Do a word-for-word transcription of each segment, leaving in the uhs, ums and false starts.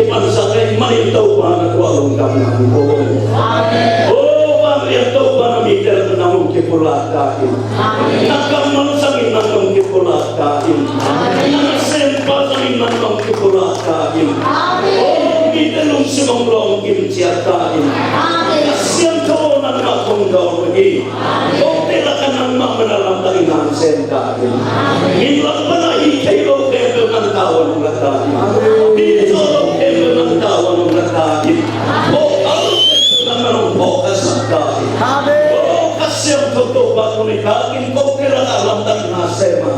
Mansak ahih manin Topa na tua lungdam nang ko. Amen. O vanglian Topa, na mite lakah nang hong kipulak ta in. Amen. Na kammal sangin nang hong kipulak ta in. Amen. Na nasempa sangin nang hong kipulak ta in. Amen. O mite lungsim hong lawng kim ciat ta in. Amen. Kha Siangtho nangmah hong dawn hi. Kote lakah nangmah man a lamdang in hong sem ta in. Min lam pan a hi thei lo khempeuh nang tavuan hong la ta in. Min zaw lo khempeuh nang tavuan hong la ta in. Phawk a lo khempeuh nangmah hong phawk kha sak ta in. Amen. O Kha Siangtho Topa, tuni takin kote lakah lamdang in hong sem a,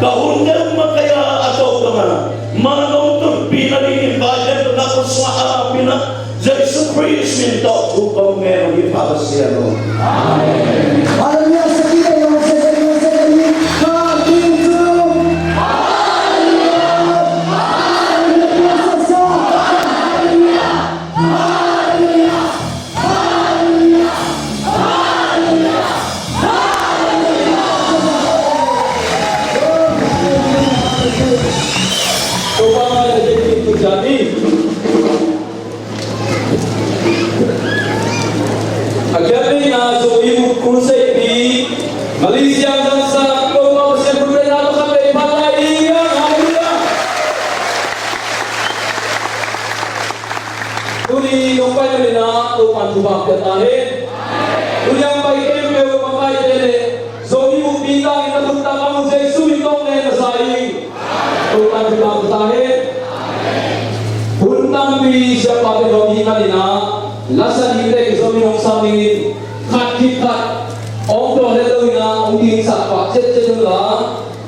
ka hun deuh makaih a, a tawpna man a, man hong tunpih nadingin Bible na ko sungah a pina Jesu Khrist min tawh thu kong ngen hi, Pa Pasian aw. Amen. Hallelujah. A kiang ding a Zomi Youth Crusade pi Malaysia zangsak Topa Pasian thupha na lo khat vei phat lai ding hi. Hallelujah. Tuni nong pai manin ah Topa'n thupha pia ta hen. Tuni a pai khempeuh a paite le Zomi bup pi tangin na khut tang a mu Jesu min tawh ngen masa ing. Topa'n thupha pia ta hen. Hun tampi siapa te hong hi manin ah lasa dingte Zomi hong sam dingin khat khit khat hong dawn het lo in ah hong dingsak pah ciatciat un la,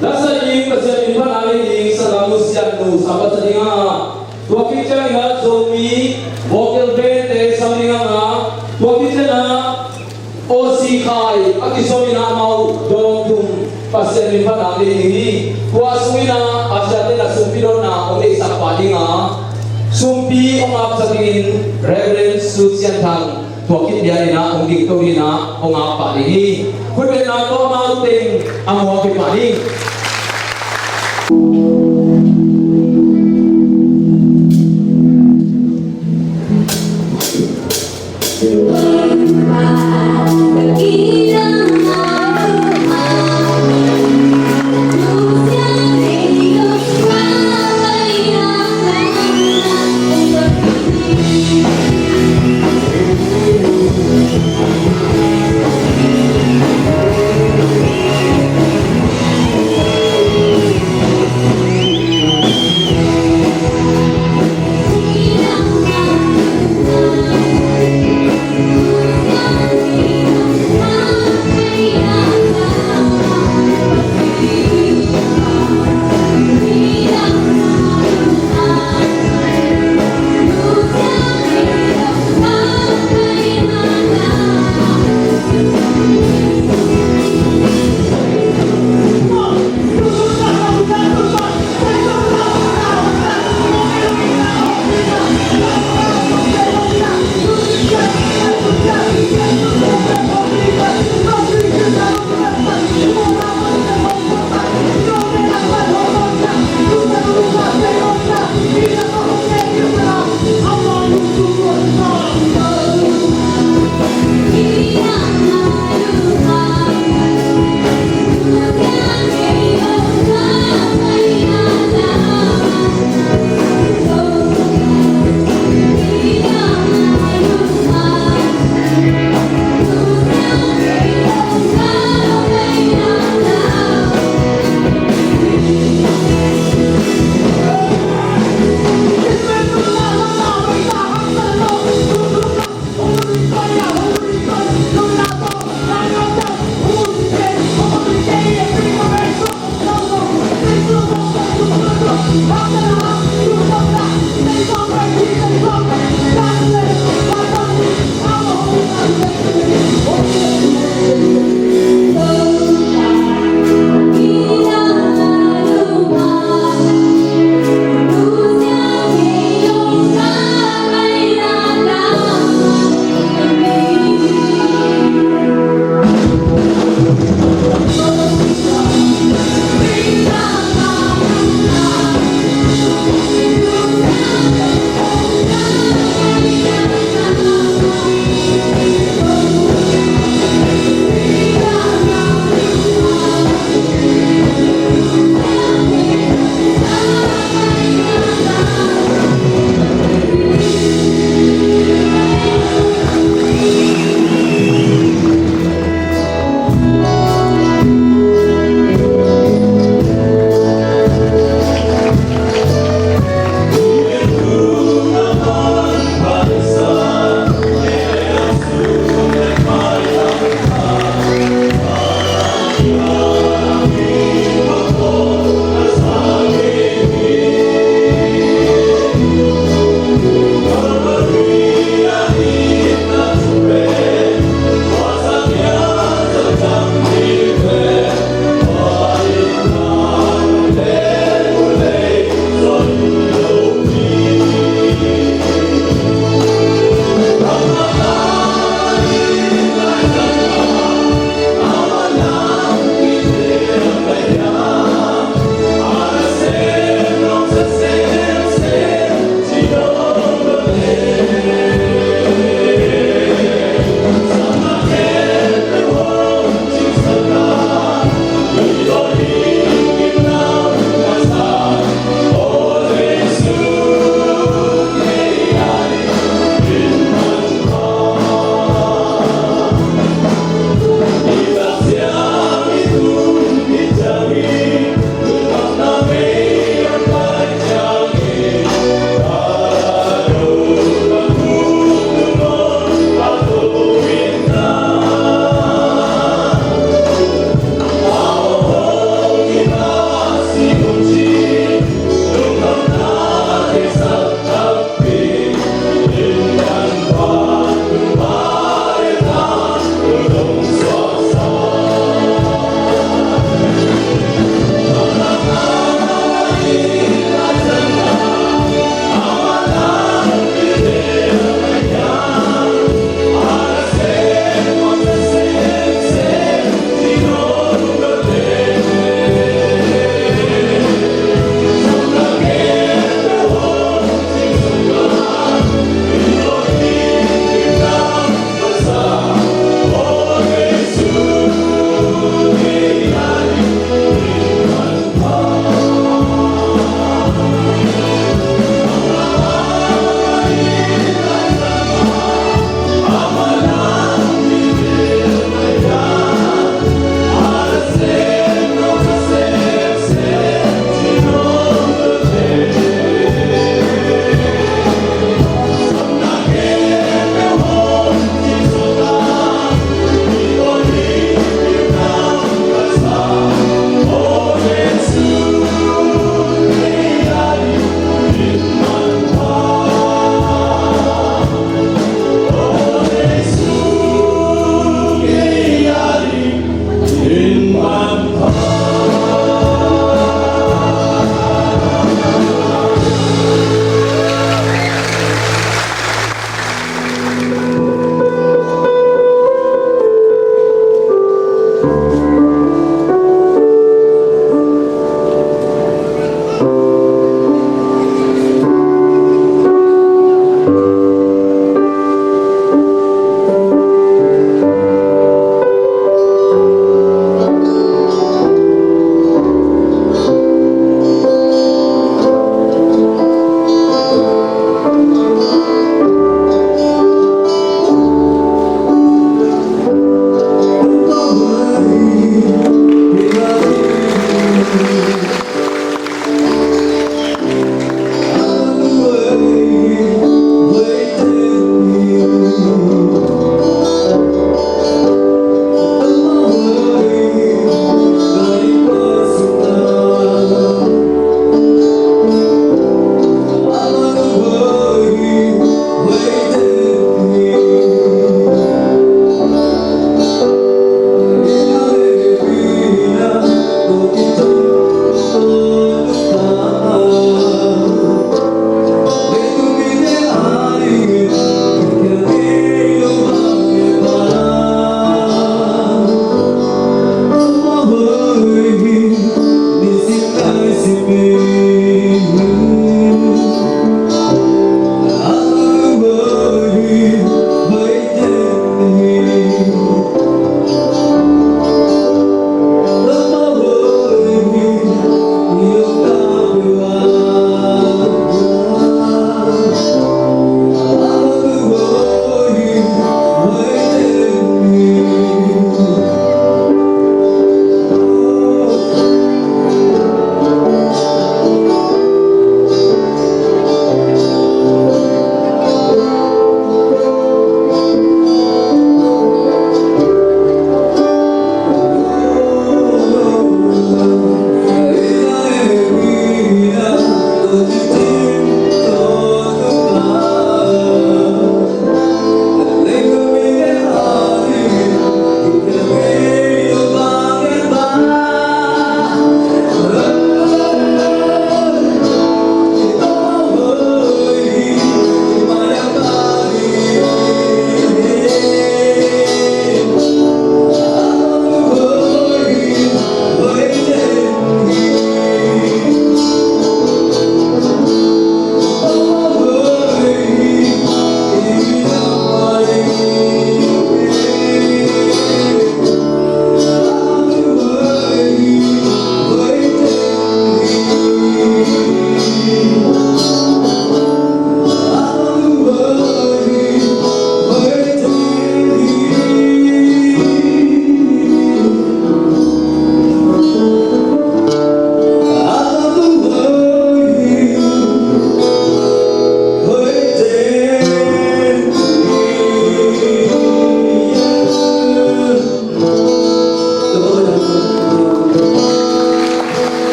lasa ding Pasian min phatna nei ding Sanggamnu Siannu Sam Pasa ding a, tua khit ciangin ah Zomi vocal band te sam ding a, tua khit ciangin ah Aussie Khai a kizom in ah amau dawng thum Pasian min phatna nei ding hi. Tua sungin ah a siate na sumpi dotna hong neihsak pah ding a, sumpi hong apsak dingin Reverend Su Cian Thang tua khit lian in ah hong dingto dingin ah hong ap pah ding hi. Khut beng na tawh amau teng a muak hi pah ding.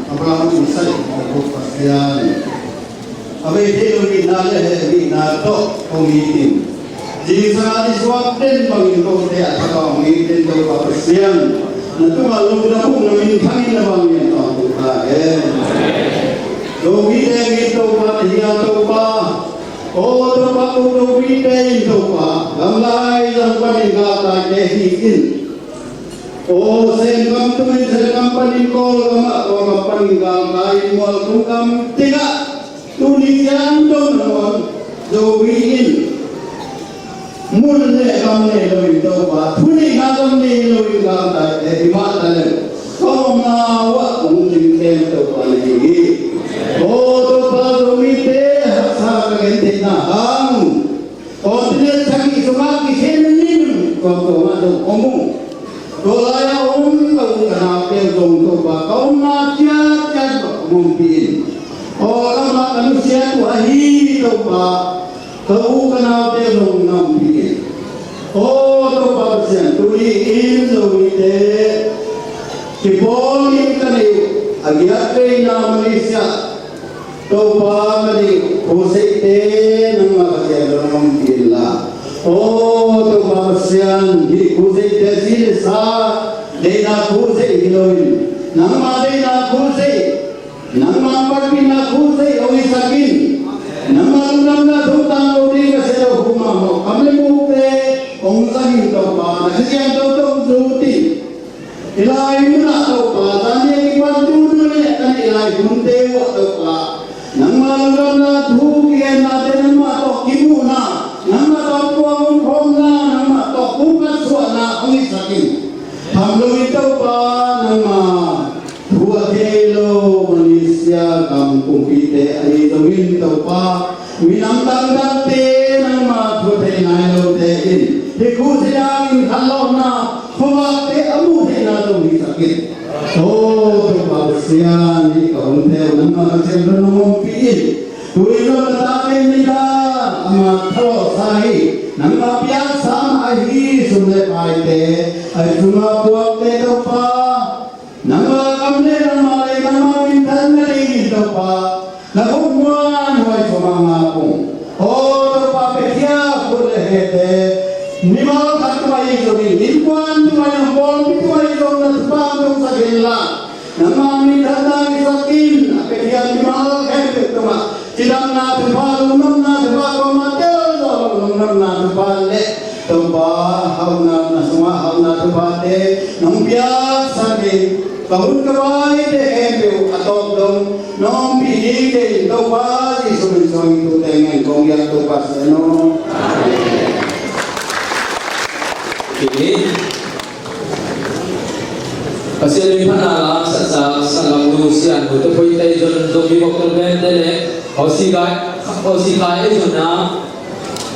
Abraham, Isaac, Jacob Pasian, a bei thei lo itna le hehpihna tawh kong it in, zingsang a i suak den bangin kote a thak a hong it den Topa Pasian, na tungah lungdam uh na minthang in na vanglian tawntung ta hen. Zomite in Topa na hi a Topa, aw Topa, ko Zomite in Topa, gamlai zang panin galtaite hi in. Aw, Sengam tung in Sengam panin Kawlgam ah, Kawlgam panin galkai in, mual tung gam tengah tuni ciang dong na mual Zomi in mun le gam nei lo in Topa, thu neihna gam nei lo in galtaite hi mah ta leng, ka omna uh ah hong ding kem Topa na hi hi. Aw Topa, Zomite haksa ka gentheihna hang Continent sagih sungah kikhen in tuamtuam ah zong om uh. Tua lai-ah om ka u ka naute zong Topa ka omna ciatciat bang ompih in. Aw, amah ka nusiat uh ahi Topa ka u ka naute zong na ompih in. Aw Topa Pasian, tuni in Zomite kipawl in ka neih uh a giat veina Malaysia Topa, ka neih khuaseite nangmah Pasian zong hong ompih inla. Aw Topa Pasian, hih khuaseite si le sa deihna khuasei hi loin, nangmah deihna khuasei, nangmah panpihna khuasei hong hisak in. Nangmah lungdamna thuk tang lo ding ka sia lo hu mahmah kam le mukte hong zang in Topa, na Kha Siangtho tawh hong zut in. I lai munah Topa, zan ni a kipan tu nu le kan i lai munte uh ah Topa, nangmah lungdamna thu kigennate nangmah tawh kimuhna, nangmah tawh puang hong khawmna, nangmah tawh pumkhat suahna hong hisak in. Tham lo in Topa, nangmah thu a thei lo Malaysia gam kumpite ahi zongin Topa, minam dangdangte nangmah thu a thei nai lote in hih khuasia in khanlawhna khuavakte a muh theihna zong hisak in. Aw Topa Pasian, hih ka omte uh nangmah Pasian zong hong ompih in. Tu-in zong ka tate nidang ama thalawhsa hi, nangmah piaksa mah ahi sum le paite, ahi sum a puakte Topa, nangmah gam le nangmah lei nangmah minthanna dingin Topa, na khut muanhuai sum a ngap ung. Aw Topa, Pekia khut le hete mimal khat tung ahi zongin, innkuan tung ahi zong, pawlpi tung ahi zong na thupha hong tungsak inla, nangmah minthanna hisak in. A Pekia mimal khempeuh tungah cidamna thupha, lungdamna thupha, kuamah tel zawh lo lungdamna thupha le Topa, hauhna, na sungah hauhna thuphate nong piaksak in. Ka hun ka vaite khempeuh a tawp dong na ompih dingte in Topa Jesuh min suangin tute ngen kong biak Topa Pasian aw. Amen. Pasian min phatna la saksa sanggamnu siannu te phoite zon zong mi bok tawh vente le Aussie kai, Aussie kai ei zonna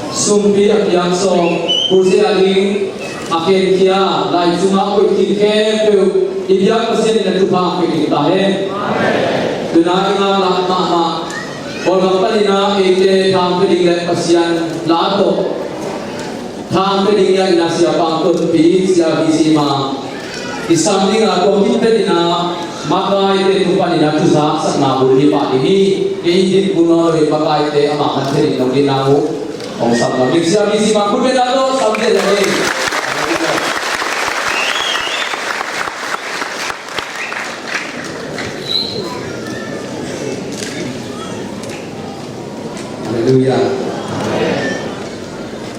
sumpi a piang sawm, crusade a ding a khenkhia, lai cunga koih khin khempeuh i biak Pasian in a thupha pia ding ta hen. Tuna i ngaklah mahmah Kawlgam panin a eite thang pia ding le Pasian la tawh thang pia ding a ina sia pang tonpi sia V C ma i sam ding a tua khin pia ding a makaite tung panin a thuzak sakna bul hi pah ding hi. Kei din kun nawn lo hi makaite ama kan thei ding nong ding na uh. Hong sam lam ding sia V C ma kun pia na lo sam ding le hi. Halleluiah.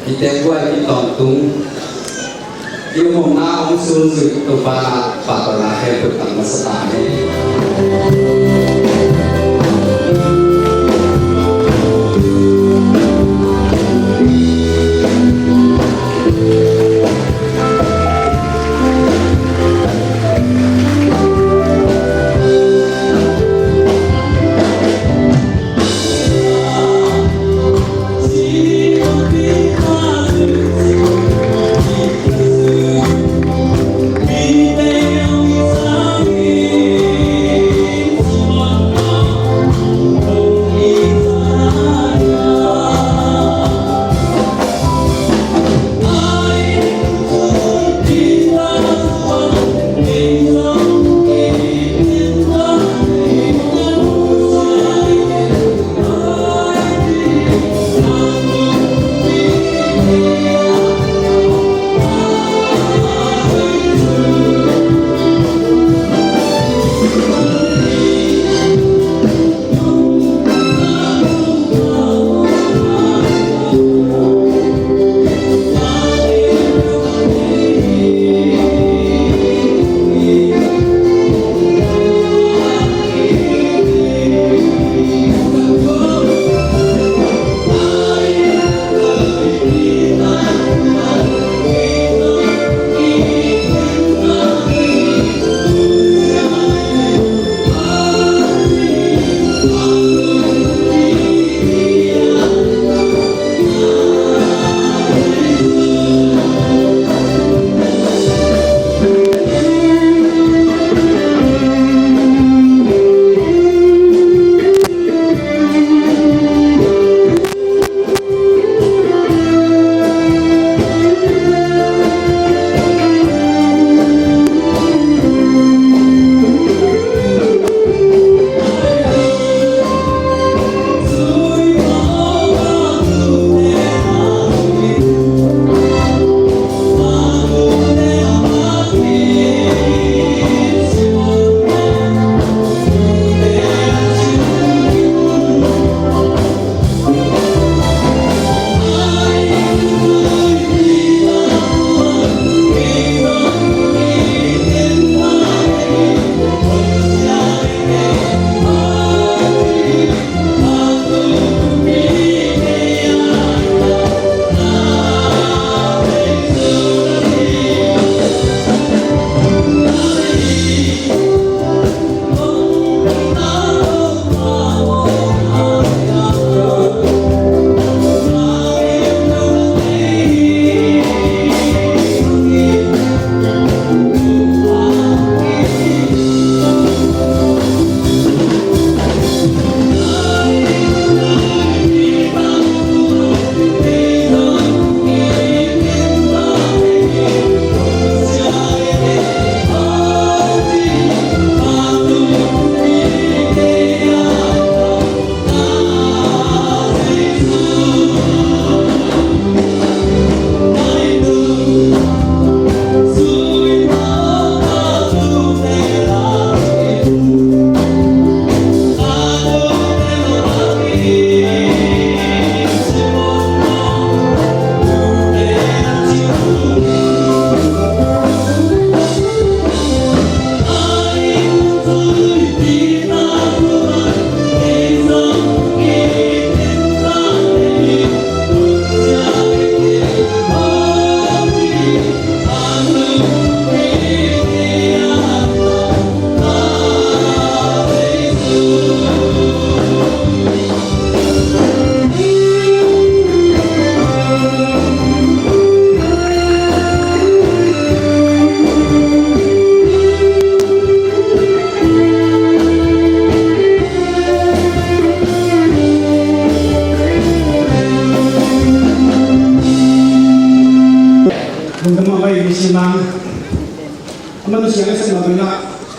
Kiteng guai kitawntung i omna hong sunzui Topa pahtawi na he put tang masa ta hi.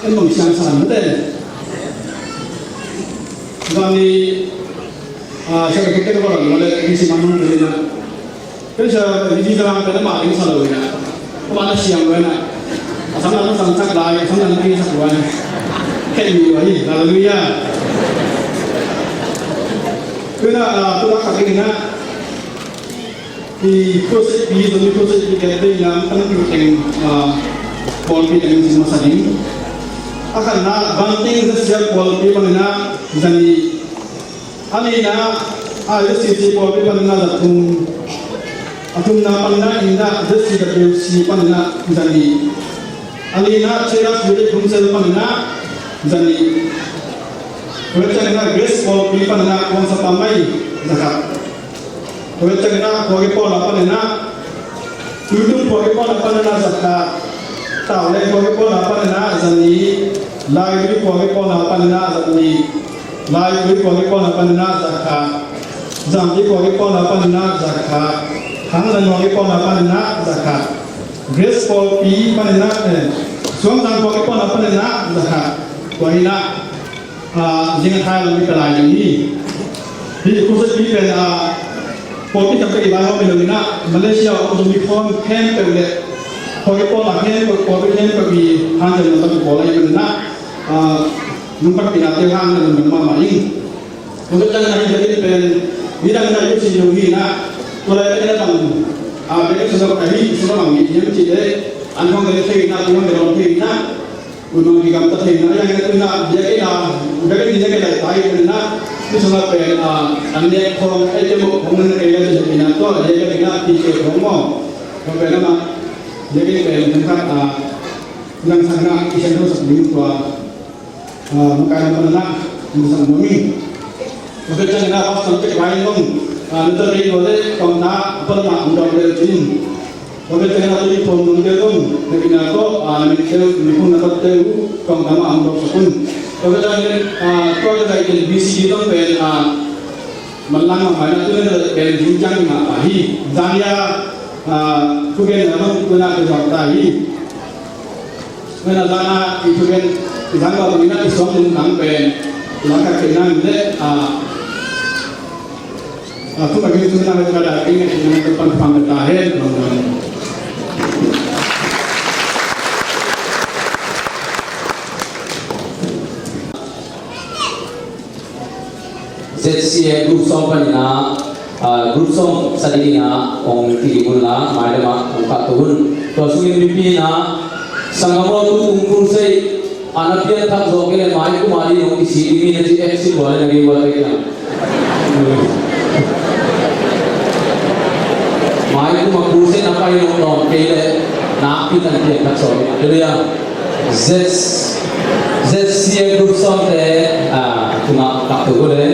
En bang siang sa na te. Zani, ah, sa ka te ka ba la le, ni si ma nung ni na. Ken sa ni si sa ka ma ni sa lo na. Ka ma na siang lo na. Asam na sang sak lai, asam na ni sak lo na. Ken ni wa ni, hallelujah. Ken na, ah, tu la ka ni na. I crusade pi, Zomi crusade pi kete ina, tang pi teng, ah, pawlpi teng sin masa ding. A khatna, Banting Zesial pawlpi panina, zani. A nihna, ah, ZCC pawlpi panina, za thum. A thumna panina, inda, ZCWC panina, zani. A nihna, Cheras Village Council panina, zani. Tua ciangina, Grace pawlpi panina, Kuang Sapa Mai, za khat. Tua ciangina, Khuakipawl a panina, Tuitung Khuakipawl a panina za khat, Tauleng Khuakipawl a panina za nih, Laitui Khuakipawl a panina za nih, Laitui Khuakipawl a panina za khat, Zampi Khuakipawl a panina za khat, Hanglan Khuakipawl a panina za khat, Grace pawlpi panina, eh, Suangzang Khuakipawl a panina za khat, tua hi na. Ah, zing a thai lam i ka lai ding hi. Hi, crusade pi pen, ah, pawlpi tam pek i lai hawm i lo in ah, Malaysia a om Zomi khawng khempeuh le, pawlpi pawl a khempeuh, pawlpi khempeuh i hanciam lam tam i pawl a i man in ah, ah, nung pan pi na te hang na lungdam mahmah ing. Crusade tang na hi pen, mi dang na i si lo hi in ah, tua lai pen na tang, ah, bek i sung a hi, sung a mang i hiam ci le, an hong le thei in ah, tu hong le lawm thei in ah, Ui, mang kigamta thei na, yang na tu na, biakinn a, biakinn ni na ke lai tai na, tu sung a pen, a, an nek khong, ei te mo khong na ke lai tu na, to, biakinn na, pi ke khong mo. Ko pen na ma, biakinn pen, kan khat, a, nang sang na, i sang na sak ding tua, a, makai na na, na sang mo mi. Ko pen na, pastor ke bai nong, a, na ta ri ko le, kong na, pa ma, ang dong le tin. Tua khit ciangin a tuni phone number dong, na ina tawh, a, na min teu, na phone number teu, tawng tama ang dawk sak un. Tua khit ciangin, a, tua khit ciangin B C D dong pen, a, manlang mahmah in a tuni pen zing ciang mahmah hi. Zania, a, thugen na dong tuna ka zawh ta hi. Tua na zana i thugen zang lo tuni na i sawm ding nang pen, lang ka kei nang le, a, ZCA group song panina, ah, group song sa dingin ah, ong tigik un la, maidam ah, ong kah to un. Tua sungin mipi in ah, sanggam aw tu ung kul sei, a na pianthak zawh kei leh mai kum a ding hong kisik ding hi na ci exit wall na gei wall pek hiam? Mai kum a kul sei na pai lawm lawm kei leh nakpi tak pianthak zawh hi. Halleluiah. Z, ZCA group song te, ah, tungah kap to ko le.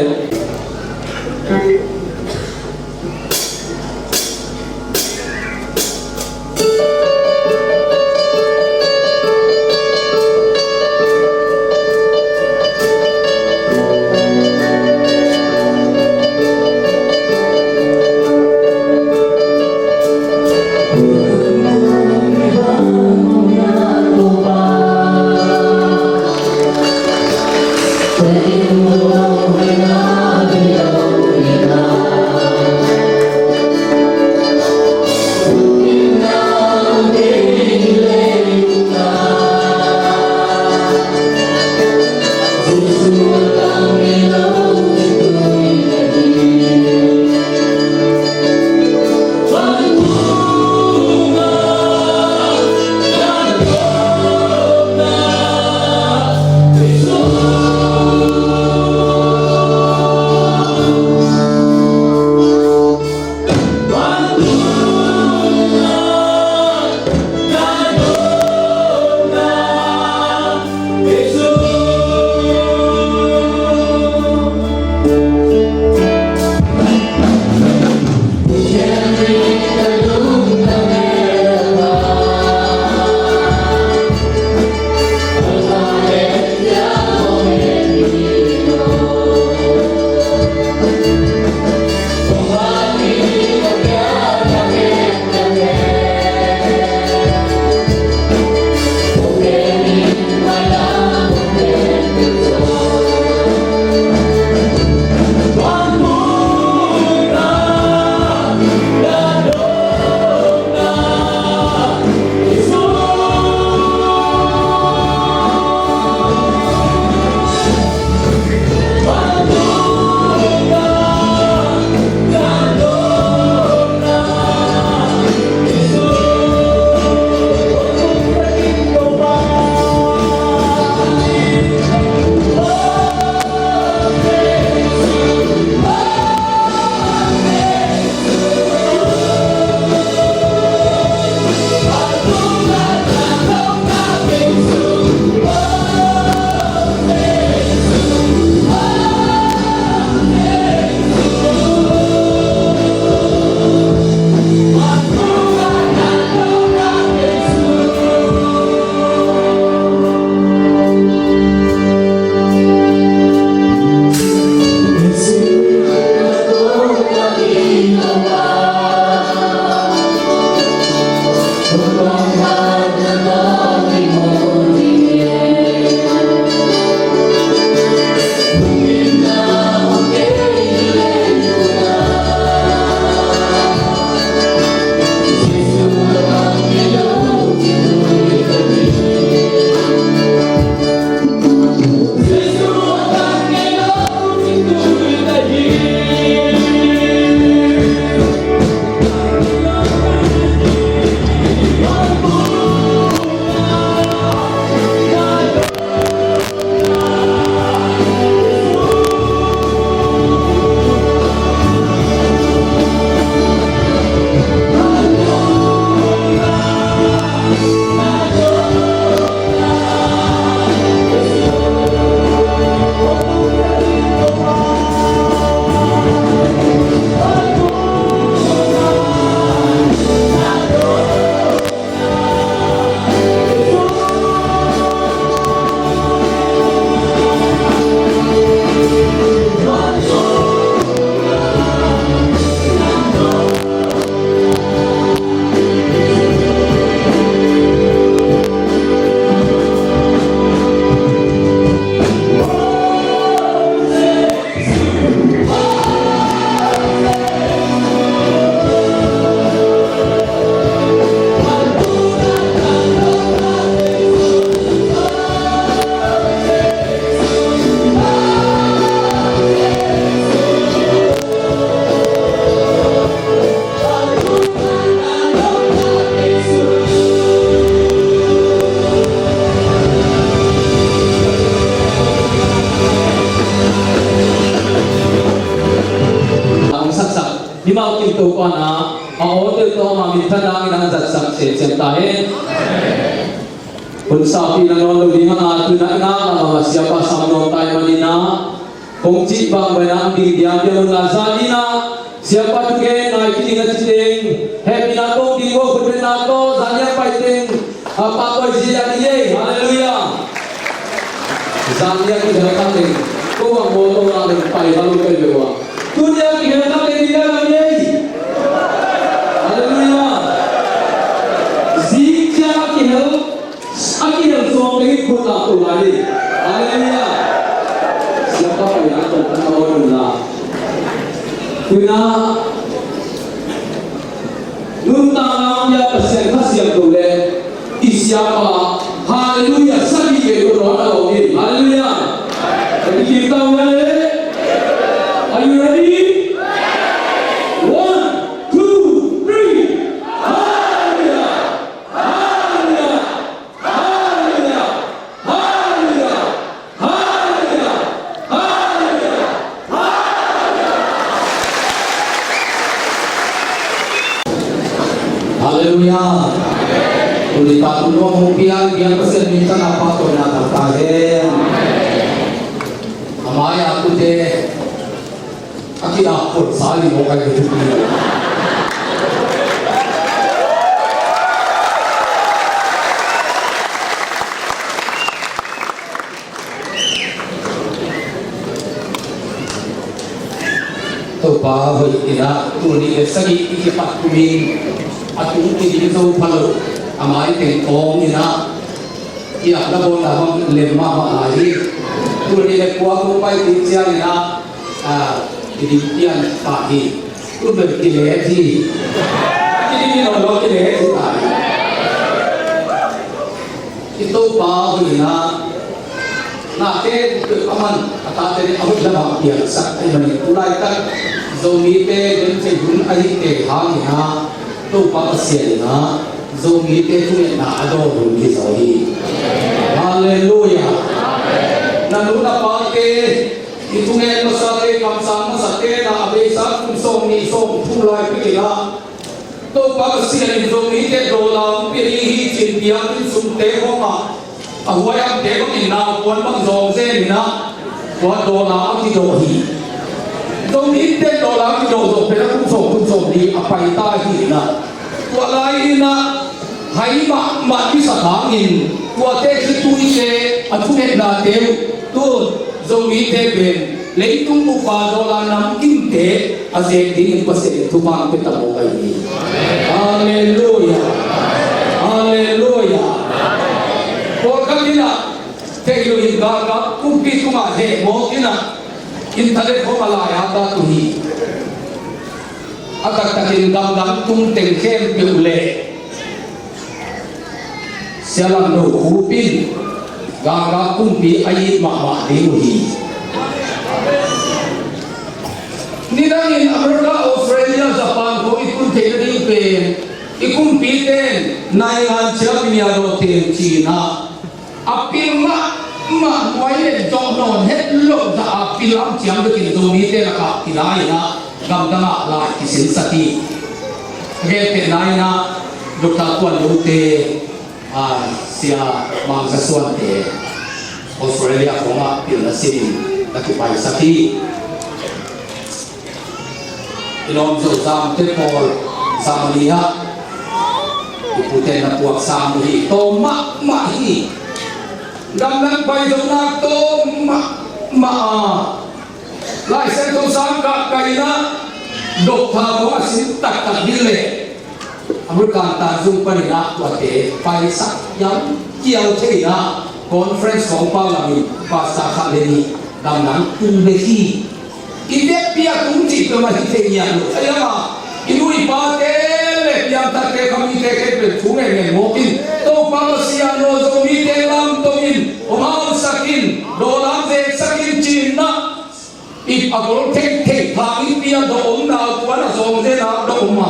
Topa in a awte tawh ama minthanna in a zatsak semsem ta hen. Hun sangpi na nawn lo ding a, tu-in a i ngakna mah Siapa sam nuam ta ahih manin a, kong cih bang bang in a ding diam diam un la, zan in a Siapa thugen ngai kik ding a ci teng, hehpihna tawh ding uh, khutbetna tawh zan in a pai teng a pahtawi zia ding ei. Halleluiah. Zan in a kihel kha teng, ko bang mawtaw na leng pai va lo peuhpeuh uh a, tuni a kihel kha teng ding a la ei. Halleluiah. Zing ciang a kihel, a kihel sawm teng in khut lak to lai ding. Halleluiah. Siapa pai a tawh kan a awn un la. Tu-in a nuntakna ah Pasian Kha Siangtho le i Siapa, halleluiah, sagih kei ko nawn a lawm hi. Halleluiah. Ka kikim ta uh le. Are you ready? One, two, three. Halleluiah. Halleluiah. Halleluiah. Halleluiah. Halleluiah. Halleluiah. Halleluiah. Tuni ta tu nuam hong piak, piak Pasian minthanna pahtawina tang ta hen. A mai-a tute a kiak khol sa hi mawk a hi. Topa hoih in a, tul nih le sagih i kipat kum in a tung kiding zo pha lo, a mai teng awng in a, i akna bawlna bang lem mahmah lai hi. Tul nih le kua kum pai kik ciangin a, a, kiding pian pah hi. Tul nih kilet hi. Kiding in awng lo kilet hi ta hi. I Topa hoihna, nate a man a tate a hoih lamah piangsak ahih manin tu laitak Zomite demthei hun ahihte hangin a, Topa Pasian in a Zomite thungetna a dawn hun hi zaw hi. Halleluiah. Na nu na pate, i thungen masate, kamsang masate na a beisa kum sawm nih sawm thum lai pikin a, Topa Pasian in Zomite dollar hong pia ding hi ci-in biakinn sungte khawngah a huaihamte bangin naupuan bang zawng zen in a, tua dollar a kidawh hi. Zomite dollar a kidawh zawh pen a kum sawm kum sawm li a pai ta hi in a, tua lai in a hai mahmah i sak hangin tuate khituite a thungetnate uh tun Zomite pen leitung bup a dollar namkimte a zek dingin Pasian in thupha hong pia ta mawk ahi hi. Halleluiah. Halleluiah. Pawlkhat in a theih loh in galkap kumpi tungah heh mawk in a, internet khawng a lai-a ta tu hi. A taktakin gamdang tung teng khempeuh leh Sia Lam No Khup in galkap kumpi a it mahmah ding uh hi. Nidangin America, Australia, Japan khawng i tun theihna ding pen i kumpite in naingan ciang i nia daw teng ci-in a, a pil mahmah, nuai le dawh nawn het loh dah a pil lam ciang bekin Zomite lakah kilai in a, gamdang ah lai kisinsak hi. A gentehna in a, Doctor Tuan Lote, a, Sia Mang Za Suante, Australia khawngah pilna sin in na kipaisak hi. I lawm Zo Zamte pawl Zamani ah i pute na puak sam uh hi, tawm mahmah hi. Gamdang pai zo nak tawm mahmah a, Lai Siangtho sang kah kah in a, doctor khawng a sin taktak ding leh American tan zung panin a tuate paisak hiam kial thei in a, conference khawng pau lamin pastor khat le nih gamdang tung bek hi. I biakpi a tung cih peuhmah hi thei ngiat lo. Ahi hang a, i nu i pate le piangthakte, khamite khempeuh thu ngen ngen mawk in, Topa Pasian aw, Zomite lamto in, hong hausak in, dawlam zeksak in ci-in a, i a gol theih theih thang in pi a dawh om, naupuan a zawng zen a dawh om a,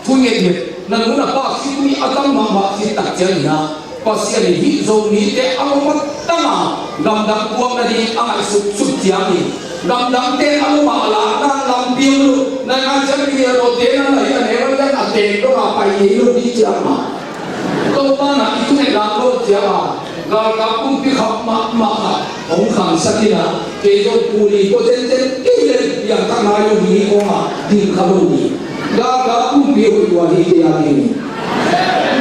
thu nget nget, na nu na pa khitui a tam mahmah khit tak ciangin a, Pasian in hih Zomite a lungtang a gamdang puak nading a ngaihsut sut ciangin, Gamdangte a lum ah lakna lampi om lo, nai ngai ciang mi a lawte na nai a neu a lian a teng dong a pai ngei lo ding ciang a. Topa na i tung e lam lo ciang a, galkap kumpi khap mahmah khat hong khangsak in a, kei zong kuli ko cencen kei le piangthak nai lo ding i kong a ding kha lo ding. Galkap kumpi hoih lua hi kei a ding.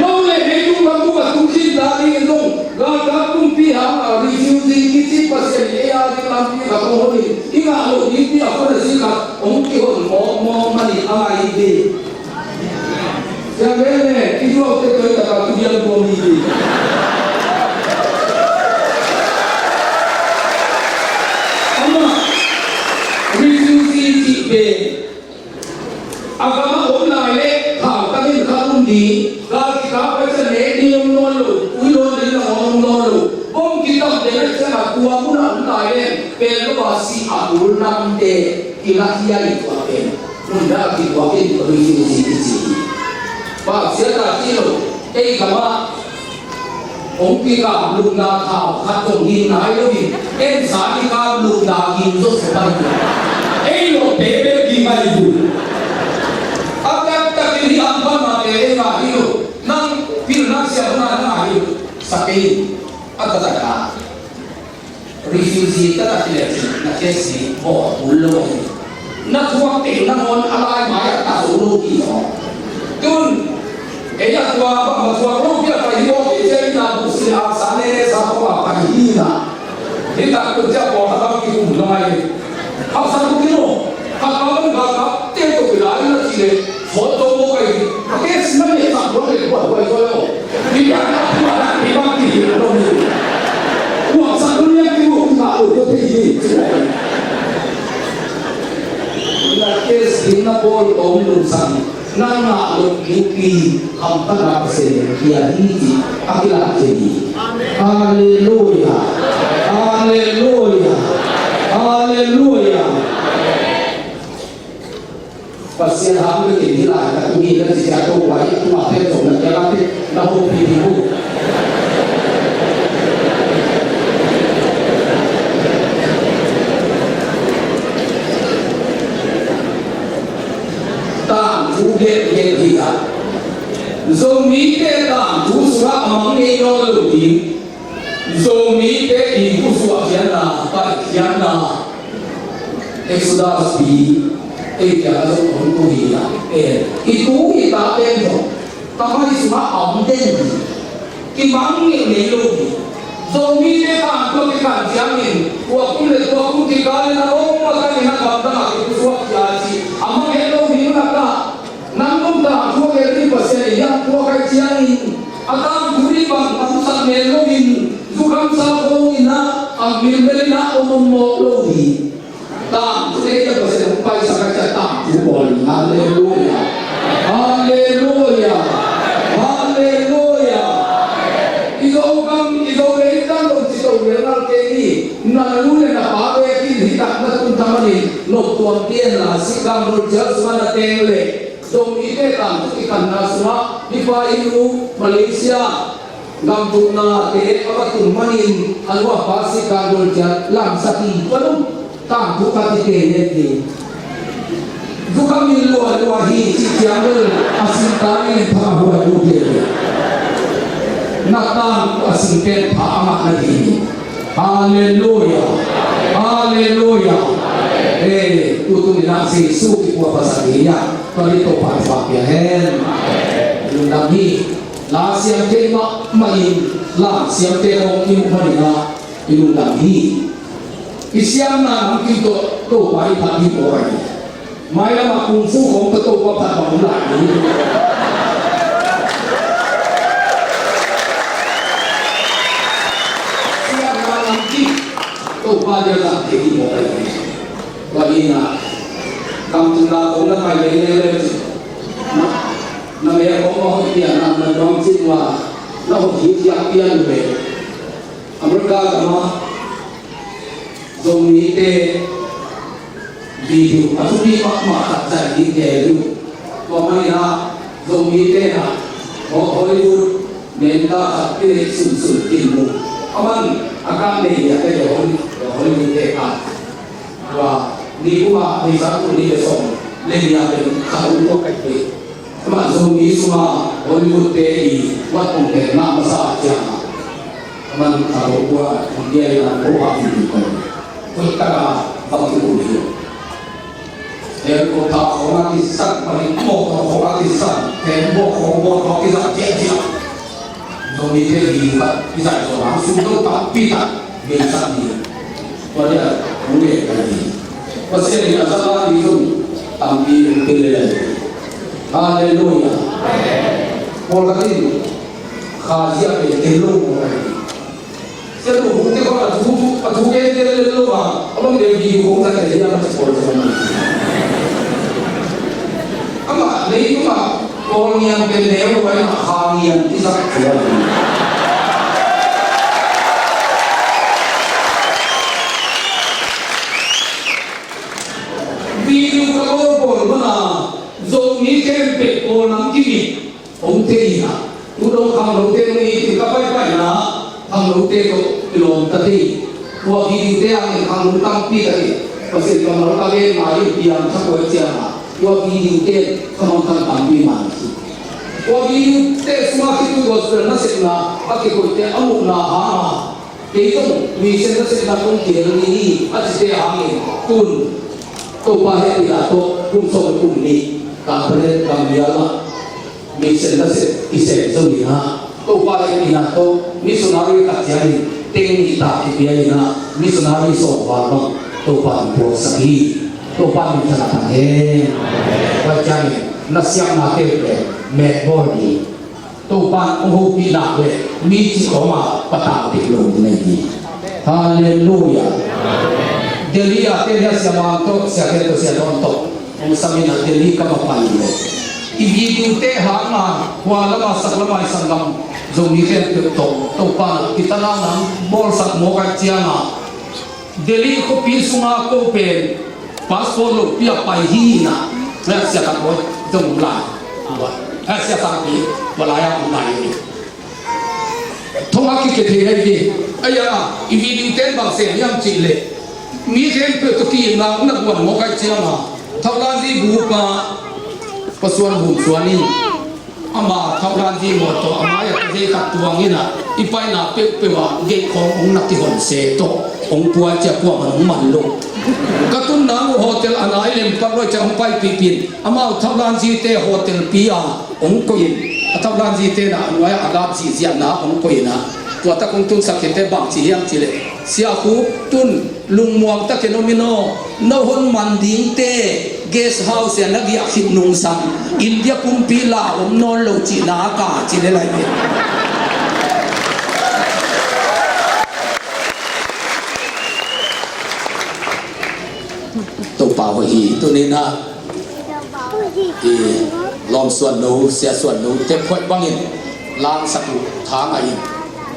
No le meitung lam tung a tung cin ta ding in zong galkap kumpi hang a refugee kici Pasian ei a ding lampi khat hong hon in i ngah loh ding pi a khon a si khat hong kihon mawkmawk man in a ngai hi. Sia ve le i zuaute toi tak a tu diam tuam hi hi. Amah refugee cih pen a gam ah om lai leh khauh takin kha um ding, gal kikal pai ciang nek ding om nawn lo, ui lawn ding nangawn om nawn lo, bom kitam ding a ciang a tua mun ah om lai leh pel lo a si a tul namte kilah hial in tua pen. Nuntak kituak in refugee kici hi. Bang sia ta ci lo, ei gam ah hong kikap lupna thau khat zong ging nai lo in, en sa kikap lupna ging zo so pai hi. Ei lo pe pe ging ngai bu. A tak tak in hi ang pan ma te ei ngai hi lo. Nang pil nang sia ngai ngai hi lo. Sa pe in. A tak tak a. Refugee ka tak leh na case hi bawl kul lo hi. Na thuak teng nangawn a lai mai ah ta zo lo hi maw. Tun ei a tua bang a thuak lo hi a pai hi bawl hi cia i na bu si a sa ne ne sa ko a pai hi na. Hi tak tu cia bawl a bang ki um lo mai. Hausa tu ki lo. Ka ka bang ka ka te to ki lai na ci le. Phone to mo kai. Ka ke si na me sa ko le ko ko ko. Ni ya na ko na ni ba ki lo ni. Wa sa ko ni ya ki mo ka ko ko te ni. Na ke si na ko lo ni sa. Na na lo ni ki am ta na se ni ya ni ki. A ki la ke ni. Hallelujah. Hallelujah. Hallelujah. Pasian hang bikin hi lai tak mi na ci cia to wai tu ma pen zong na kia la pen na ho pi pi hu. Tangthu gen gen hi a. Zomite tangthu sungah a mang ngei nawn lo ding. Zomite i kusuah khiatna, paih khiatna, Exodus pi, ei khiatna zong hong tu hi a, eh, i tu i ta pen zong, tamai sungah a om den hi, kimang ngei ngei lo hi. Zomite kan tua kikan ciangin, tua kum le tua kum kikal in a om a kan in a gamdang a kikusuah khia ci, a mang het lo ding lakah, Nang nong tangthu a gen ding Pasian in hiam tua kai ciangin a tangthu ding bang tangsak men loin zukham sa khawng in ah a milmel in ah om om mawk lo ding. Tangthu ding hiam Pasian hong paisak kai ciang tangthu bawl in. Halleluia. Halleluia. Halleluia. I Zogam i Zo lei tang lo ci lo lel ngal kei ni. Na nu le na pa bek in hi tak na tun tang manin nop tuam pian la si kam dol cial sungah na teng le. Zomite tangthu kikhanna sungah mipa inn uh Malaysia gamtuknate a va tun manin a nu a pa sik kandol ciat lamsak i palu tangthu khat i pe nen hi. Zukham in lualua hi cih ciang bel a singta nen pha a huai uh hi. Na tangthu a sing pen pha a ngah na ding hi. Halleluia. Halleluia. Eh, tutung in ah Jesu kipua pasak hi a. Tua hi Topa i fa pia hen. Lungdam hi. La siam thei mahmah in, la siamte hong i muh manin ah i lungdam hi. I siamna namkim tawh Topa i phat ding aw ahi. Mailam ah kung fu khawng tawh Topa phat bang lai hi. Siamna namkim Topa dia zang thei ding aw ahi. Tua hi na, kam tun la khawng na kai lei lei lei. Na me a kong a hoih pian a na duang cin ua na hoih hi thiak pian ve. America gam ah Zomite video a thupi mahmah khat zai ding gel uh. Tua manin ah Zomite na Ho-, Hollywood menta khat pi sunsun kin mu. A man a kah nei a te Hollywood te kah. Tua Ni kuma ni za tu ni le song le ni a pen kha u ko kai pe. Ama Zomi sunga Hollywood te i wat kong pen na masa a ciang a. Aman kha u kua India i lam ko a fi ko. Ko taka bang tu ni. Helicopter khawng a kisan, mani motor khawng a kisan, tembaw khawng, motor khawng kisan ciahciah. Zomite hi khat kisan zo hang sum dong tampi tak gei sak ni. Tua dia, mu le ka ni. Pasian in a zak a ni zong tampi um te le le. Halleluiah. Paul ka tin, kha zia pe te lo mo ka ni. Sia tu hong te kong a thu, a thu ke te le lo ma, a bang de video kong ta ke ya ma si por sa ma. Ama nei tu ma, Paul ngian te ne o bai ma ha ngian ti sa ke ya. Video ka lo Paul ma na, zo ni kem pe Paul nam ki mi. Hong thei hi na, tu dong khanglote nung i ka paipaina, khanglote tawh i lawm ta thei. Tua video te hangin khanglo tampi ta hi. Pasian kammal ka len ngai i piang tha kua ciang a, tua video te khamang khan tampi man hi. Tua video te sungah kitu gospel nasepna a kikoihte a muhna hanga, kei zong mission nasepna kong kihel ni hi a cite hangin tun Topa hehpihna tawh kum sawm le kum nih Kapalet gam bial ah mission nasep i sem zo ding a, Topa hehpihna tawh missionary khat ciangin teng nih tak kipia in a, missionary sawm val bang Topa in puaksak hi. Topa min thang a thang hen. Pai ciangin na siamnate pen metbawl ding. Topa in hong hopih nak le mi cih kawm a patang pek lo ding ahi hi. Halleluiah. Delhi a te nia siamang tawh siate tawh siate tawh hong samin a Delhi ka va pai le i video te hang a hua lama sak lama i sanggam Zomi khempeuh tawh Topa in a kitanam nang bawlsak mawk a ciang a Delhi khuapi sunga ko pen passport lopi a pai hi na. Heh, sia khat bawi zong lai. Heh, sia khat pi, tua lai a om lai hi. Thong a kikhe thei hi. Aia, i video ten bang sem hiam cih leh mi khempeuh tawh ki-itna hong na guan mawk a ciang a, Thaulanzi bupa Pa Suan Bum Suan in ama Thaulanzi mawtaw a mai-ah zei khat tuang in a, i paina peuhpeuh ah gate khawng hong na kihon se tawh hong puai ciah kuamah hong man lo. Ka tunna uh hotel a nai lem pan luai ciah hong paipihpih in amau Thaulanzite hotel pi a hong koih in, a Thaulanzite na a nuai-ah a gap zihziahna hong koih in a, tua tak hong tunsak khit teh bang ci hiam cih leh, Sia Khup, tun lungmuang takin om in aw, no hon man dingte guest house ah na giah khit nungsang India pumpi la om nawn lo cihna ka ci le lai ve. Topa hoih hi. Tuni in a i lawm suanno, sia suanno tep hoih bangin langsak uh thang ahi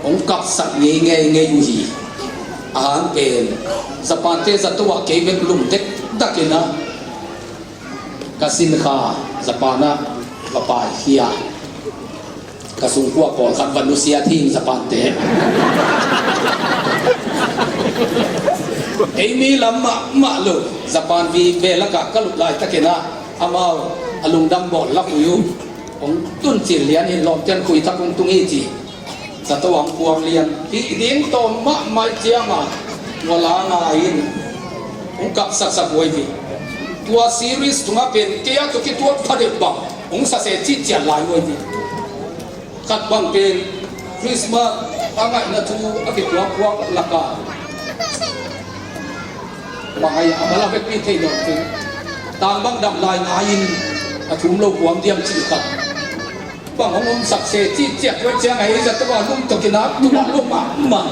hong kapsak ngeingei ngei uh hi. A hang pen Japan te zato ah kei bek lum dektak in a ka sin kha Japan ah va paikhia. Ka sungkua pawlkhat va nusia thing Japan te. Ei mi lam mahmah lo Japan vi ve lakah ka lut laitakin a amau a lungdam bawl lak uh hi uh. Hong tun cil lian in lawmte in khui thak hong tung hi ci. Zato ah hong kuang lian hih ding tawm mahmah ciang a tua la ngai in hong kapsaksak uh hi. Tua series tungah pen kei a tawh kituak phadeuh bang hong sase cihciat lai uh hi. Khat bang pen Christmas a ngaihna thu a kituak puak laka bang ai a bala vekpi thei dawh cin tang bang dam lai ngai-in a thum lo kuam diam cih khat bang hong omsak se cih ciat tua ciang ai zato a lungtokin a tua lo mahmah.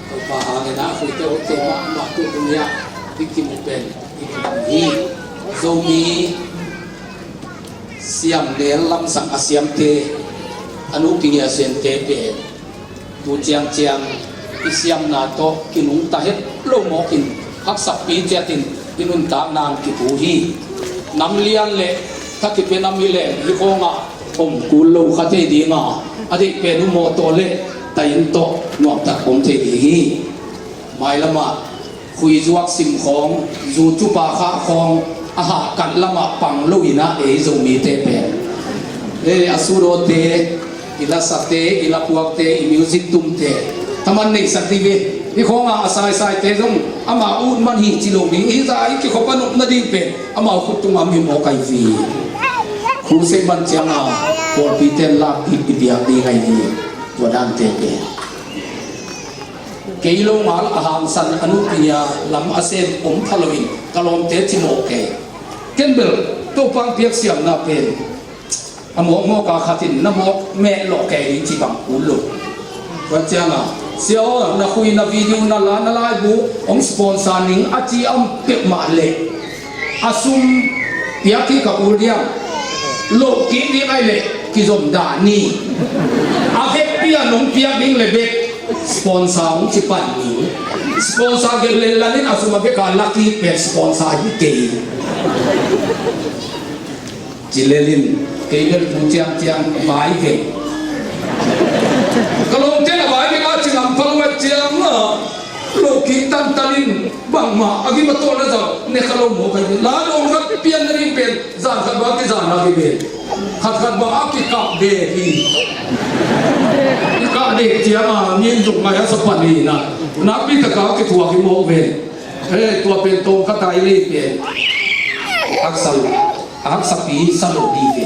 Topa hangin a khuite ote mahmah tu dunia i kimu pen i kimu hi. Zomi siam nel lamsang a siamte a nupi ngia siamte pen tu ciangciang i siamna tawh kinungta het lo mawkin haksakpi ciatin i nuntak nang kipu hi. Nam lian le thakipia nam hi leng hi khawngah om kul lo kha thei dinga a deih pen uh mawtaw le tayin tawh nuamtak om thei ding hi. Mailamah khuizuak sim khawng, zu cupa khah khawng, a hahkat lamah pang lo inah ei Zomite pen, ei a sudawte, i lasate, i lapuakte, i music tumte thaman neihsak dih ve. Hih khawngah a saisaite zong ama ut man hi ci lo ding, hih zah i kikhop a nop nading pen amau khut tungah mi mawk ahi hi. Crusade man cianga pawlpite lakpih i biak ding ahi hi. Tua dante pen kei lo ngal a hangsan a nupi nia lam a sem om pha loin ka lawmte ci mawk kei. Ken bel Topa piak siamna pen a mawkmawk a khatin na mawk meh lawh kei ding ci bang kul lo. Tua cianga, sia aw, na khui, na video, na la, na laibu hong sponsor ning a ci a om peuhmah leh a sum piak hi ka kul diam? Loh kik ding ai leh kizom dah ni. A vekpi a nong piak ding le bek sponsor hong ci pan ni. Sponsor gel lel lanin a sum a vek a laki pen sponsor hi kei. Ci lelin kei bel tu ciangciang vai ve. Ka lawmte a vai ve a ci ngam pha lo a ciang a, lo kik tantanin bangmah a gim a tawlna zau ne kha lo maw kai ve. La lawng khat pian na ding pen zan khat bang a kizan a hi ve. Khat khat bang a kikap dek hi. Kikap dek ciang a min zuk ngai a sa pan hi na. Nakpi taka kithuak hi maw ve. He, tua pen tawm khat a i lei pen haksa lo, a haksapi sa lo dih ve.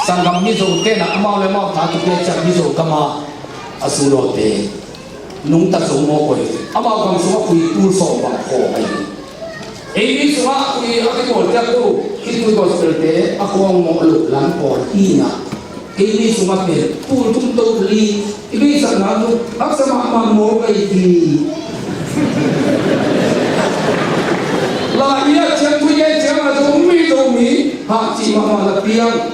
Sanggam Mizo tenah amau le amau ta kipia ciang Mizo gama a sulawte nungta zo mawk uh hi. Amau gam sungah khui tul sawm bang khawng ahi hi. Eimi sungah khui a kikawlciak uh, hih tui gospel-te a khawng mawh loh lam pawl hinah eimi sungah pen tul thum to li i beisakna uh haksa mahmah maw kai ti. La i a ciang tui gen ciang a Zomi Zomi hah cih mahmah la piang.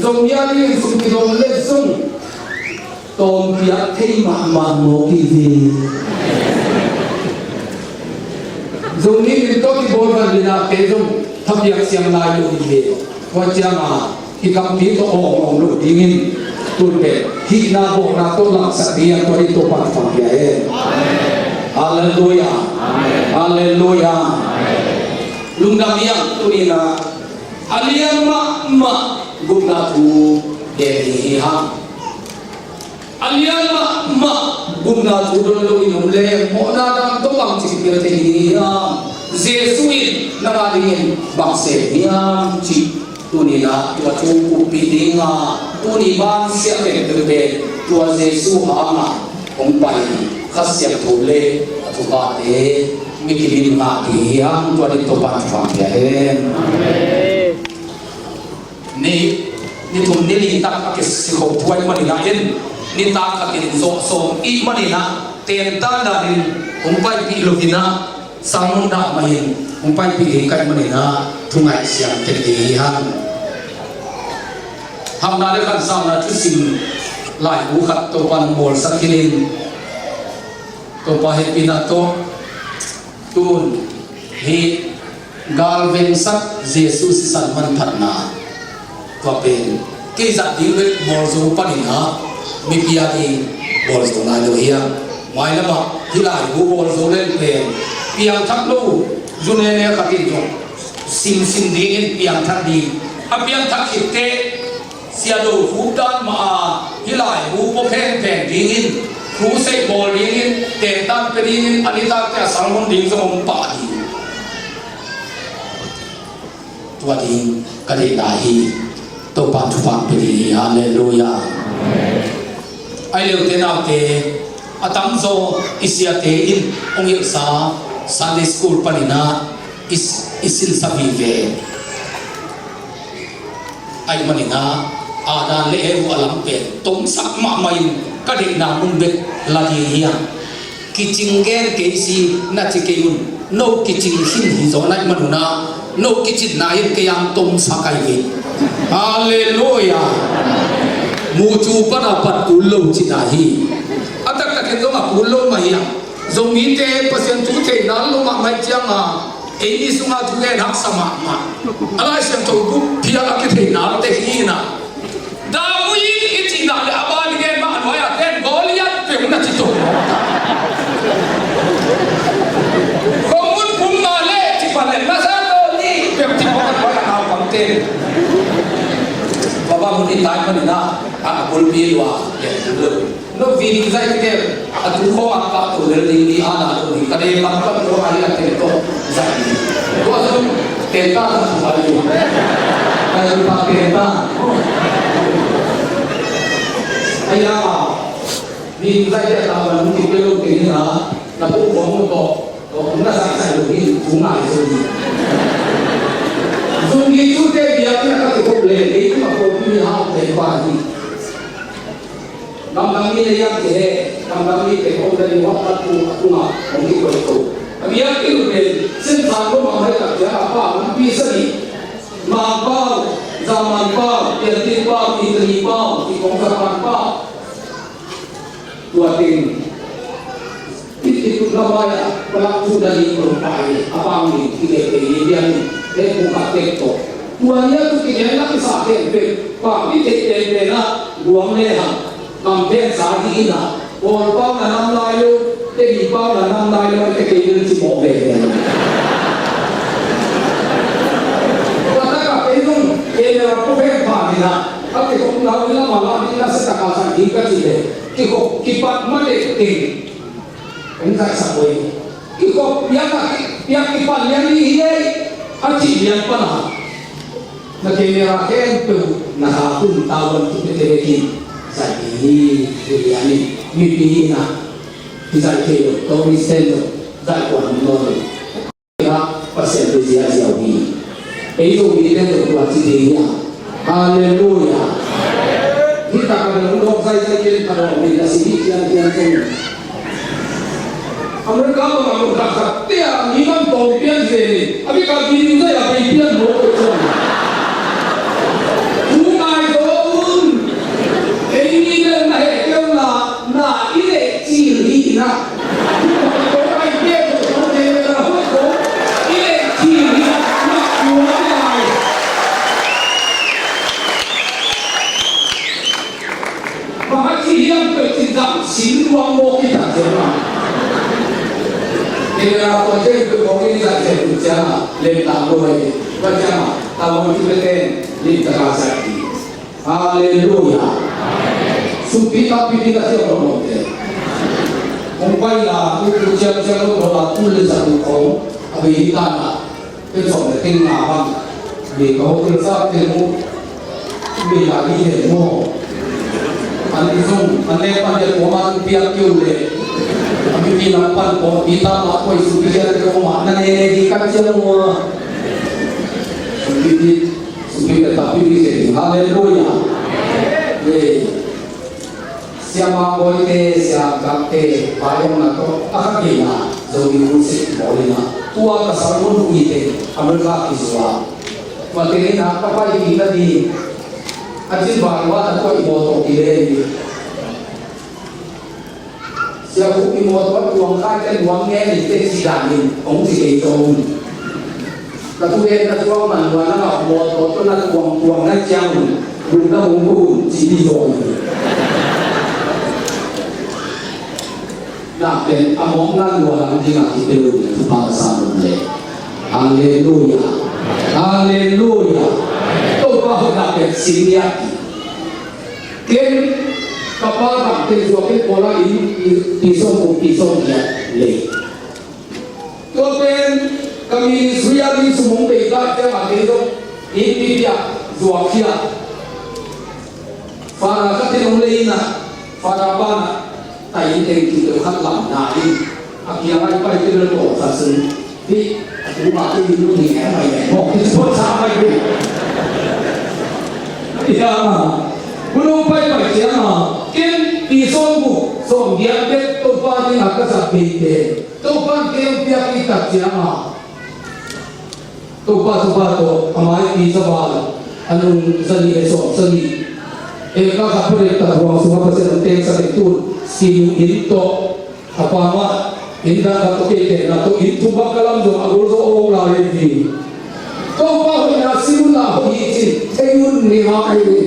Zomi a dingin sum kidong le zong tawmpiak thei mahmah maw ki hi. Zomi min tawh kibawl van linahte zong thapiak siang lai lo hi ve. Tua cianga i kampi tawh awng awng lo dingin tun pen hihna bawhna tawh langsak ding a tua ding Topa thupha pia hen. Halleluia. Halleluia. Lungdam hiam tuninah a lian mahmah gupna thu gen hi hang. A lian mahmah gupna thu don lo in om le mawhna dang tawh bang ci pial thei hiam? Jesuh in nang a dingin bang sem hiam cih tuninah tua thu kuppih dinga tuni bansiah pengpeng pen tua Jesuh hanga hong pai Kha Siangtho le a thukhate mi kilim ngah ding hiam? Tua ding Topa thupha pia hen. Ni, ni thum ni li tak a kisikhop thuai maninah in, nitak khatin zawh sawm ih maninah tentan danin hong paipih loinah, salmon dah mahin hong paipih hi kaih maninah thungaih siam tek ding hi hang. Hamna le khansauna thusim laibu khat Topa nong bawlsak hilhin Topa hehpihna tawh tun hi galvengsak Jesuh sisan manphatna tua pen kei zat ding bek bawlzo paninah mipi a ding bawlzo nai lo hiam? Mailamah hih laibu bawlzo leng pen piangthak lo zu nene khat in zong simsim dingin piangthak ding a piangthak khitteh Sia Do Khup dan mah a hih laibu pua phenphen dingin crusade bawl dingin tentan pia dingin a nitakte a salmon ding zong hong pah ding. Tua ding ka deihna hi. Topa thupha pia ding hi. Halleluia. Ai leute naute a tamzaw i siate in hong hilhsa Sunday school paninah i, i silsa vive. Ahih maninah Adam le Eva a lam pen tomsak mahmah in ka deihna mun bek la ding hiam? Kicing gen kei si na ci kei un. No kicing khin hi zaw na ahih manunah no kicinna in kei ang tomsak ahi ve. Halleluia. Mucu pana pat kul lo cina hi. A taktakin zong a kul lo mah hiam? Zomite Pasian thu thei nal lo mahmah cianga eimi sungah thu gen haksa mahmah. A Lai Siangtho buk phial a kithei nalte hi inah David i cihna le a ban gen mah a nuai-ah ken Goliath peuh na ci to. Tua manin ah, a bulpi lua, ya, tu lo. No, video zai te, a tu khong a ka tu lo ding ni a na lo ni, ka de lam ka tu a ya te to, zai ni. Tua zong, te ta ta tu a lo. Ka tu ta te ta. Aya, video zai te ta ma lo ni pe lo te ni na, na pu khong to. Tua kum na zai zai lo hi, kum ngai zo hi. Zung hi tu te biakinn a ka kikhop le, ei kum a ko pi hau te pa hi. Gamdang mi le yang te he, gamdang mi te ko te ni wa ka tu a tu ma, ong ki ko ko. A biakinn le, sin sa ko ma mai ka ya pa, pi sa ni. Ma pa, zaman pa, ya ti pa, pi ni pa, ti kong sa pa pa. Tua teng. It, it, na vai a, palak tu na ni ko pai, a bang ni, ti le te ni, dia ni, te ko ka te to. Tua ni a tu ki gen na ki sa te pe, pa ni te te te na, guang le ha, kam te sa di na, pol pau na nam lai lo, te di pau na nam lai lo, te ke ni ci mo ve ve. Tua ta ka pe nung, ke na ko pe pa ni na, a te ko na la ma la ni na sa ta ka sa di ka ci le. Kikhop kipat ma tengteng. Hong zaisak uh hi. Kikhop piak a, piak kipat lian hi hi ei. A cih lian pan a, na camera khempeuh na ha tun tavuan tu pete bekin. Zai hi hi hi hi hi. Mipi hi na. Hi zai thei lo, tourist ten lo. Zai kuan lo. Pasian te ziahziah uh hi. Ei Zomite zong tua ci ding hi a. Halleluiah. Hih tak a bel hong dawk zaizai ken ka dawk ding a si hi ciangciang zong. America bang a mun khat khat te a mi bang tawm pian zen in. A bik a bi ding zai a bei pian mawk uh cuan. Thu ngai zaw un. Ei mi bel na heh keu la na i leh cil hi na. Halleluiah. Sumpi tampi ding a siam lo lo te. Hong pai la, tu tu ciang ciang lo lo la, tu le sa tu kong, a bei hi ta na. Ken sawm le teng nga bang. Bei ka hotel sa te mu. Bei la hi he mu. An i zong, an le pan le ko man piak kiu le. A mi pi lam pan ko, i ta ma ko i sumpi ciang te ko ma, na ne ne di kan ciang mu. Sumpi di, sumpi le tampi di se. Halleluiah. Amen. Siamah Bawite, Sia Gakte, Vaiamna tawh a kha kei na, Zomi Hun Sik Bawlina, tua ka salun uh ite, America kizua. Tua tengin a ka pai kik nading, a cin vai ua na tua i mawtaw kile ni. Sia Khup i mawtaw a tuang khai te nuam nge ni te ci danin, hong ci kei tawh un. Ka tu gen na tuang man nuam na ngah mawtaw tawh na tuang tuang na ciang un, lung na hong ko un, ci di zaw un. Nak pen a mawkna nuam ding a kipelun na thupha ka sa nuam le. Halleluiah. Halleluiah. Topa hoihna pen sing lian hi. Ken ka pa bang ken zuak ken pawla in ti sawm kum ti sawm giat lei. Tua pen ka ministry a ding sum hong bei ta ciang a kei zong in pipi ah zuak khia. Fana khat in hong lei in a, fana pa na tai in teng kik lo khat lam na in a kiang a i pai te bel tawh khat sung. Hih, a tu ma te in lung hi ngai mai ngai mawk hi, suak sa mai hi. Ia, kun hong pai pai ciang a, ken pi sawm guk, sawm giat bek Topa ding a ka zat bei pen. Topa in kei hong piak i tak ciang a. Topa, Topa tawh, a mai pi za val, a nung za nih le sawm za nih. Ei ka khat pha dek tak huang sung a Pasian hong teng sa dek tun, sin in tawh. A pa mah, inn dan khat tawh kei tenna tawh inn thum bang ka lam zong a gol zaw a om lai hi. Topa hoihna sim un la hoih hi cin thei un ni mah ahi hi.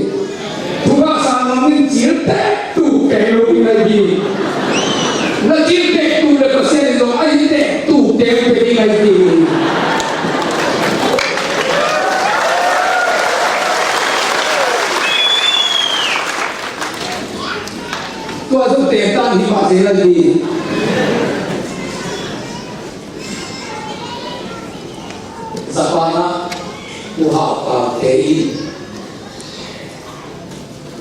Thugah sang ngam in cil tek tuk kei lo ding ahi hi. Na cil tek tuk le Pasian in zong a inn tek tuk teu pe ding ahi hi. Japan ah U Hau Kau te in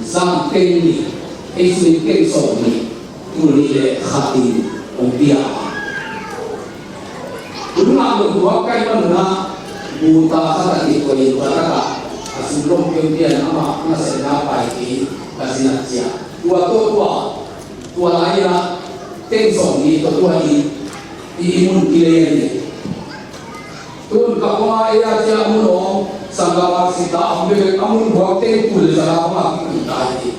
zan teng nih, ei sung in teng sawm nih, tul nih le khat in hong pia. Tul ngah lo tua kai man na, bu ta khat a kituai in tua taka a sum lom pian pian ama nasepna pai kei ka zin a cia. Tua tua tua, tua lai ina teng sawm nih tua tua i, i, i mun kilei a ni. Tun ka kong a ei a cia a mun om, sanggam a sita a om bek a mun buak teng tul le sanggam a kikui ta hi.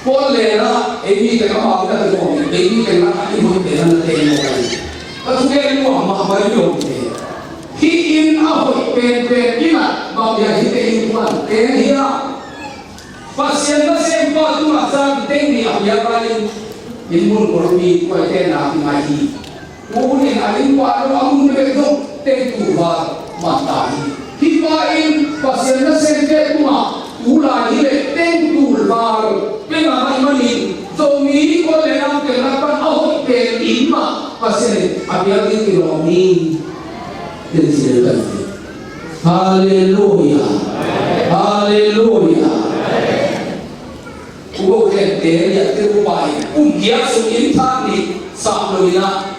Paul le na, ei mi teng amau na kikong, ei mi teng na, i mun teng na teng mo kai. Ka thu gen nuam mahmah i om te. Hih inn a hoih penpen inn ah, bang hia hih teng inn kuan teng hia. Pasian nasempa tungah zan teng nih a piak lai in, inn mun khualmi kuaite na kingai hi. Tua hun in a innkuan lo a mun bek zong teng tul val man ta hi. Hih pa in Pasian nasemte tungah tu lai hi leh teng tul val pia ngam ahih manin Zomi khual le namte na pan a hoih pen inn mah Pasian in a piak ding kilawm hi. Halleluia. Halleluia. U Go Khen te riahte upa in kum giat sung inn thak nih sap lo in ah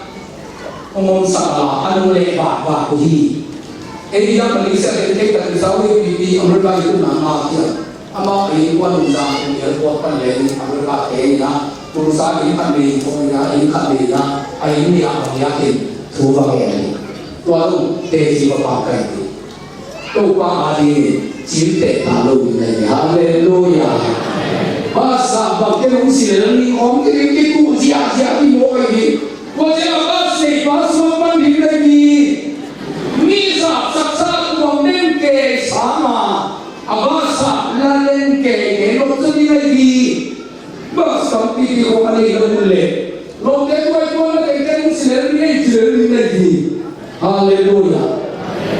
hong omsak a, a nung leh vat vat uh hi. Ei i dang Malaysia te thei tak i zau hi pipi America i tun nang ma kiang. Amau a innkuan nungzang kum giat kuak pan leh in America te in ah kum sa inn khat nei in kong in ah inn khat nei in ah a inn nih ah bang hiak in thu va ngen hi. Tua dong teci va pang kai hi. Topa a dingin cimteh ta lo ding ahi. Halleluia. Bangzah bang ken hong si lel ning om kei ding kituh ziahziah kimawk ahi. Tua ciang a bus nei pa suak pan ding ahi. Mi zahtaksa kuang den kei sang a, a bangzah la den kei kei lo ding ahi. Bus tampipi khawng a nei lo mun leh lawmte tuaituana tengteng hong si lel ni, nei ci lel ni, nei hi. Halleluia.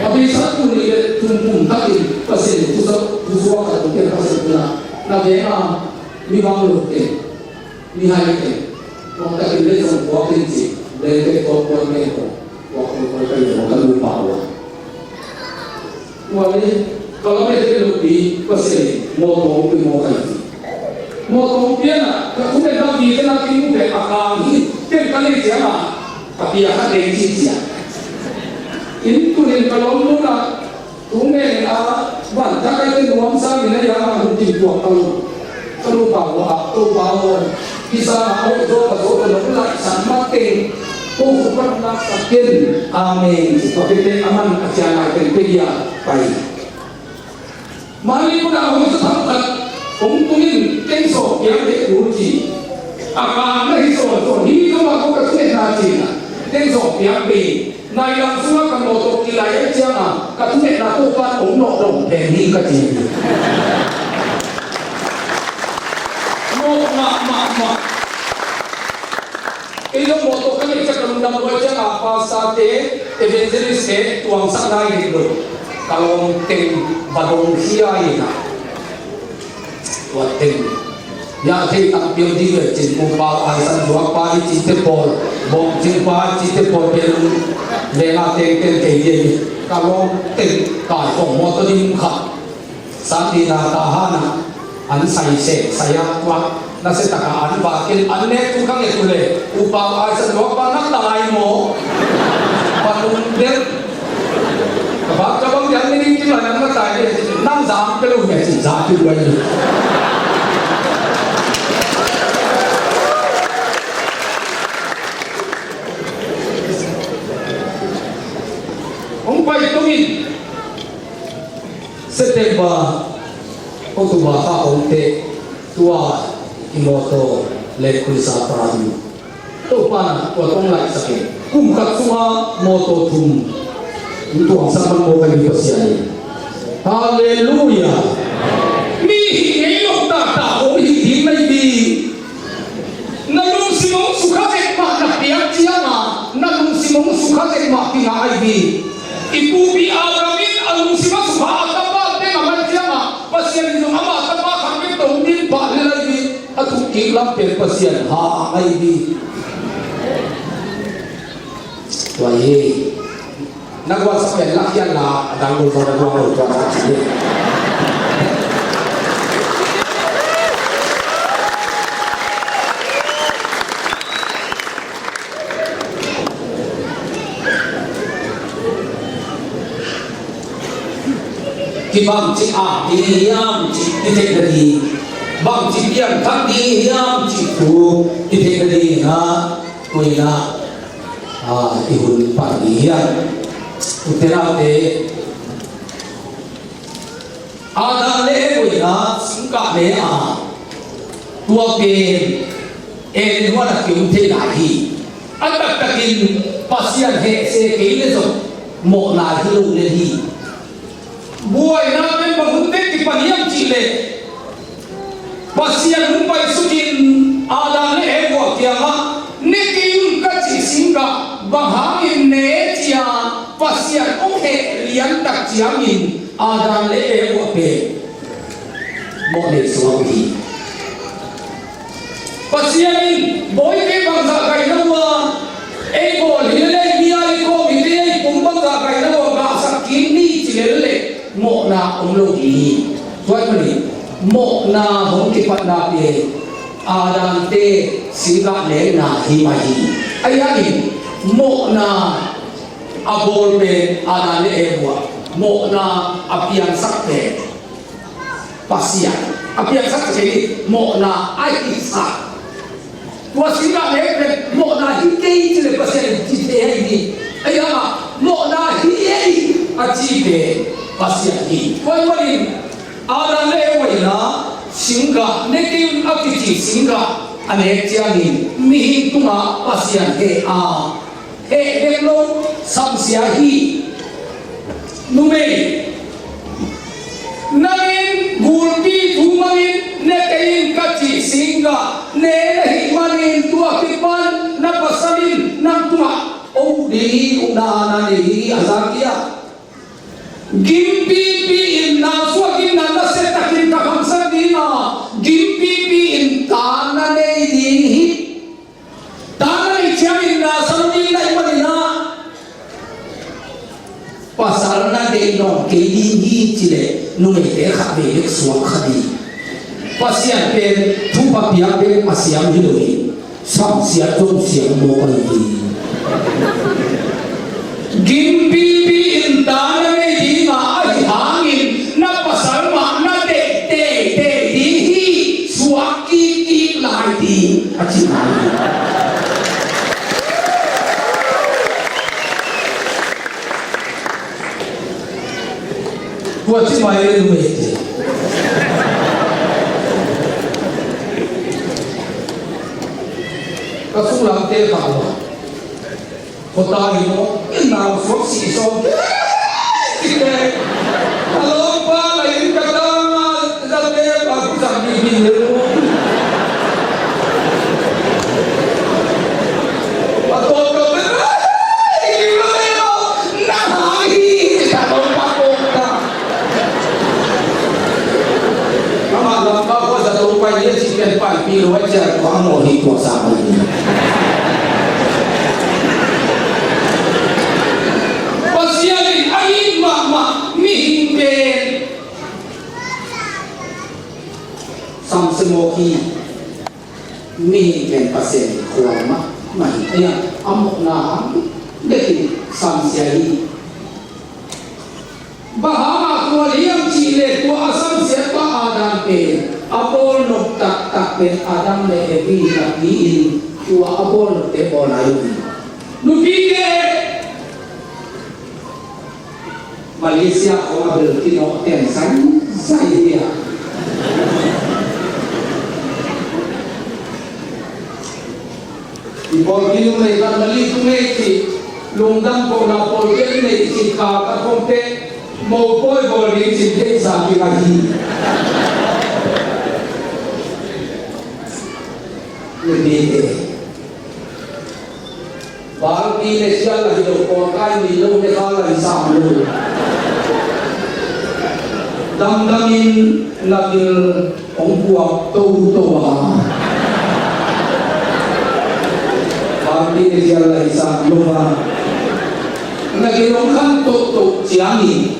A beisa tul nih le thum kum takin Pasian in thusa, thusuak khat hong pia Pasian in ah na veng a mi bang lo teng, mi hai teng, tuak takin le zong puak in ci, le teng tuak puak teng ko, tuak puak puak teng ko, ka lu pau a. Tua leh ka lamet hi lopi Pasian in mawtaw hong pia mawk ahi hi. Mawtaw hong pia in ah ka thungetna vision a kimu pen a kang hi. Ken ka neih ciangin a pia kha ding ci ciang. Inn tun in ka lawm nun ah thungen in a vantak a i ken nuamsa min a yang a hun kim tuak ka lo. Ka nupa uh a, Topa aw, hih sangin a hoih zaw ka zaw ka nong laihsak mat teng ko khut pan laksak ken. Amen. Tua khit teh aman a ciang lai teng pia pai. Mani pun a hoih zaw tham khat hong tung in teng sawm piak beh kul ci. A kang na hi sawn sawn hi, ka mah ko ka thungetna cihna teng sawm piak beh. Nai lam sungah ka mawtaw kilai ahih ciangin ka thungetna Topa'n hong nawh dong pen hi ka ci hi. Nawh mahmah mah. Kei zong mawtaw ka neih ciang ka lungdam luat ciangin pastor-te, evangelist-te tuangsak nai dik lo. Ka lawm teng va dong hi a hi na. Tua teng. Hiah thei tak piau ding le cin, upa aisan zuak pa i cihte pawl, bawngcing pa i cihte pawl pen lung lenga tengteng kei ding. Ka lawm teng kai kong mawtaw ding khat. Sangtina ta hana an sai seh sai a tuak. Nasia taka an vakin an nek tu ka nget tu le upa aisan zuak pa nak ta lai maw? Panung del. Ka bak ka bang diang ni kim lai nang na tai de, nang zam ka lo nge cin za tu wai. Hong pai tung in September, October kha hong teh tua i mawtaw le Khrista party. Topa in tua tawh hong laihsak in kum khat sungah mawtaw thum hong tuangsak man mawk ahi Pasian in. Halleluia. Mi hih ngei lo taktak hong hih ding na hi ding. Na lungsim hong sukha zek mah na piak ciangin na lungsim hong sukha zek mah kingah ahi ding. I pupi Abraham in a lungsim a sukha a tapa teng a man ciangin Pasian in zong ama tapa khat bek tawh hong din pah lel ahi ding. A tung Kik lam pen Pasian ha ngai hi. Tua hi. Na guan sa pen lak hian la, a dang gol zaw na guan lo tua sa ci hi. Kibang ci a ding hiam ci kitheihna ding, bang ci piangthak ding hiam ci thu kitheihna ding a, tuina, a, i hun pan ding hiam? Ute naute, Adam le Eva in singkah ne a, tua pen Eden huan a kiom thei lai hi. A taktakin Pasian hehse kei le zong mawhna hi lo le hi. Buaina pen bang hun te kipan hiam cih leh Pasian hong paisukin Adam le Eva kiangah, ne kei un ka cih singkah bang hangin ne ci-a Pasian hong heh liantak ciangin Adam le Eva pen mawh nei suak uh hi. Pasian in, bawi, kei bangzah gai lo a, ei bawl hi lel, mi a i kawm hi lel, ei pum bangzah gai lo a, gahsak kik ni ci lel leh mawhna om lo ding hi. Tua ahih manin mawhna hong kipatna pen Adam te singkah nekna hi mah hi. Ahi hangin mawhna a bawl pen Adam le Eva, mawhna a piangsak pen Pasian. A piangsak pen mawhna a hihsak. Tua singkah nek pen mawhna hi kei ci leh Pasian in cih thei hi. Ahi hangah mawhna hi ei a ci pen Pasian hi. Tua ahih manin Adam le Eva in singkah ne kei un a kici singkah a nek ciangin mihing tungah Pasian heh a, heh bek lo, samsia hi. Numei, nang in gulpi thu mangin ne kei in ka cih singkah ne na hih manin tua kipan na pasal in nang tungah o ding hi, ukna na nei hi, a zak hi a. Gimpipi in na suak in na nasia takin ka khamsak ding a, gimpipi in ta na nei ding hi. Ta na neih ciangin na sa lo ding na hih manin ah, pasal na deih nawn kei ding hi ci leh numeite khat vei bek suak kha ding. Pasian pen thupha piak bek a siam hi lo hi. Samsiat zong siam mawk ahi hi. Gimpipi in ta na nei ding a, ahi hangin na pasal mah na deih teitei ding hi, suak kikkik lai ding, a ci mai hi. Tua ci mai le numeite. Ka sunglamte kha lo. Khuata hi maw? Nau suak sih sawm kei. A lawmpa lai in ka tang a, zate pa ku zang dih dih le maw? A tawp lo pen, ai, i lo i lo, na hang hi, ka lawmpa kawk ta. Amah lampa khua zato pai ni a cih pen paipih lo a ciah tua a mawh hi tua sa mai hi. Pasian in a it mahmah mihing pen samsia mawk hi. Mihing pen Pasian in khual mahmah hi. Ahi a, a mawhna hang bekin samsia hi. Bang hangah khual hiam cih leh tua a samsiat pa Adam pen a bawlnop taktak pen Adam le Evi napi-in tua a bawlnopte bawl lai uh hi. Nupite, Malaysia khawng a bel kinawh ten zaizai hi a. I pawlpi numei khat Mali tung ei cih, lungdam kohna pawlpi a i neih cih ka ka thong teh, mopawi bawl ding cih theihsa kik ahi. Nupite, balpi le sial ahi lo, kawngkai mi lo le kha lai sam lo. Damdamin na bil hong puak toto a, Pi Nezial Laisang lo a, na gilong khan tohtoh ciangin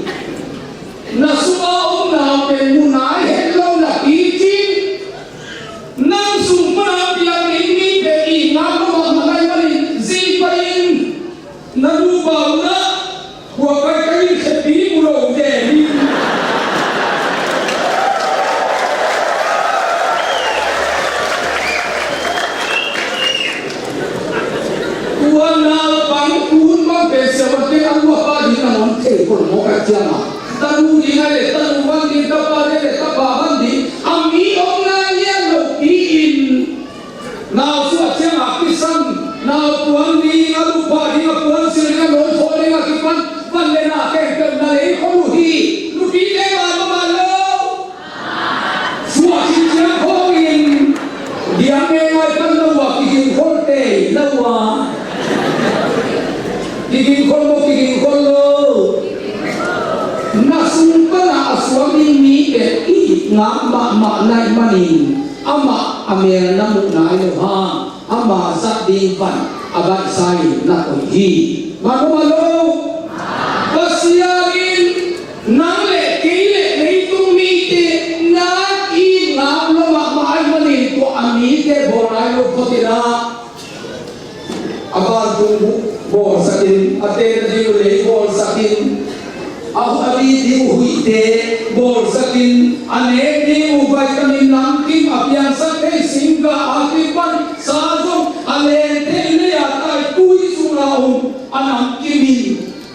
na sungah om nau pen mu nai het lo na picin, nang sung pana piang ding mi pen i ngak lo mahmah nai manin zi pai in na nu bau na kua kai kai in khepi mu lo ve hi. Tua naupang kun bang pen siavuante a luapa ding a ngawn thei khol mawk a ciang a, tanu ding a le tanu van ding, tapa ding le tapa van ding, a mi om nai lian lo pi in, nau suah ciang a kisan, nau puan ding a, lupa ding a, puan sil ding a, nawi thaw ding a kipan, van le na khempeuh na lei khol uh hi. Nupite mah mah lo. Suah cincian khawngin diang ngai pan lo a kiging khol tei lo a, kiging khol lo, kiging khol lo. Na sung pana a suak ding mi pen i ngak mahmah nai manin amah a mel na muh nai lo hang, ama zat ding van a baihsa in na koih hi. Mah lo, mah lo. Pasian in nang le kei le leitung mite na i ngak lo mahmah ahih manin tua a mite bawl nai lo phot in ah, a vantung bawlsak in, a tena ding uh lei bawlsak in, a hu a bit ding uh huihte bawlsak in, a nek ding uh vitamin namkim a piangsak thei singkah a kipan sa zong a len thei lei a tai tui sungah om a namkim in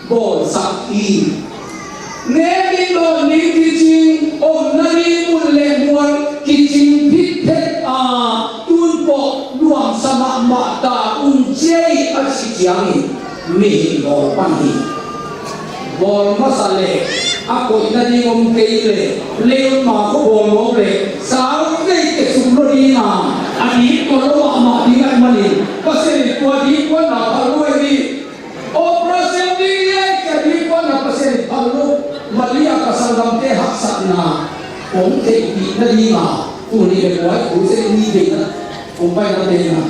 bawlsak hi. Nek ding dawn ding kicing, omna ding mun le mual kicing phitphet a, tun pawh nuamsa mahmah ta un ciai a cih ciangin mihing bawl pan hi. Bawl masa le a koihna ding om kei le, leun ma khua bawl mawk le, sau vei te suk lo ding a, a dik kua lo mahmah ding ahih manin Pasian in tua dik kuan na phal lo hi. Operation ding le cia ding kuan na Pasian in phal lo. Maria ka sanggamte haksatna hong theihpih nading a, tuni le kuai kuai se ni deihna hong paina deihna.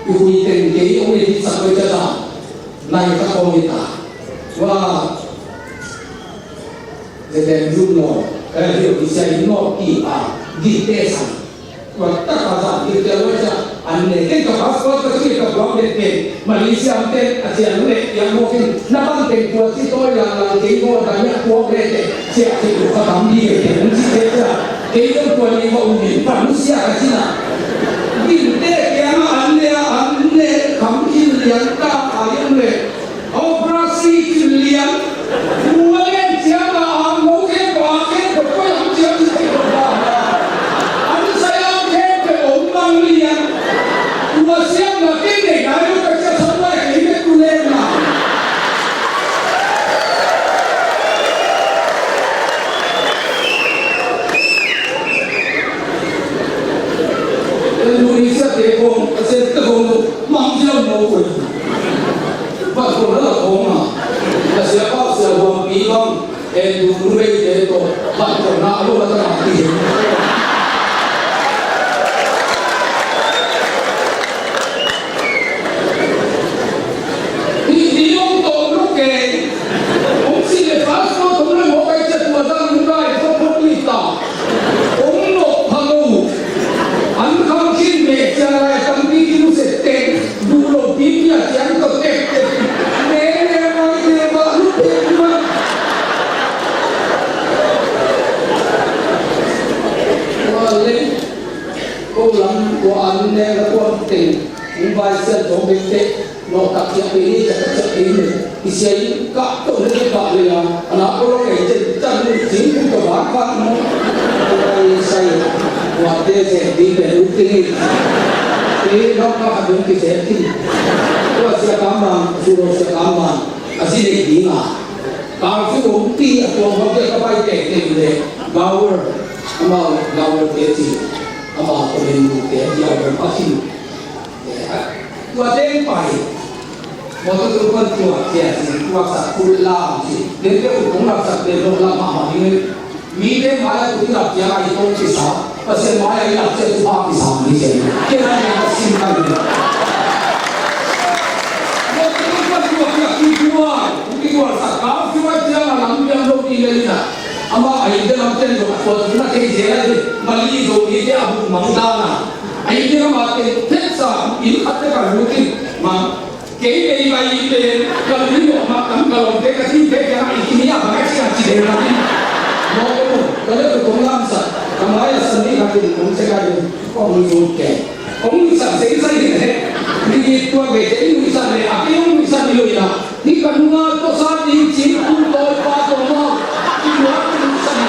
I hui teng kei hong edit sak pai cia ta. Nai ka kong i ta. Wa. Zeten zung no. Eh, hiu i sia in no ki a. Gite sang. Tua taka zan gite lua cia. An ne ken ka passport ka sui ka buang det pen. Malaysia am ten a cia lu le yang mo ken. Na bang ten tua ci toi lang lang kei mo da nya tua le te. Cia ci lu ka tam di ke te. Ci te cia. Kei dong tua ni ma um min pan sia ka ci na. Gite kiang an ne an ne kam kin lian ta a yang le. Operasi cilian. Tua gen ciang a ang mo khe pa khe ko ko yang ciang ci khe ko pa. An sa yang khe pe ong bang lian. Tua siang na khe ne ngai lo ka cia sa lai khe ne tu le na. Indonesia te kong, Asia te kong, mang jia mo ko. Ba ko la kong a. Asia pa sia wang pi bang, en du lu bei te to, ba ko na lo la ta ti. Hi hi ong to lu ke. Ong si le passport ong le mo kai chat ma dang lu kai ko ko ni ta. Ong nok pha lo. An kham khin bek ciang lai tampi khin uh sek teng. Duh lo pi pi a ciang tawh tep tep. Ne ne mai ne mah lu tep mah. Tua leng ko lam tua an ne la tua teng. Ong vai sian tawh bek teh. Nawh tak ciah kei ni, ciah tak ciah kei ni. I sia in kah tawh le kah le a. A na ko lo kei cen can ni cing kum tawh bak bak maw. Ai sai. Tua te zen ding pen ut ding hi. Kei nawh kah a dong kizem ding. Tua sia kam bang, su lo sia kam bang. A si dek ding a. Kau su om ti a tuang bang te ka pai tek tek le. Gawer. Amau gawer te ci. Amau ko men lu te gawer a si. Tua teng pai. Motor tu kan tua cia si, tua sa kul lam si. Tete u kong lap sa te lo lap ma ma ni. Mi te mai a tu lap cia ai tong kisa. Pasian mai a i lap cia tu pa kisa ni cia. Kena ni a sim kan ni. Thei zel a hi, Mali Zomite a buk mang dan a. A inn ding a mah teng phet sa, inn khat teh ka lut in, ma, kei bei bai pen ka lui lawh mah tam ka lawmte ka tinte kiangah i kim hi a bang a ci a ci deuh na hi. Mawk ka mu, ka leh ka kong lamsak, ka mai a san ni ka tin kong se ka in, kong zut kei. Kong muhsak zeizai hi leh, mi tuak ve te i muhsak leh, a kei hong muhsak hi lo in a. Hih ka nunga tawsa ding cing kum tawipa tawh maw, i luat i muhsak hi.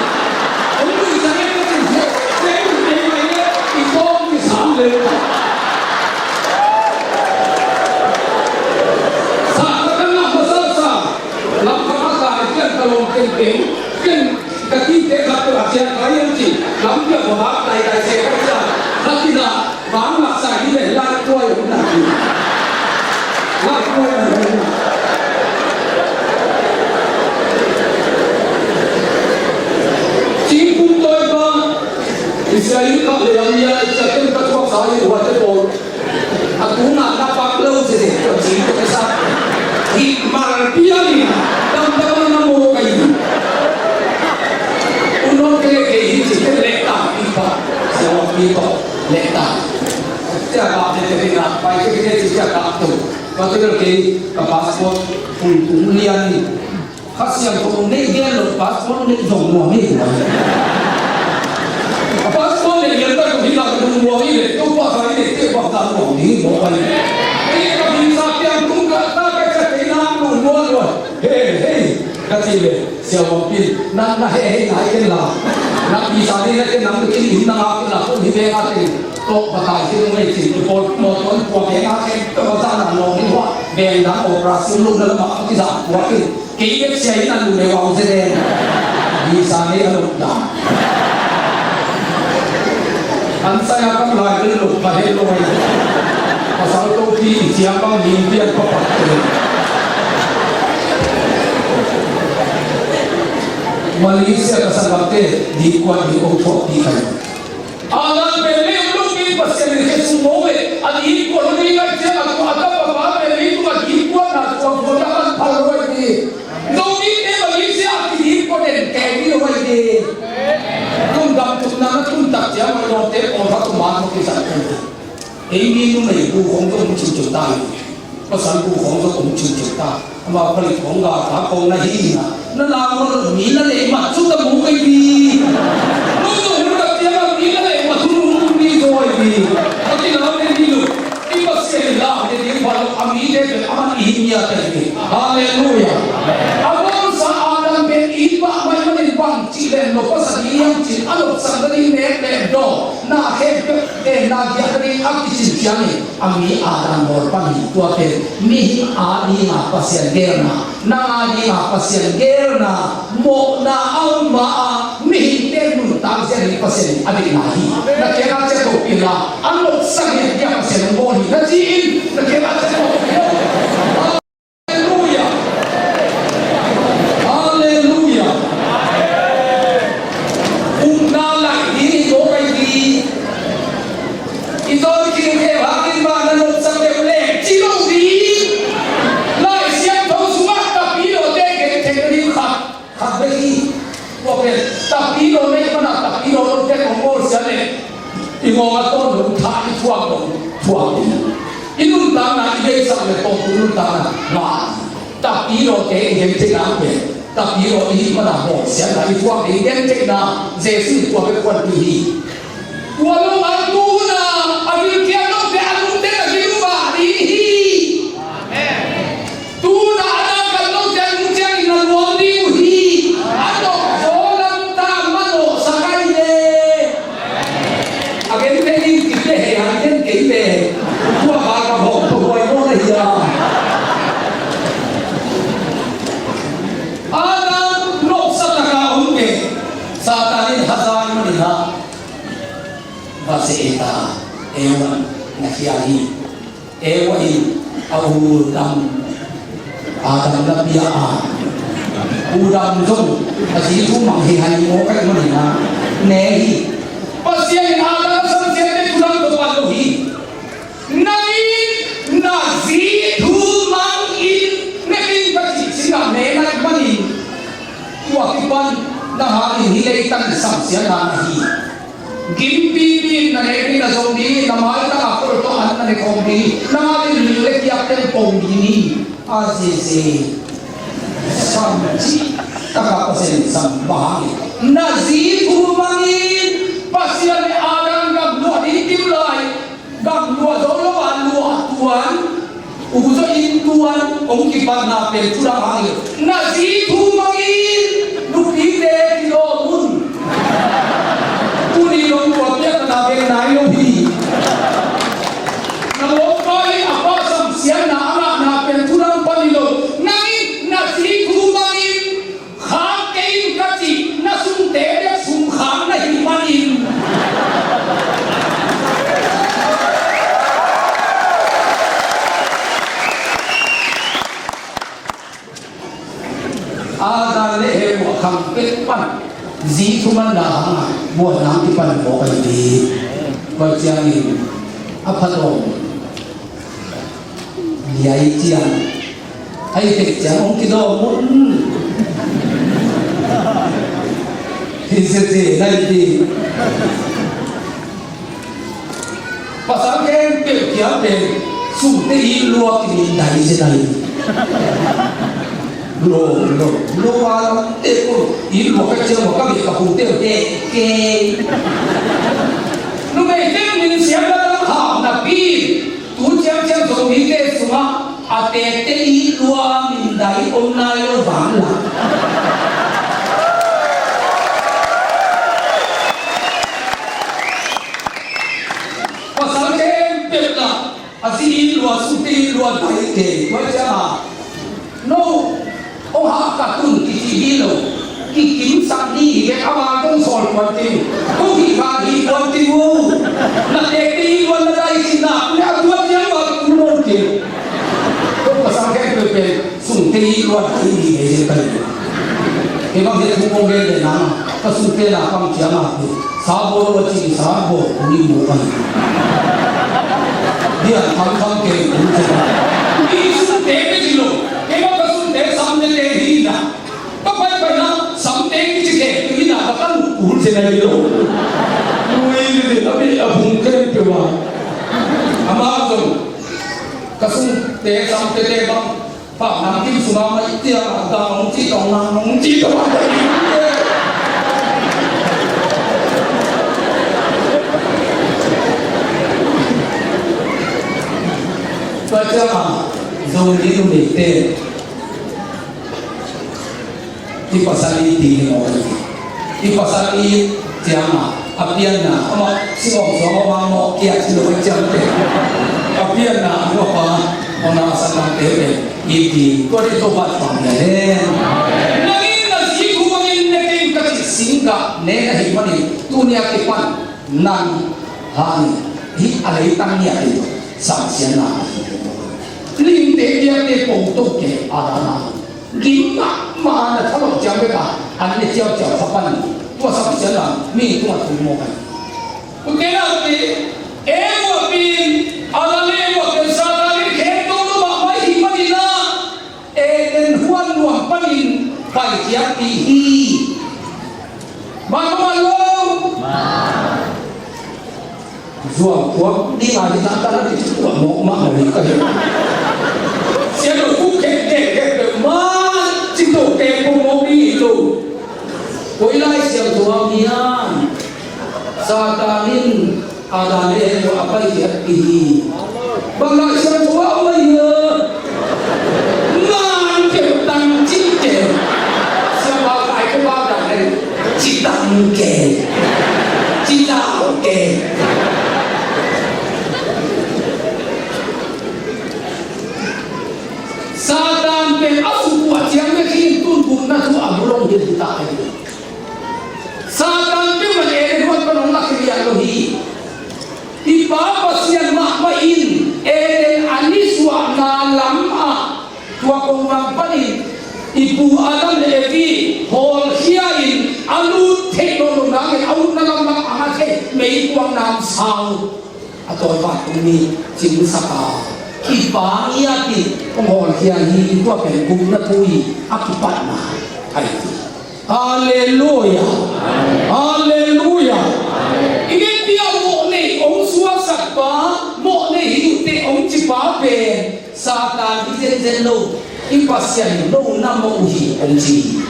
Hong muhsak hi ka cin hi, kei hong ei mai leh, i tawng i sang leh. Sa ka kan ngah masa sa, lam ka ka kai kian ka lawm tengteng, kian ka tinte khat tawh a ciang kai an ci, lam kian ka bak kai kai se ka ciang, ka tina, Bang laksa hi le laikuai om na hi. Laikuai om na hi. Cingkum tawi bang Israel ka le am ya ka tem ka tuak sa hi wa te pawl. A tu na na pak lo se se ka cingkum sa. Hi mar pia ni. Dam dam na mo kai. Unon ke ke hi ci ke le ta pi pa. Sa wa pi pa. Leh ta. Cia kah te te na, pai te te cia kah tu. Kah tu kei ka passport tung tung lian ni. Kha Siangtho neih gen lo passport neih zong nuam hi. Ka passport neih lian ta tu hi la ka tung nuam hi le, tu pa sa hi le, te pa sa nuam hi, nuam hi. Ei ka visa piang tung ka, ta ka cia te na tung nuam nuam. Hei, hei, ka ci ve, Sia Wang Pin, na, na hei hei ngai ken la. Na visa ni na ken nam kin in na nga ken la, kum hi ve nga ken. Tok batai kin ngai kin, i pawl mo ton kua ve nga ken, ka ba ta na lo ni wa. Beng dang operation lu na la ma ki za kua kin. Kei bek sia in a lu le wa u ze den. Visa ni a lu da. An sai a kam lai bil luk ka hel lo ai. Pasal to pi i ciang bang lim pian pa pat te. Malaysia ka sanggam te di kuan di ong thuak pi kai. A lan pen le um luk pi Pasian in khe sung mo ve. A di kuan lo di ngai ciang a tu a ta pa pa pen le tu a di kuan na tu a kuan na man phal lo ai di. Zomite Malaysia a kidim ko den kei ni lo mai de. Kum dam tum na na tum tak cia mai lawmte kong kha kum man ko kisa ko. Ei mi numei bu khong ko kum ciu ciu ta. Pasal bu khong ko kum ciu ciu ta. Ama palik khong ga ta khong na hi na. Na la mo mi na le ma chu ta mu kai bi. Lo lo hu ta cia ma mi na le ma chu mu mi zo ai bi. A ti na le ni lo. I Pasian in la ne ding bang lo a mite pen a man i hi ngiat ahi hi. Halleluiah. A bangsa Adam pen i pah mai manin bang cih len lo pasal i hiam cin a lopsak nading nek le daw na khempeuh na giah nading a kicin ciangin a mi Adam bawl pan hi. Tua pen mihing a dinga Pasian gelna. Nang a dinga Pasian gelna, mawhna a om ma a, mihingte nuntak zia ding Pasian in a deihna hi. Na kiangah ciah to pila, a nopsak hi a Pasian hong bawl hi. Na ci in, na kiangah ciah to pila. Halleluiah. Halleluiah. Upna laih ding hi ko kai ding. I tawn khin khe hangin mah na nopsak deuh leh ci lo ding. Lai Siangtho sungah tapilawte gentheihna ding khat, khat bek hi. Tua pen tapilo neih mana tapilo lote kong bawlsia leh i ngawng a tawn lo thah i thuak lo thuak ding. I nuntakna i beisak le tawmtu nuntakna ngah. Tapilote i gentheihna pen tapilo i hih mana bawlsiatna i thuak ding gentheihna Jesu in tua bek khuanpih hi. Tua lo a tuna a gilkial lote a lungte a gil uh vah ding hi. Tuna a dangkan lote a lungte a gil na nuam ding uh hi. A dok zaw lam ta manawh sa kai le. A gen te in kite he a gen kei ve. Tua ba ka hawm tua huai maw na hi a. Adam nopsa taka om ve. Satan in hazai manin a va se e ta. Eva na khia hi. Eva in a u dam Adam na pia a. U dam zong a zi thu mang hi hai maw kai manin a ne hi. Pasian in Adam a samsiate thu dam tawh pan lo hi. Nang in na zi thu mang in ne king ka cih cingah ne nai manin tua kipan Na hangin hih leitang in samsiatna na hi. Gimpipi in na nek ding, na zong ding, na maitang a kol tawh an na ne khawm ding, na hangin ling le kiak teng pong ding hi. A ziaziai sam cih takah Pasian in sam bang hangin, na zi thu mangin. Pasian in Adam gam luah ding tim lai, gam luah zo lo a, luah tuan, u zaw inn tuan, hong kipatna pen thu dang hang hi lo. Na zi thu mangin, nupite kilawm un. Tuni dong tua piakna bek nai lo hi. Na lawmpa in a pa samsiatna a ngahna pen thu dang pan hi lo. Nang in na zi thu mangin, khak kei in ka cih na sungte bek sung khak na hih manin. Adam le Eva khang pek pan, zi thumanna hang a buaina kipan mawk a hi. Tua ciangin a phat om liai ciang, a i tek ciang hong kidawm un. Hi sese nai ti. Pasal khempeuh kiang pen sungte i luak i min dai zen ahi. Lo, lo, lo a lam te ko i luak ka ciang wa ka bia ka pu te te ke. Numei te min siam la lam ha na pi. Tu ciang ciang Zomite sungah a tekte i lua min dai om nai lo vang la. Pasal khempeuh la a zi i lua, sute i lua dai ke. Tua ciang a no, ong hah ka tun kici hi lo. Kikimsak ni hi bek a, ama kong sawl tuan ting. Kong hih ka hih tuan ting uh. Na tek te i tuan na dai ci na, ne a tuan ting a, kong lo ting. Kong pasal khempeuh pen sungte i tuan hi hi hi hi. Kei bang hi thu kong gen den na, ka sungte na pang ciang a hi. Sa bawl lo a ci, sa bawl kong i mu kan. Dia tham tham ke kong ci. I sungte ke ci lo. Kei bang ka sungte samte te hi na. Ka pai pai na, samte kici khempeuh hi na, ka kan kul se na hi lo. Lui li li, a bi a phung khempeuh a. Ama zong, ka sungte samte te bang, pa nang kim sung a mai tia, a da nong ci tong nang nong ci tong a. Tua ciang a, zong li nu mei te. I pasal i ti ni maw? I pasal i ciang a, a pianna, ama, si maw, so maw, maw, maw, kia, si lo, ciang te. A pianna, a nupa, ona, a sanna, te, te, i ti, tua di to bat pang ya le. Nangin na zi thu bangin ne kei ka ci sing ka, ne na hi manin, tu nia kipan, nang, hani, hi a leitang nia ti, samsiatna. Limte, piakte, pong to ke, a dana. Gim mahmah na thalawh ciang bek a, an ne ciauciau kha pan, tua samsiatna mi tungah thu mawk a hi. Ute naute, Eva pen, Adam le Eva pen Satan in khemto lo mahmah ahih manin ah, Eden huan nuam panin paikhiatpih hi. Mahmah lo. Zuau thuak ding a ding a, ka na kici thuak mawk mah mawk hi ka hi. Siangtho khen kek kek peuhmah ci to kek peuhmah ding hi lo. Koi lai siangtho hiam? Satan in Adam le Eva a paikhiatpih hi. Bang lai siangtho a om ahi a? Ngan keu tang cih keu. Siangtho kai ko ba dang hen. Ci tang keu. Ci tang keu. Satan pen a sukhuah ciang bek hi in tun gupna thu a bulong hi ta hi. Satan peuhmah Eden huan pan hong lakhia lian lo hi. I Pa Pasian mahmah in Eden a nisuahna lam ah tua kongvang panin i pu Adam le Evi hawlkhia in a lut theih nawn lo nangin a utna lamlam a ngah thei meikuang namsau a tawi vantung mi cingsak a, i Pa ngiat in hong hawlkhia hi. Tua pen gupna thu hi, a kipatna ahi hi. Halleluia. Halleluia. I gen pia mawh nei hong suaksak pa, mawh nei hi uh teh hong ci pa pen Satan hi zenzen lo. I Pasian in no na mawh uh hi hong ci.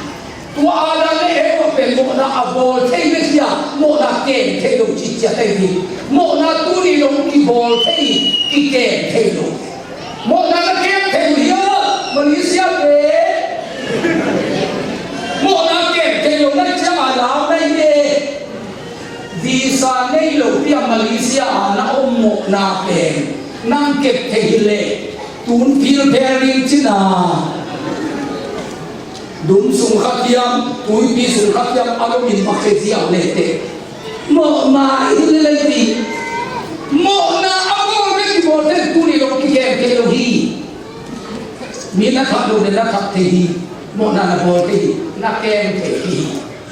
Tua Adam le Eva pen mawhna a bawl thei bek hi a, mawhna kem thei lo ci ciat ahi hi. Mawhna tuni dong kibawl thei, kikem thei lo. Mawhna na kem thei uh hi a, Malaysia te. Mawhna kem thei lo na ciang a lau na hi e. Visa nei lo pi a Malaysia a na om mawhna pen nang kep thei hi leh, tun philphel ding cin a. Dum sung khat hiam, tuipi sung khat hiam, a lomin mak thei ziau leh teh. Mawhna hi lel ei ti. Mawhna a bawl bek kibawl thei, tuni dong kikem thei lo hi. Mi na thah lo leh na thah thei hi. Mawhna na bawl thei hi. Na kem thei hi.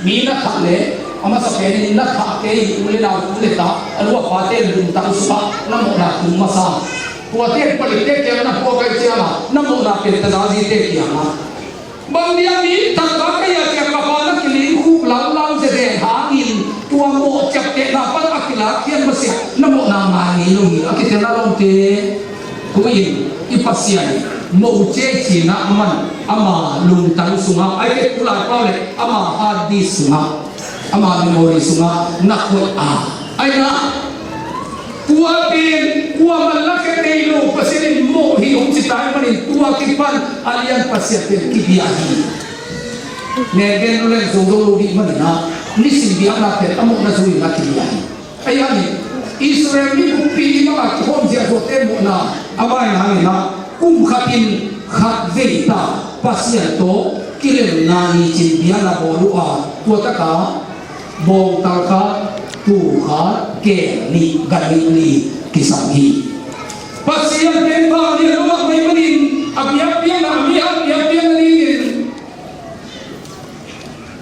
Mi na thah leh a masa penin na thah thei hi. U le nau, u le ta, a nu a pate lungtang sungah na mawhna tung masa. Tuate palitte kiang na puak ai ciangah na mawhna pen tazazite kiangah. Bang dia mi taktak kei a ciak ka pa na kilin khuk laulau zeden hangin tua mawh ciaptehna pan a kilak hian masiah na mawhna ngai ngei lo hi a kitelna lawmte. Tuin i Pasian mawh uh cei cinah aman ama lungtang sungah ai kei kulai pau le ama hard disk sungah ama memory sungah na koih a. Aina tua pen kuaman lak et nei lo Pasian in mawh hi hong ci tai manin tua kipan a lian Pasian pen kibia hi. Negen lo leng zong zong lo dih manin a nisim biakna pen a mawhna zui na kibia hi. Ahi hangin Israel mi bukpi i mangah kihawm ziahzuahte mawhna a baina hangin a kum khatin khat vei ta Pasian tawh kilemna ni cin biakna bawl uh a tua taka bawngtal khat, tuu khat, keel nih, ganhing li kisam hi. Pasian pen bang nih lo mah mai manin a biakpiakna a mi a biakpiakna dingin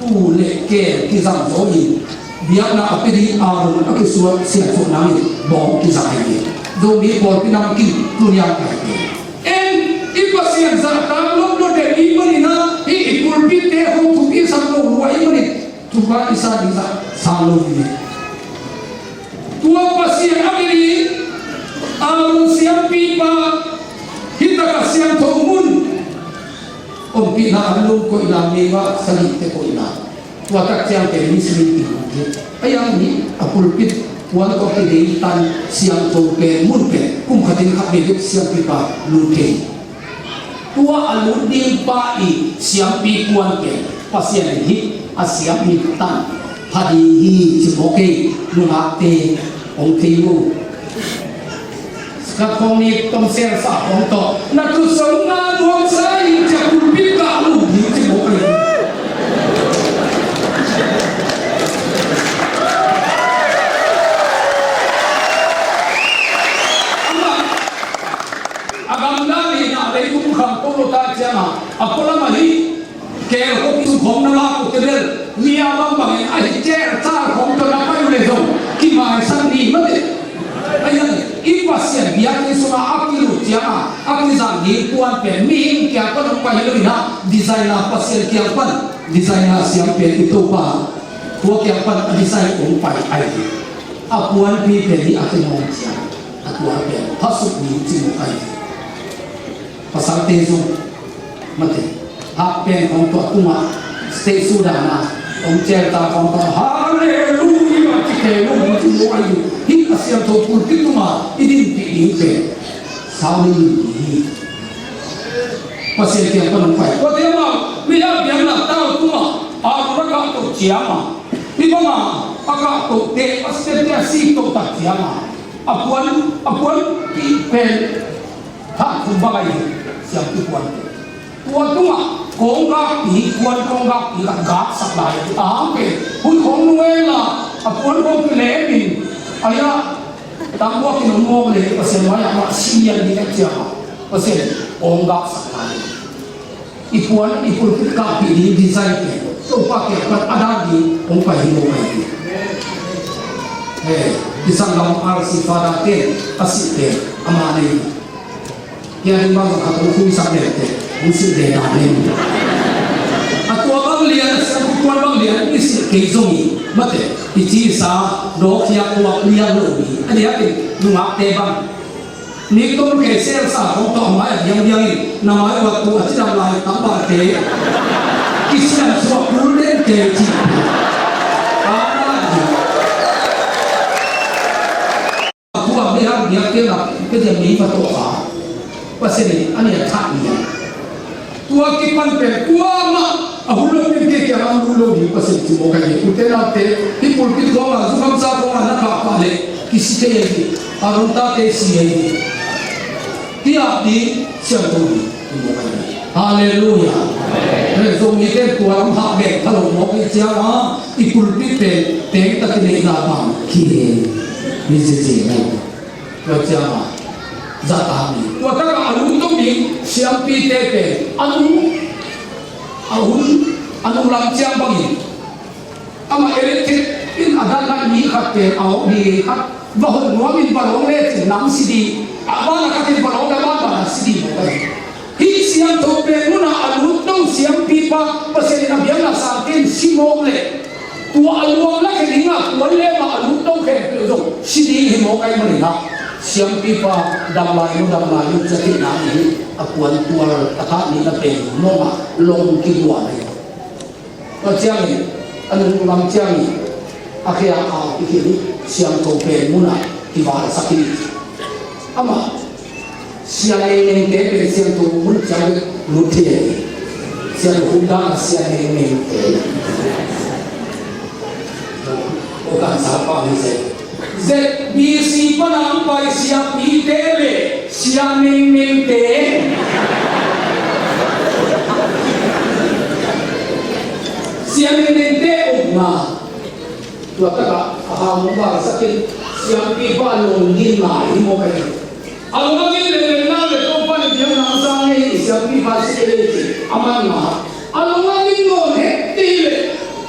tuu le keel kizang zaw in biakna a pia ding Aaron a kisuak siangtho nangin bawng kizang ahi hi. Zomi pawlpi namkim tuniang kai hi. En i Pasian zahtak lomlo deuh i manin a hih i pulpitte hong thupi sak lo lua i manin thupha i sa ding zah sang lo hi. Tua Pasian a minin Aaron siampipa hih taka siangtho mun ompihna an lum koihna meiva salihte koihna tua tak ciang pen mi sinin kihong hi. A yang nih a pulpit puan tawh kidei tan siangtho pen mun pen kum khatin khat vei bek siampipa lut thei. Tua a lut ding pa i siampi puan pen Pasian in hih a siampi tan pha ding hi ci mawk ei. Nungakte hong thei lo. Ka khong ni tom sel sa khong tawh na tu song na nuam sa in cia pulpit ka lu ding ci mawk ei. A gamla ni na leitung khang ko lo ta ciang a a ko lam a hi. Keel hok in khong na lak uh te bel mi a bangbangin a hi cel cal khong tawh na pai uh le zong kimaisak ni mate. Ahi hang i Pasian biakinn sungah a kilut ciangah a kizang ding puan pen mihing kiang pan hong pai hi lo in ah designer Pasian kiang pan designer siam pen i Topa tua kiang pan a design hong pai ahi hi. A puanpi pen hi a kingawng ciang a tua pen phasuk ding ci mawk ahi hi. Pasalte zong mate hak pen khong tua tungah state sudan a hong cel ta khong tua halleluia ci kei lo ding ci mawk ahi hi. Hih a siangtho pulpit tungah i dinpih ding pen sau ni hi. Pasian kiang pan hong pai tua te amau mi a biakna tau tungah a run a kah to ciang a mi bangah a kah to te a siante a sik to tak ciang a a puan a puan pi pen Tha thum bang ahi siampi puan pen. Tua tungah kawng gakpi, puan kawng gakpi khat gaksak lai a hang pen. Hui khong nung en la a puan khong kilemin ahi a tambuak in hong mawk le Pasian mai ah mah sinian ding a ciang a Pasian kawng gaksak lai. I puan i pulpit gakpi ding design pen Topa kiang pan a dan ding hong pai hi lo mai hi. He, i sanggamh R C Father ten a sih pen ama nei. Hian in bang khat hong khuisak leh teh hong sih leh dan leh. A tua bang lian a siang kuan I sih kei zong hi mate, i ci i sa dawk hiak tuak lian lo hi. A diakin nungakte bang, ni tom kei sel sa kong tawh a mai a biangbiang in na mai uat tu a cidam lai tambahte kisian suak kul den kei ci. A na hi. A tua mi hang biak te nak ke dia mi pa to a. Pasal ni ani a that ni. Tua kipan pen kuamah a hun lo pen ke kia ang hun lo ni pasal ci mo kai ni. Ute na te hi pulpit ko ma zu kam sa ko ma na ka pa le kisi te ye ni. A rong ta te si ye ni. Ti a ti siang ko ni. Haleluya. Amen. Zong i ten tua lam hak bek tha lo mawk i ciang a, i pulpit pen teng tak i neihna bang khi hen. Ni zi zi ngai. Tua ciang a, za ta ni. Tua tak a a lungdong ding siampite pen a nung, a hun, a nung lam ciang bangin Amah electric in a dan lai mi khat pen a hong hi khat va hon nuam in va lawng lecin nang si ding. A ban a khat in va lawng a ban ban a si ding mawk a hi. Hih siangtho pen munah a lut dong siampipa Pasian in a biakna sangte in si mawk leh tua a luang lak hi ding a kuan lem ah a lut dong khempeuh zong si ding hi mawk ahih manin ah siampipa dam lai mu dam lai mu ciatihna hi a kuan tual a khat nihna pen mawngah long kiguan ahi. Tua ciangin a nung lam ciangin a khia a i khin siangtho pen munah kivalsak hi. Amah sia nengmengte pen siangtho mun ciang lut hi. Siangtho hun dang a sia nengmengte. Ko kan sa pa hi se. Z B C pan a hong pai siapite le sia nengmengte. Sia nengmengte ukna. Tua takah a hang hong valsak in siampipa lungdam ngai hi mawk a hi. A lungdam in lenglenna le Topa in biakna a sang ngei hi siampipa si kei hi ci a man nga. A lungdam in nawn het ti le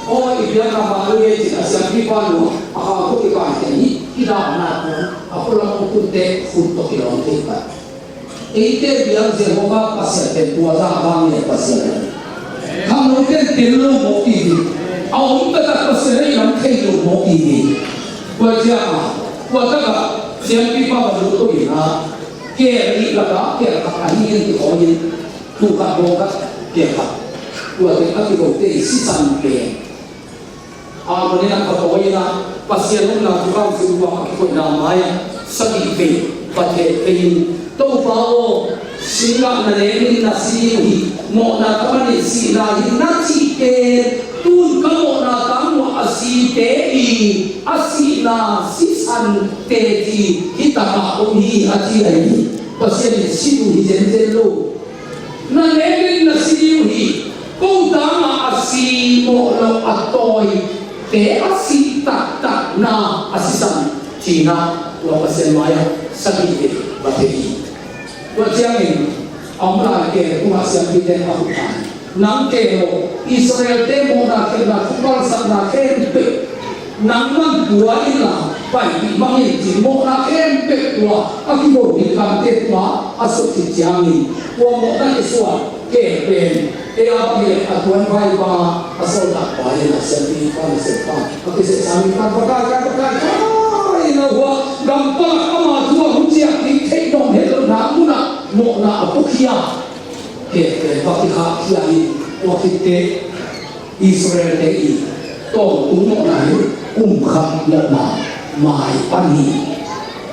aw i biakna bang lo hi ci a siampipa lung a hang khut i pai te hi. I dahna tawh a pulam hong tunte khut tawh kilawm thei pah. Eite biak Jehovah Pasian pen tua dah bang le Pasian. Khangnote tel lo mawk hi hi. A om taktak Pasian ei lam thei lo mawk hi hi. Tua ciang a tua takah siampipa va lut uh in a kel nih lakah kel khat a hi in ti khawi in tuk khat bawng khat kel khat. Tua teng a kigote i sisan pen Amen. A patawi in a Pasian omna Thukau Zing Buang a kikoihna mai-ah sagih vei va theh vei in Topa aw, singah na leng in na si ding uh hi, mawhna ka man in sihna hi na cih pen tun ka mawhna tang uh a site i a sihna sisan teci hi takah om hi a ci ahi hi. Pasian in si uh hi zenzen lo. Na nekin na si ding uh hi. Ko tangah a si mawh loh a tawite a sih taktakna a sisan cihna tua Pasian mai-ah sagih vei va thei hi. Tua ciangin a om lai kel tungah siampite a huh ta hi. Nang kel aw, Israelte mawhna khialhna thupalsakna khempeuh nangman tua inla paipih bangin cih mawhna khempeuh tua a kibo hi kamte tua a sut hi ciangin tua mawhna kisuah kel pen ei a bang hileh a tuan vai banga a soltak pa hi na siampi pa na sep pa a kisehsa mi pa pakai ka pakai ka hi na hua gampang ama tua hun ciah ding theih dong het lo na munah mawhna a pukhia. Kel pen va kikhahkhia hi tua khitte Israelte i tawmtung mawhna hi um khat mawhna mai pan hi.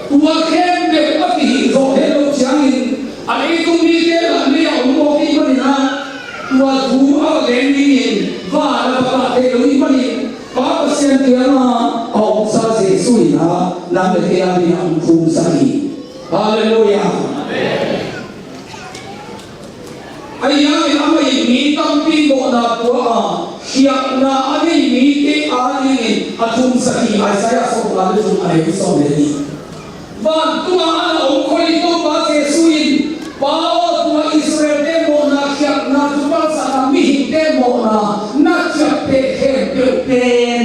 Tua khempeuh a kihih zawh het loh ciangin a leitung mite lam nei a om mawk ih manin ah tua thu a va gen dingin van a va kah thei lo ih manin Pa Pasian kiangah a omsa Jesuh in ah nang le kei a dingin a hong thumsak hi. Halleluiah. Amen. Ahi hangin amah in mi tampi mawhna pua a, khialhna a nei mite adingin a thumsak hi. Isaiah sawmnga le thum a neu sawm le nih. Vantungah a na om khol i Topa Jesuh in, Pa aw, tua Israelte mawhna khialhna thupalsakna mihingte mawhna na ciapteh khempeuh pen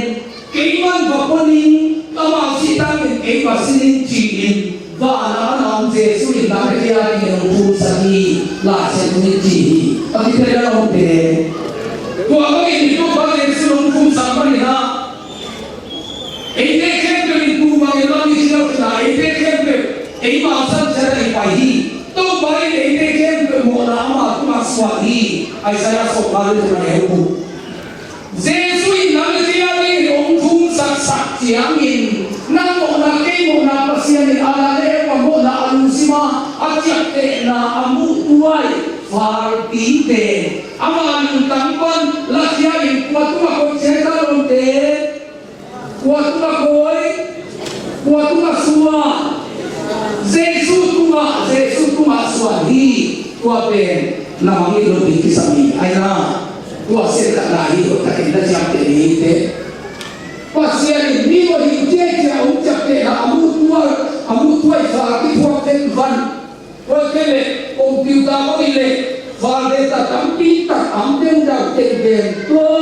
Keiman va pua ning, amau sih tangin kei va si ning ci-in, vana a na om Jesuh in nang le kei a dingin hong thumsak hi, Lai Siangtho in ci hi. A kipia na omte. Tua bangin i Topa Jesuh in hong thumsak Pasian ciat ah i pai hi. Topa in eite khempeuh mawhna ama tungah suah hi. Isaiah sawmnga le thum a neu. Jesuh in nang le kei a dingin hong thumsaksak ciangin, nang mawhna, kei mawhna, Pasian in Adam le Eva mawhna a lungsim a, a ciaptehna a muhtuai falpite, ama lungtang pan lakhia in, kua tungah koih ciat ka lawmte, kua tungah koih, kua tungah suah, Jesuh tungah, Jesuh tungah suah hi. Tua pen na mangngilh loh ding kisam hi. Ai na, tua siatakna hi. Hoih takin na ciamteh ding hi teh. Pasian in mi mawh hi teh, cia hong ciaptehna a muhtuai, a muhtuai fal kithuak den van. Tua khit leh computer mawh hi leh fal data tampi tak om deuhdeuh tengteng. Tua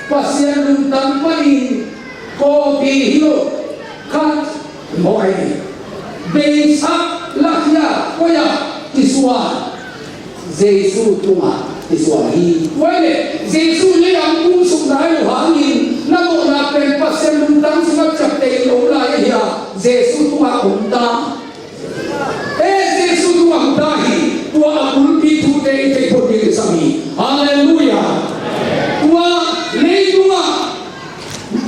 Pasian lungtang panin kawpi hi lo, khat mawh ahi. Beisak lakhia, koi ah kisuah? Jesuh tungah kisuah hi. Tua leh Jesuh lei ah hong kumsuk nai lo hangin na mawhna pen Pasian lungtang sungah ciapteh in om lai ahia? Jesuh tungah om ta. Eh, Jesuh tungah om ta hi. Tua a bulpi thute i theih phot ding kisam hi. Halleluiah. Tua leitungah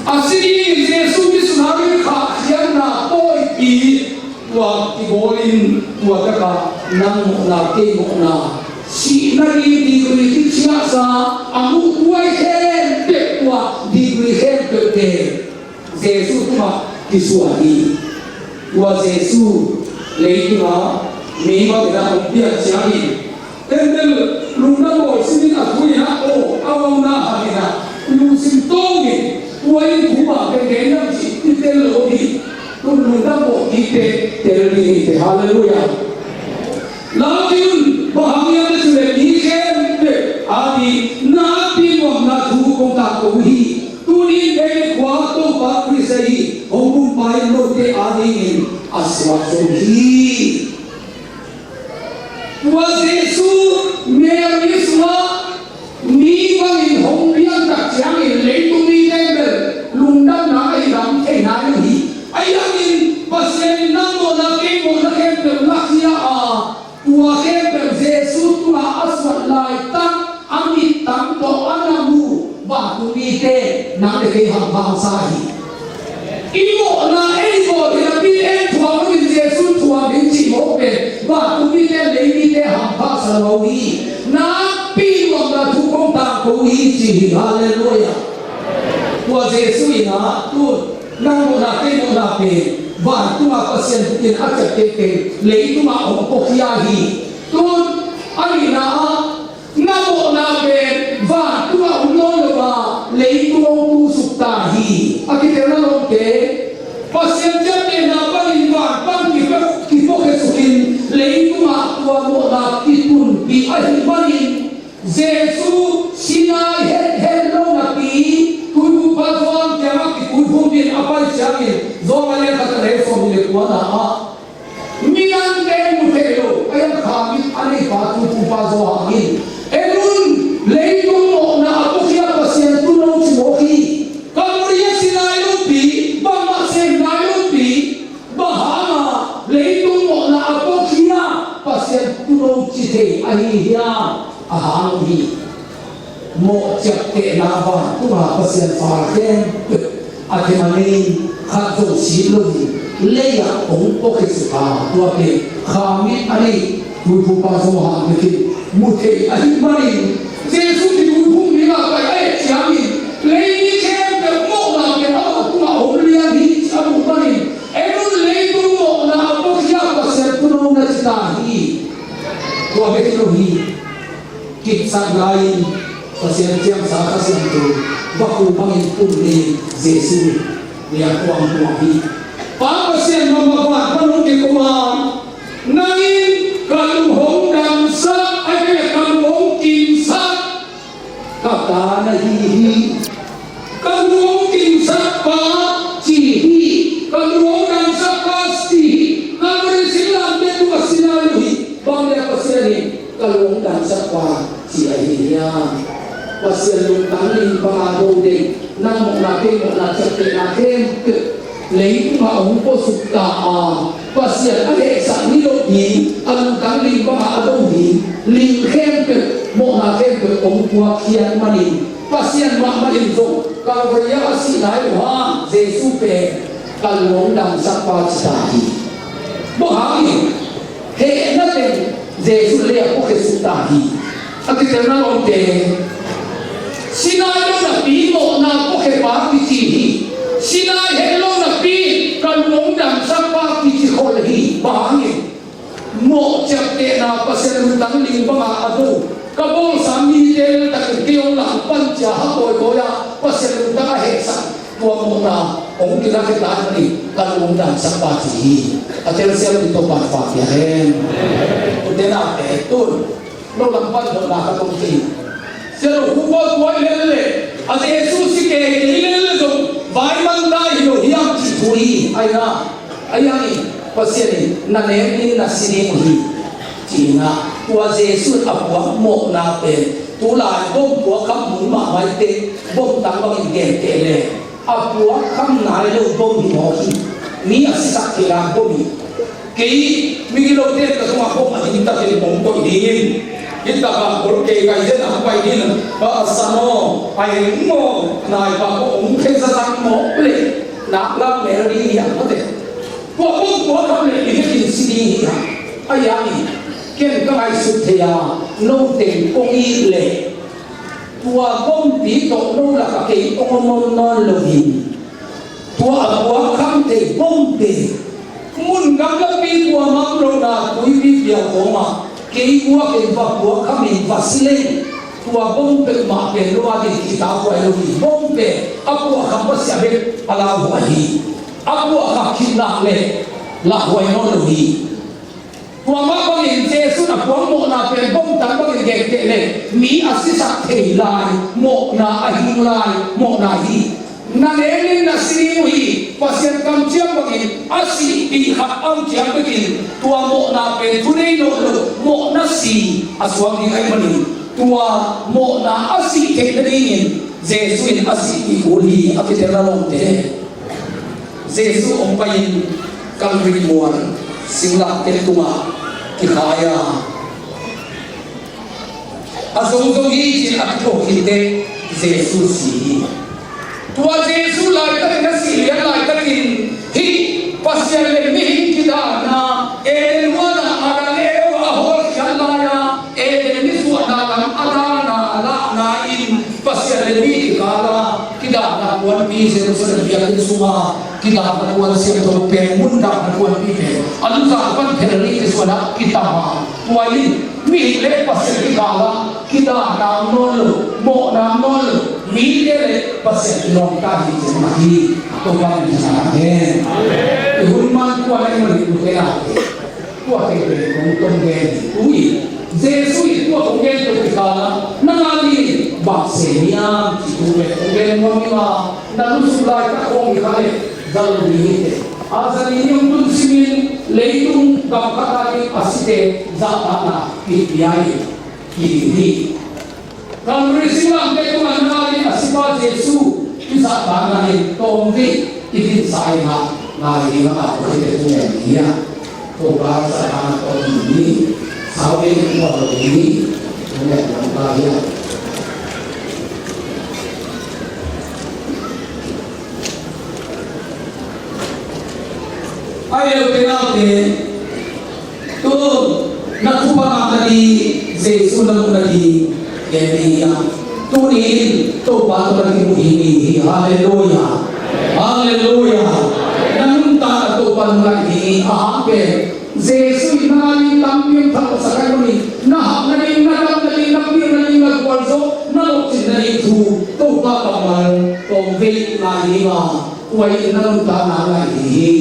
a si dingin Jesuh missionary khahkhiatna pawipi tua kibawlin, tua takah nang mawhna, kei mawhna, sihna ding degree kiciahsa a muhtuai khempeuh, tua degree khempeuhte Jesuh tungah kisuah hi. Tua Jesuh leitungah mi bangin a hong piang ciangin, temple lungdam bawl simin a thu in ah, aw, a wauna hangin ah lungsim tawngin tua in thu bang pen gen hiam cih i tel lo hi. Tun lungdam bawl kik teh tel ding hi teh. Halleluiah. Lau kei un, bang hang hiam na cih leh mi khempeuh a ding nakpi nuamna thu kong tangko hi. Tuni in ei khua Topa Khrist ahi hong pumpa in note a dingin a suak zo hi. Tua Jesuh Mary sungah mi bangin hong piang tak ciangin leitung mite bel lungdamna ahi lam thei nai lo hi. Ahi hangin Pasian in nang mawhna, kei mawhna khempeuh lakhia a, tua khempeuh Jesuh tungah a suah laitak a mittang tawh a na mu vantung mite nang le kei hampha sa hi. I mawhna ei bawl hi napi, ei thuak loin Jesuh thuak ding cih mawk pen vantung mite, lei mite hampha sa lo hi. Nakpi nuamna thu kong tangko hi ci hi. Halleluiah. Tua Jesuh in ah tun nang mawhna, kei mawhna pen vantungah Pasian in a ciapteh teng leitungah hong puakhia hi. Tun a nihna ah na mawhna pen vantungah om nawn lo a, leitung hong pusuk ta hi. A kitelna lawmte, Pasian ciaptehna panin van pan kipuakhe, kipuakhe sukin leitungah tua mawhna kitunpih ahih manin Jesuh Sinai het het lo napi, tuiphumpa Johan kiangah kituiphum dingin a pai ciangin, Johan a lian khat a neu sawmnih le kuana ah, midangte in mu thei lo, a hiang kha mit a neipa tuiphumpa Johan in, en un, leitung mawhna a puakhia Pasian tuuno ci mawk hi. Kalvari a si nai lopi, bangmah sem nai lopi, bang hanga leitung mawhna a puakhia Pasian tuuno ci thei ahi hiam? A hang uh hi. Mawh ciaptehna vantunga Pasian fal khempeuh a themna nei khat zo sit loin lei-ah hong puakhia suk a, tua pen kha mit a nei tuiphumpa Johan bek in mu thei ahih manin, Jesuh kituiphum dingah pai a et ciangin, lei mi khempeuh mawhna pen amah tungah om lian hi ci a muh manin, en un, leitung mawhna a puakhia Pasian tuuno na ci ta hi. Tua bek hi lo hi. Kipsak lai-in Pasian ciamsa Kha Siangtho va khu bangin pum dingin Jesuh lian tuamtuam hi. Pa Pasian, mama van pan hong kiko a, nang in ka lung hong damsak, ahih kei leh ka lung hong kimsak ka ta na hi hi. Ka lung hong kimsak pa ci hi. Ka lung hong damsak pa ci hi. Kalvari singlamteh tungah si nai lo hi. Bang leh Pasian in ka lung hong damsak pa ci ahi hiam? Pasian lungtang in bang a do ding, nang mawhna, kei mawhna, ciaptehna khempeuh leitungah hong puaksuk ta a, Pasian a hehsak ni lo hi, a lungtang ling bangah a do hi. Ling khempeuh, mawhna khempeuh hong puakkhiat manin Pasian mahmah in zong Kalvari-ah a sih nai lo hang Jesu pen ka lungdamsakpa ci ta hi. Bang hangin? Hehna teng Jesu lei ah puakkhiat ta hi. A kitelna lawmte, sinai lo napi mawhna puakkhiatpa kici hi. Sinai het lo napi ka lungdamsakpa kici khol hi. Bang hangin? Mawh ciaptehna, Pasian lungtang ling bangah a do, ka bawlsa mite leltakin kei hong langpan ci-a ha kawikawi-a Pasian lungtang a hehsak, tua mawhna hong kilakhia ta hi. Ka lungdamsakpa ci hi. A telsiam ding Topa'n pha pia hen. Ute naute, tun no langpan mawhna ka tong ci. Sia lo hu kua tua i lel le, a Jesu si kei kei i lel le zong vai mang ta hi lo hiam ci thu hi. Ai na, ai ang in Pasian in na nem in na si ding uh hi. Ci na, tua Jesu a puak mawhna pen tulai bom puak kham mun mahmah te, bom tang bangin gen te le. A puak kham nai lo bom hi mawk hi. Mi a sisak thei lai bom hi. Kei migilote ka tungah bom a ding takin bom koih dingin, hi takah kol kei kai zen a pai dingin, a san aw, a eng maw, nai pa ko ong khe zazang mawk le, nak lak mel ding hi a mawte. Tua bom tua kham le mi hekin si ding hi a. A yang in ken ka ngaihsut thei a, no teng kong it le tua gompi tawh no lakah kei ong om om nawn lo hi. Tua a puak kham thei gompi mun gamlapi tua mang lohna tuipi pial kawmah kei ua kei va puak kham in va si leng tua gompi mah pen lo a ding kita huai lo hi. Gompi a puak kham va sia bek a lauhuai hi. A puak kham khitnak le lauhuai nawn lo hi. Tua mah bangin Jesuh in a puak mawhna pen bom tang bangin gen teh le mi a sisak thei lai mawhna, a hing lai mawhna hi. Na nemin na si ding uh hi. Pasian kamciam bangin a sihpih khat a om ciang bekin tua mawhna pen thunei nawn lo mawhna si a suak ding ahih manin tua mawhna a sih theih nadingin Jesuh in a sihpih kul hi. A kitelna lawmte, Jesuh hong pai-in Kalvari mual singlamteh tungah kikhai a, a zong zo hi ci-in a kithawh khit teh Jesuh si hi. Tua Jesuh laitakin a sih lian laitakin hih Pasian le mihing kidahna, Eden huan ah Adam le Eva a hawlkhiat lai-a Eden nisuahna lam a dalna lahna in Pasian le mi kikal a kidahna puanpi Jerusalem biakinn sunga kidahna puan siangtho pen, mun dahna puanpi pen a luzang pan phelri kisuan a kitam a, tua in mihing le Pasian kikal a kidahna om nawn lo, mawhna om nawn lo, mite le Pasian kilawm ta hi ci mah hi. Topa min thang hen. I hun man kuan a i man hi ute naute. Tua teng pen kong tom gen hi. Tu in Jesuh in tua kong gen tua kikal a nang a dingin bang sem hiam ci tu pen kong gen nuam hi a, na lusuk laitak khawng hi kha le za lo ding hi teh. A za ni ni hong tun simin leitung gam khat a ding a site zahtakna kipia in ki ding hi. Kalvari singlamteh tungah nang a ding a sipa Jesuh i zahtakna in tawmvei i dinsa in ah ngai ding a, a tua khit teh tung en hi a. Topa zahtakna tawm ding hi. Sau ding hi, tua lo ding hi. Tung en tung ta hi a. Ai lo te nau te. Tu na thupha ngah nading, Jesuh na muh nading gen ding hi a. Tuni in Topa tawh na kimuh hi ni hi. Halleluiah. Halleluiah. Na nuntakna Topa na ngaih ding hi. A hang pen Jesuh in nang a ding tampi hong thangsak ahih manin na hak nading, na dam nading, na pial nading, na gualzawh, na lawhcin nading thu Topa kammal tawmvei ngai ding a. Tua in na nuntakna ngaih ding hi.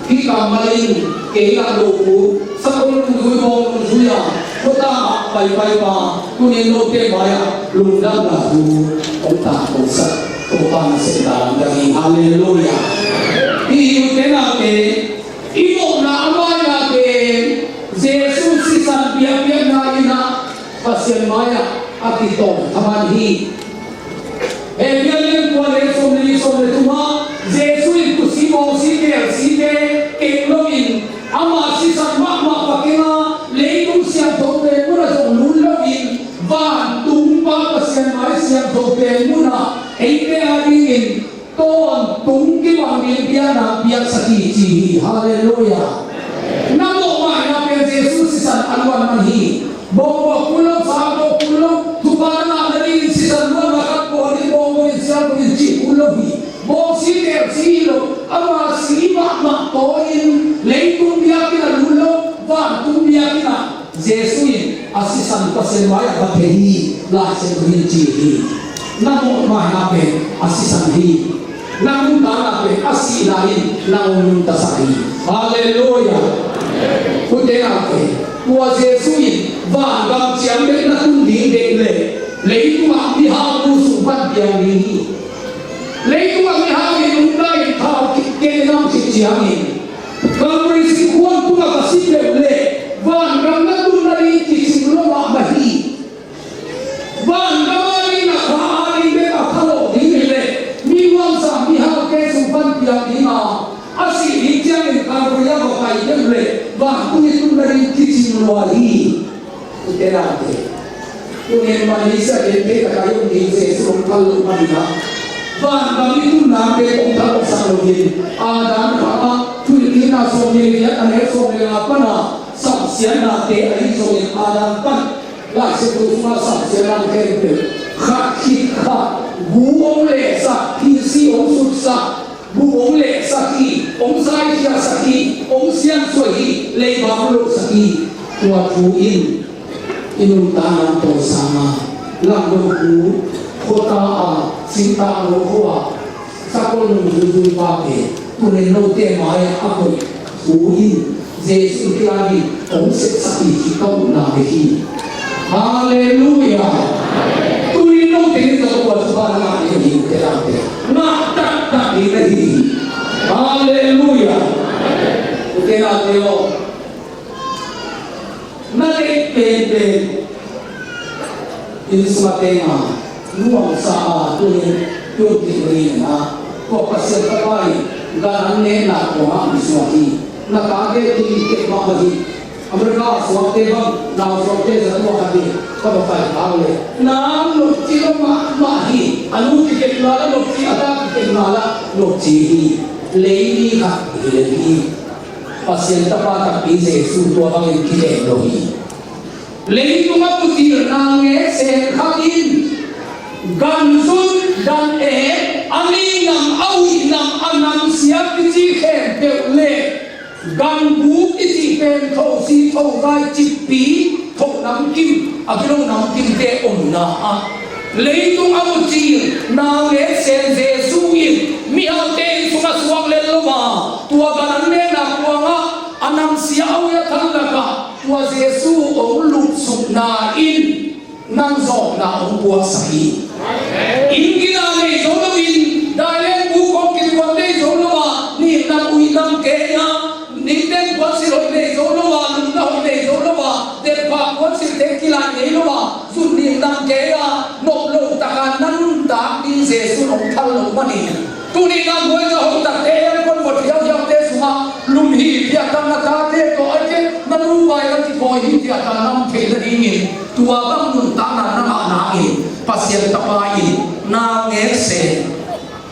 Hih kammal in kei lah lo uh, sakol nungzui, bawng nungzui a, khuata ah paipai pa, tuni in note mai-ah lungdamna thu hong tangkosak Topa nasem ta lamdang hi. Halleluiah. Hih hi ute naute, i mawhna a maina pen Jesuh sisan biakpiakna in ah Pasian mai-ah a kitawng thaman hi. Hebru lian kua le sawm le li, sawm le thum ah Jesuh in kusi bawngsi kelsite keng loin dingin tawntung kibang ding biakna piaksak hi ci hi. Halleluiah. Na mawhmaina pen Jesu sisan a luan man hi. Bawngbawl kul lo, sa bawl kul lo, thupha na ngah nadingin sisan luanna khat bawl in, bawngbawl in, sial bawl in cih kul lo hi. Bawngsi telsi hi lo, ama si mahmah tawi-in leitung biakinn ah lut lo, vantung biakinn ah Jesu in a sisan Pasian mai-ah va thei hi. Lai Siangtho in ci hi. Na mawhmaina pen a sisan hi. Na nuntakna pen a sihna in nang hong nuntaksak hi. Halleluiah. Ute naute, tua Jesu in vangam ciang bek na tun ding deih leh leitungah mihau nu sung pan piang ding hi. Leitungah mihau in nungta in thau khit kei nam khit ciangin Kalvari sikhuan tungah ka si peuh leh vangam na tun nading kicing lo mahmah hi. Vangam a ding na kha a ding bek a phalawh ding hi leh mi nuamsa mihaute sung pan piang ding a, a sih ding ciangin Kalvari ah va pai peuh leh vantung i tun nading kicing lua hi. Ute naute, tuni in Malaysia gentehtak ah i om ding Jesu hong phal loh manin ah vangam i tun nang bek hong thalawhsak loin, Adam khat ah Thuhilhkikna sawmnih le giat, a neu sawm le nga pan a samsiatnate ahi zongin Adam pan Lai Siangtho sungah samsiatna khempeuh khat khit khat bu hong lehsak, thilsi hong sutsak, bu hong lehsak hi, hong saikhiatsak hi, hong siansuah hi, leiba hong lohsak hi. Tua thu in i nuntakna tawh sang a, langdong khu, khuata a, singtang lo khua, sakol nung zuizui pate, tunin note mai-ah a koih thu in Jesu kiangin hong sepsak hi, ci ka utna bek hi. Halleluiah. Tunin note in ka tua thupha na ngah ding hi, ute naute. Ngah taktak ding na hi hi. Halleluiah. Ute naute aw. Na deih penpen inn sungah teng a, nuamsa a, tunin, tun kik rih in a, tua Pasian Tapa in gan an nehna kuamah misuak hi. Na tate tun kep mahmah hi. America a suakte bang, nau suakte za tua khat hi. Ka va pai kha le, nang nopci lo mahmah hi. A nu kikepna la nopci, a ta kikepna la nopci hi. Lei ni khat hi le hi. Pasian Tapa takpi Jesu tua bangin kilem lo hi. Leitung a mucil na ngek sen khat in gan zun, gan et, a ni nam, a uih nam, a namsia kici khempeuh le gan buk kici pen thosi thovai cippi, tho namkim, a gilo namkimte omna ah leitung a mucil na ngek sen Jesu in mihaute inn sungah suak lel lo a, tua gan an nehna kuangah a namsia a uih a than lakah tua Jesu hong lutsukna in nang zawhna hong puaksak hi. Inn gina nei zo loin, daileng buk hong kituan nei zo lo a, nin nam uih nam kei a, nin teng puansilh hoih nei zo lo a, lupna hoih nei zo lo a, delhphah puansilhte kilai nei lo a, zun nin nam kei a, nop lo taka na nuntak ding Jesu hong phal lo manin, tuni-in a buai ka hoih takte, aircon vot hiauhiaute sungah lum hi, piahtana tate tawh a kep, na nu vai a kikhawi hi, piahtana om theih nadingin, tua bang nuntakna na ngah nangin, Pasian Tapa in na ngek sen,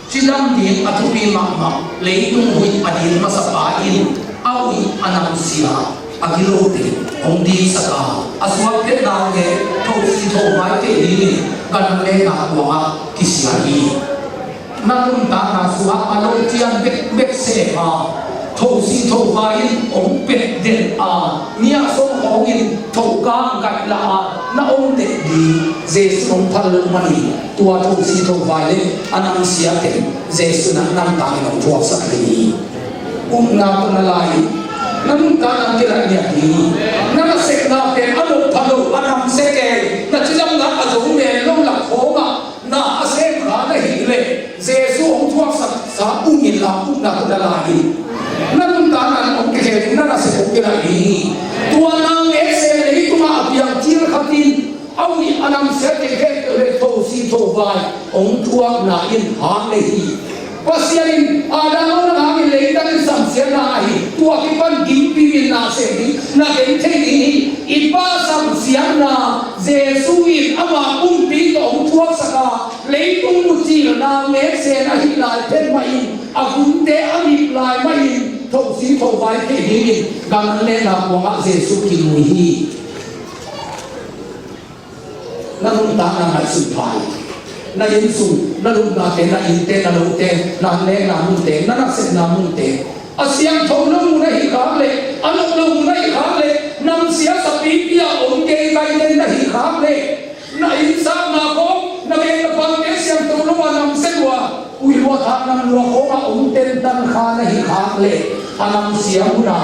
cidam ding a thupi mahmah, leitung huih a ding masapa in, a uih a namsia, a gilote hong diksak a, a suakte na ngek, thosi thovai theih dingin, gan an nehna kuangah kisia hi. Na nuntakna sungah a lo cian bekbek sem a, thosi thovai in hong pet den a, ni a song khawngin tho kang gaih lah a, na om dek ding Jesu hong phal lo manin, tua thosi thovai le a namsia teng Jesu in a nuntakna hong thuaksak ding hi. Upna tawh na lai, na nuntakna kilaih ngiat ding hi. Na nasepna pen a lo pha lo, a namsia kei, na cidamna a zo men lo lak khawngah na a sem kha na hih leh, Jesu hong thuaksaksa um inla, upna tawh na lai in, na nuntakna in hong kikhel in, na nasep hong kilaih ding hi. Tua na ngek sen leitungah a piang cil khat in, a uih a namsia kei khempeuh le thosi thovai hong thuakna in hang nei hi. Pasian in Adam hong nang hangin leitang in samsiatna a hi. Tua kipan gimpi in na sem ding, na gen thei ding hi. I Pa samsiatna Jesu in ama pumpi tawh hong thuaksak a, leitung mucilna meksen ahih lai phet mahin, a gumte a mip lai mahin, thosi thovai thei dingin, Kanaan lehna kuangah Jesu kilui hi. Na nuntakna ngaihsun pha in. Na inn sung, na lupnate, na innte, na lote, na lehna munte, na nasepna munte, a siangtho lo mun ahih khak leh, a nop lo mun ahih khak leh, nam siasapipi a om keikaite na hih khak leh, na innsakna khawng, na bek na pangte siangtho lo a nam sia lua, ui lua, thak nam lua khawng a om tentan kha na hih khak leh, a nam sia mun a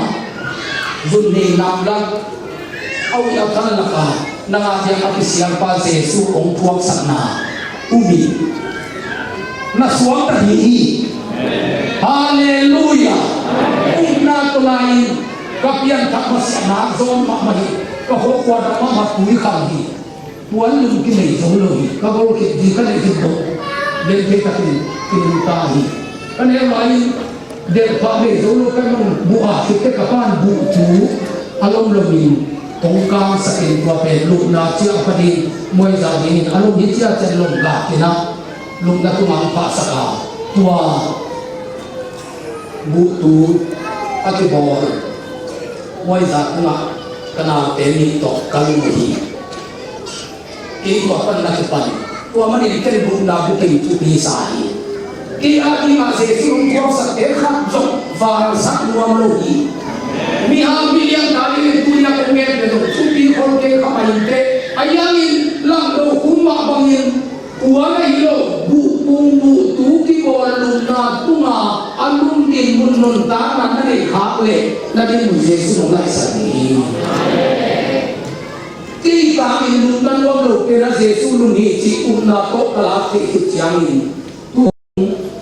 zun ni nam lak, a ui a than lak a, nang a diak a kisialpa Jesu hong thuaksakna um in. Na suakta ding hi. Halleluiah. Upna tawh lai-in ka pianthak masiah nak zawn mahmah hi. Ka hawh kuadah mahmah tui khang hi. Puan lum kinei zo lo hi. Ka golkhit ding ka neih khit bawk, bel thei takin kinungta hi. Ka neu lai-in delhphah nei zo lo ka nung buh a khit teh ka pa'n buhtu a lomlomin hong kangsak in, tua pen lupna ciah pha ding, muaizah dingin a lom hi ciah ciah lom kak in ah, lupna tungah hong phahsak a, tua buhtu a kibawl muaizah tungah ka naute nih tawh ka lum uh hi. Kei tua pan na kipan, tua manin ken buhna bukei thupi sa hi. Kei a dingah Jesu hong thuaksakte khat zong valsak nuam lo hi. Mihau milian ta dingin tuni a kong gen pen zong thupi khol kei kha mah inteh, a hiangin langh lo khum mah bangin, kua na hi lo, buhtung buhtu kibawl lupna tunga a lum dinmun nuntakna na neih khak leh, na dinmun Jesu hong laihsak ding hi. Kei tangin lupna nuam lo pen a Jesu lum hi cih upna tawh ka lak theih khit ciangin, tu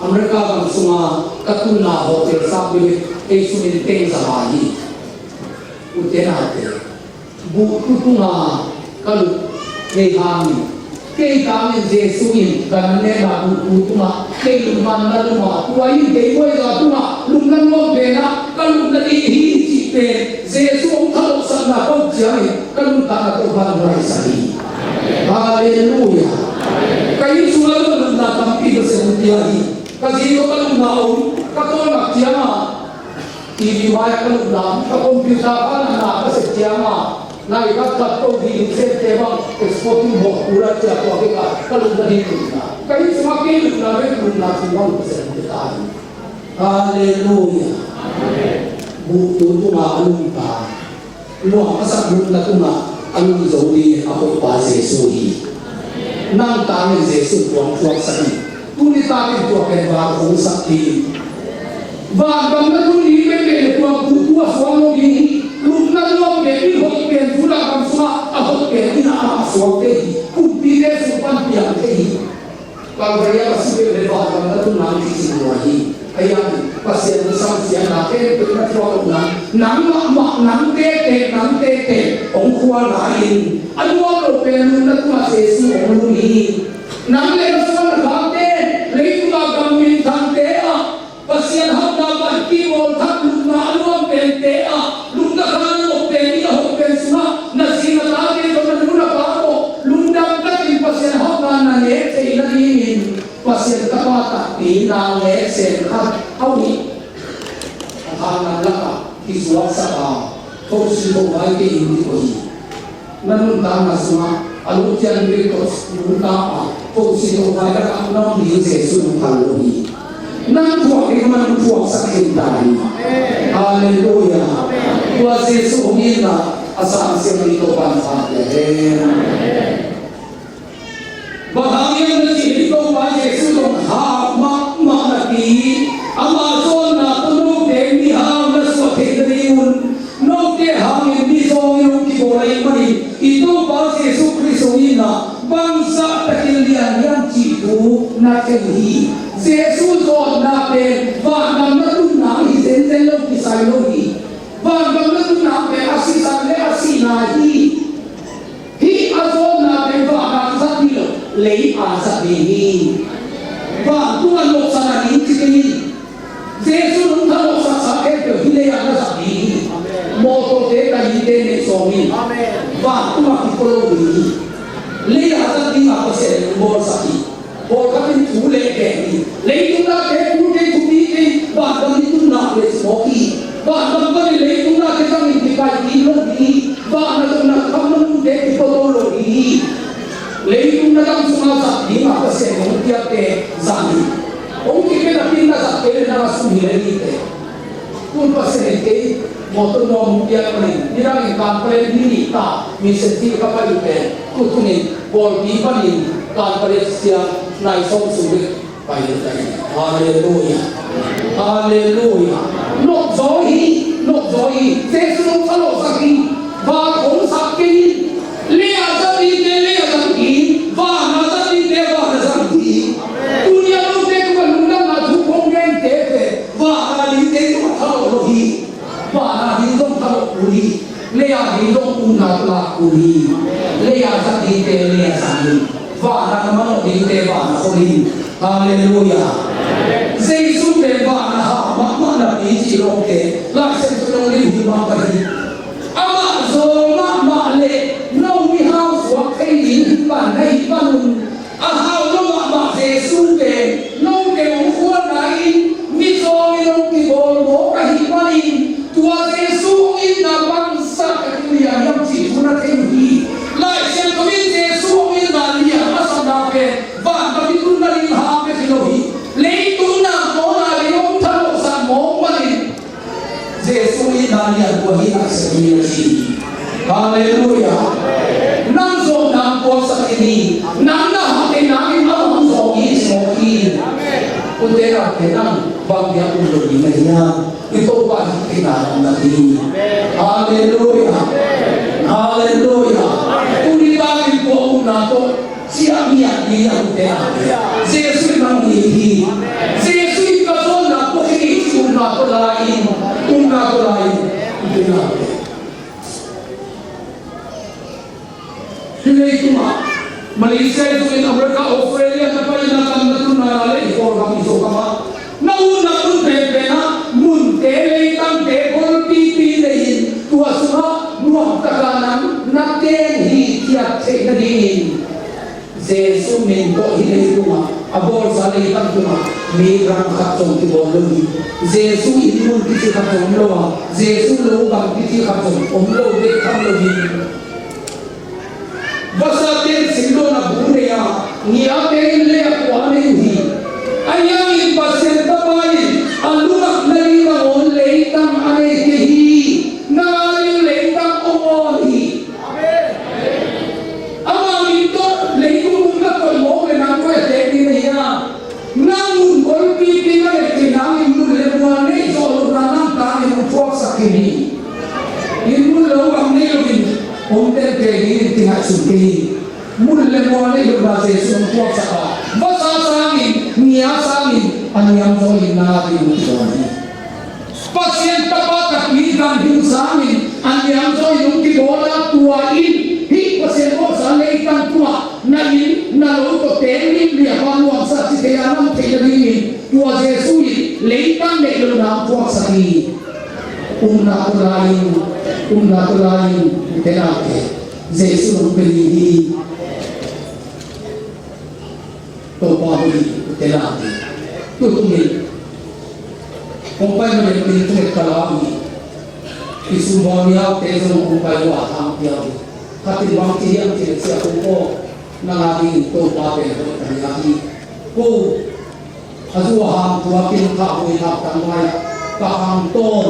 America gam sunga ka tunna hotel sak bel ei sum in teng za lai hi. Ute naute, buhtu tunga ka lup thei hangin, kei tangin Jesu in ka nunnemna buhtu tungah kei lupna na lum a, tua in kei muaiza tungah lupna nuam pen ah ka lupna ding hi cih pen Jesu hong thalawhsakna ka up ciangin ka nuntakna tawh van hong laihsak hi. Halleluiah. Ka inn sungah ka lupna tampi ka sem pia hi. Ka zi tawh ka lupna om, ka tawlngak ciangah T V mai ah ka lupna om, ka computer kha na na ka sep ciangah, nai khat khat ko hi in sente bang exporting bawh tura cia tua kei ka, ka lupna ding lupna. Ka inn sungah kei lupna bek lupna sung bang ka sem te ta hi. Halleluiah. Buhtu tungah a lum ta. Nuam a sak lupna tungah a lum zo ding a hoihpa Jesu hi. Nang tangin Jesu tua hong thuaksak hi. Tuni takin tua pen val hong sak hi. Vangam na tun ding pen pen tua buhtu a suak lo ding hi. Lupna nuam pen in hoih pen Judah gam sungah a hoih pen in a suak thei hi. Kumpite sung pan piang thei hi. Kalvaria ka si peuh leh vangam na tun nang cih cih lua hi. Ahi hangin Pasian na samsiatna khempeuh na thuak loh nang, nang mahmah, nang tete, nang tete hong khual lai-in, a nuam lo pen lupna tungah Jesu hong lum hi. Nang le na suan na khakte, leitung a gam minthangte ah Pasian hauhna pan kibawl thak lupna a nuam pente ah, lupna kha na lawh pen in a hoih pen sungah na zi na tate tawh na nu na pa tawh lungdam takin Pasian hauhna na nek theih nadingin Pasian tapa takpi na nek sen khat a uh hi. A thanan lakah kisuaksak a, thosi thovai kei in ding uh hi. Na nuntakna sungah a lungcian bek tawh nuntak a, thosi thovai lakah na om ding Jesu hong phal lo hi. Nang thuak ding man hong thuaksak khin ta hi. Halleluiah. Tua Jesu hong itna a sang siam ding Topa'n phat pia hen. Bang hang hiam na cih leh Topa Jesu zong hau mahmah napi, ama zawnna tawh note mihau na suah theih nadingun, note hangin mizawngin hong kibawl ahih manin i Topa Jesu Khrist hong itna bangzah takin lian hiam cih thu na thei uh hi. Jesu zawnna pen vangam na tunna hi zenzen lo, kisai lo hi. Vangam na tunna pen a sisan le a sihna hi. Hih a zawnna pen vangam zat hi lo, lei a zat ding hi. Vantungah lawhsa na ding ci kei in. Jesu nung tha lawhsaksa khempeuh hih lei ah na zat ding hi. Mawtawte, ka innte neih sawm in. Vantungah kipua lo ding hi. Lei a zat ding a Pasian in hong bawlsak hi. Pawlkhat in thu leh gen hi. Leitung nate thu kei, thupi kei, vangam i tunna le sawk hi. Vangam panin leitung nate zangin kipai kik lo ding hi. Vana zong na khamna munte kipia to lo ding hi. Leitung na gam sunga zat ding a Pasian in hong piakte zang hi. Hong kipia napi-in na zatte le na sum hi le dingte. Tun Pasian in kei mawtaw nuam hong piak panin, nidangin Kanpetlet ni nih ta, mission field ka pai uh pen, tu tungin pawlpi panin Kanpetlet sia nai sawm sung bek pai uh ta hi. Halleluiah. Halleluiah. Nopzaw hi, nopzaw hi. Jesu nong thalawhsak hi. Van hong sak kei hi. Lei a zat dingte lei a zang hi. Van a zat dingte van a zang hi. Tuni a note tungah lungdamna thu kong gente pen, van a dingte tungah thalawh lo hi. Van a ding zong thalawh kul hi. Lei a ding zong upna tawh lak kul hi. Lei a zat dingte lei a zang hi. Van a na manawh dingte van a khol hi. Halleluiah. Jesu pen van a hau mahmah napi cih lawngte Laisiangtho nong lim hi mah ka hi. Amah zaw mahmah leh no mihau suak thei ding hi pan na hi pan un. A hau lo mahmah Jesu pen note hong khualna in mizawng in hong kibawl mawk ahih manin, tua Jesu hong itna bangzah ka kiliam hiam cih thu na thei uh hi. Laisiangtho in Jesu hong itna lian a sapna pen vangam i tunna ding hang bek hi lo hi. Leitung nangmawna ding hong thalawhsak mawk manin Jesu itna lian tua hi, Laisiangtho in a ci hi. Halleluiah. Nang zawhna hong puaksak khin hi. Nang na hak kei nangin amah hong zawh hi, ci mawk hi. Ute naute, nang bang biak um lo ding na hiam? I Topa hih theihna lam na hi. Halleluiah. Halleluiah. Tuni takin tua upna tawh ciah miah ding a, ute naute, Jesu in nang hong it hi. Jesu in ka zawnna puak hi, ci upna tawh la in, upna tawh la in, ute naute. Hih leitungah Malaysia hi zongin, America, Australia na pai in, na kam na tun, na la leh i Kawlgam, i Zogam ah, na utna mun penpen ah munte, leitangte golpipi nei-in, tua sungah nuamtak a nang na teng hi, kiat theih nadingin Jesu min tawh hih leitungah, a bawlsa leitang tungah migrant khat zong kibawl lo hi. Jesu inn mun kici khat zong om lo a, Jesu lo bang kici khat zong om lo bek tham lo hi. Vasate in singdawna bu nei a, ngiate in lei a kua nei uh hi. Ahi hangin Pasian Tapa in a lungah na ding nangawn leitang a nei kei hi. Nang a ding leitang hong awn hi. Ama min tawh leitung bum na koih mawk leh nang koi a teek ding na hi a. Nang mun golpipi na neih theih nangin mun le mual neih zawh lohna nang tangin hong puaksak khin hi. Inn mun lo bang neih loin hong teng kei dingin kingaihsun kei hi. Mun le mual neih lohna Jesu hong puaksak a, vasa sangin, ngia sangin a niam zaw in nang a ding hong kibawl hi. Pasian Tapa takpi ganhing sangin a niam zaw in hong kibawl a, tua in hih Pasian bawlsa leitang tungah na inn na lo tawh teng limliam a nuamsa ci thei a na om theih nadingin tua Jesu in leitang neih lohna hong puaksak hi. Upna tawh la in, upna tawh la in, ute naute, Jesu hong pe ding hi. Topa hoih hi, ute naute. Tutung in hong pai manin inn tung et ka la uh hi. I sum bawl niaute zong hong pai uh a, hang pia uh hi. Khat in bang ci hiam cih leh, sia kong aw, nang a dingin Topa pen hoih ka hi a hi. Ko a zu a hang tuakin kha huai hak tang lai ah ka hang tawn.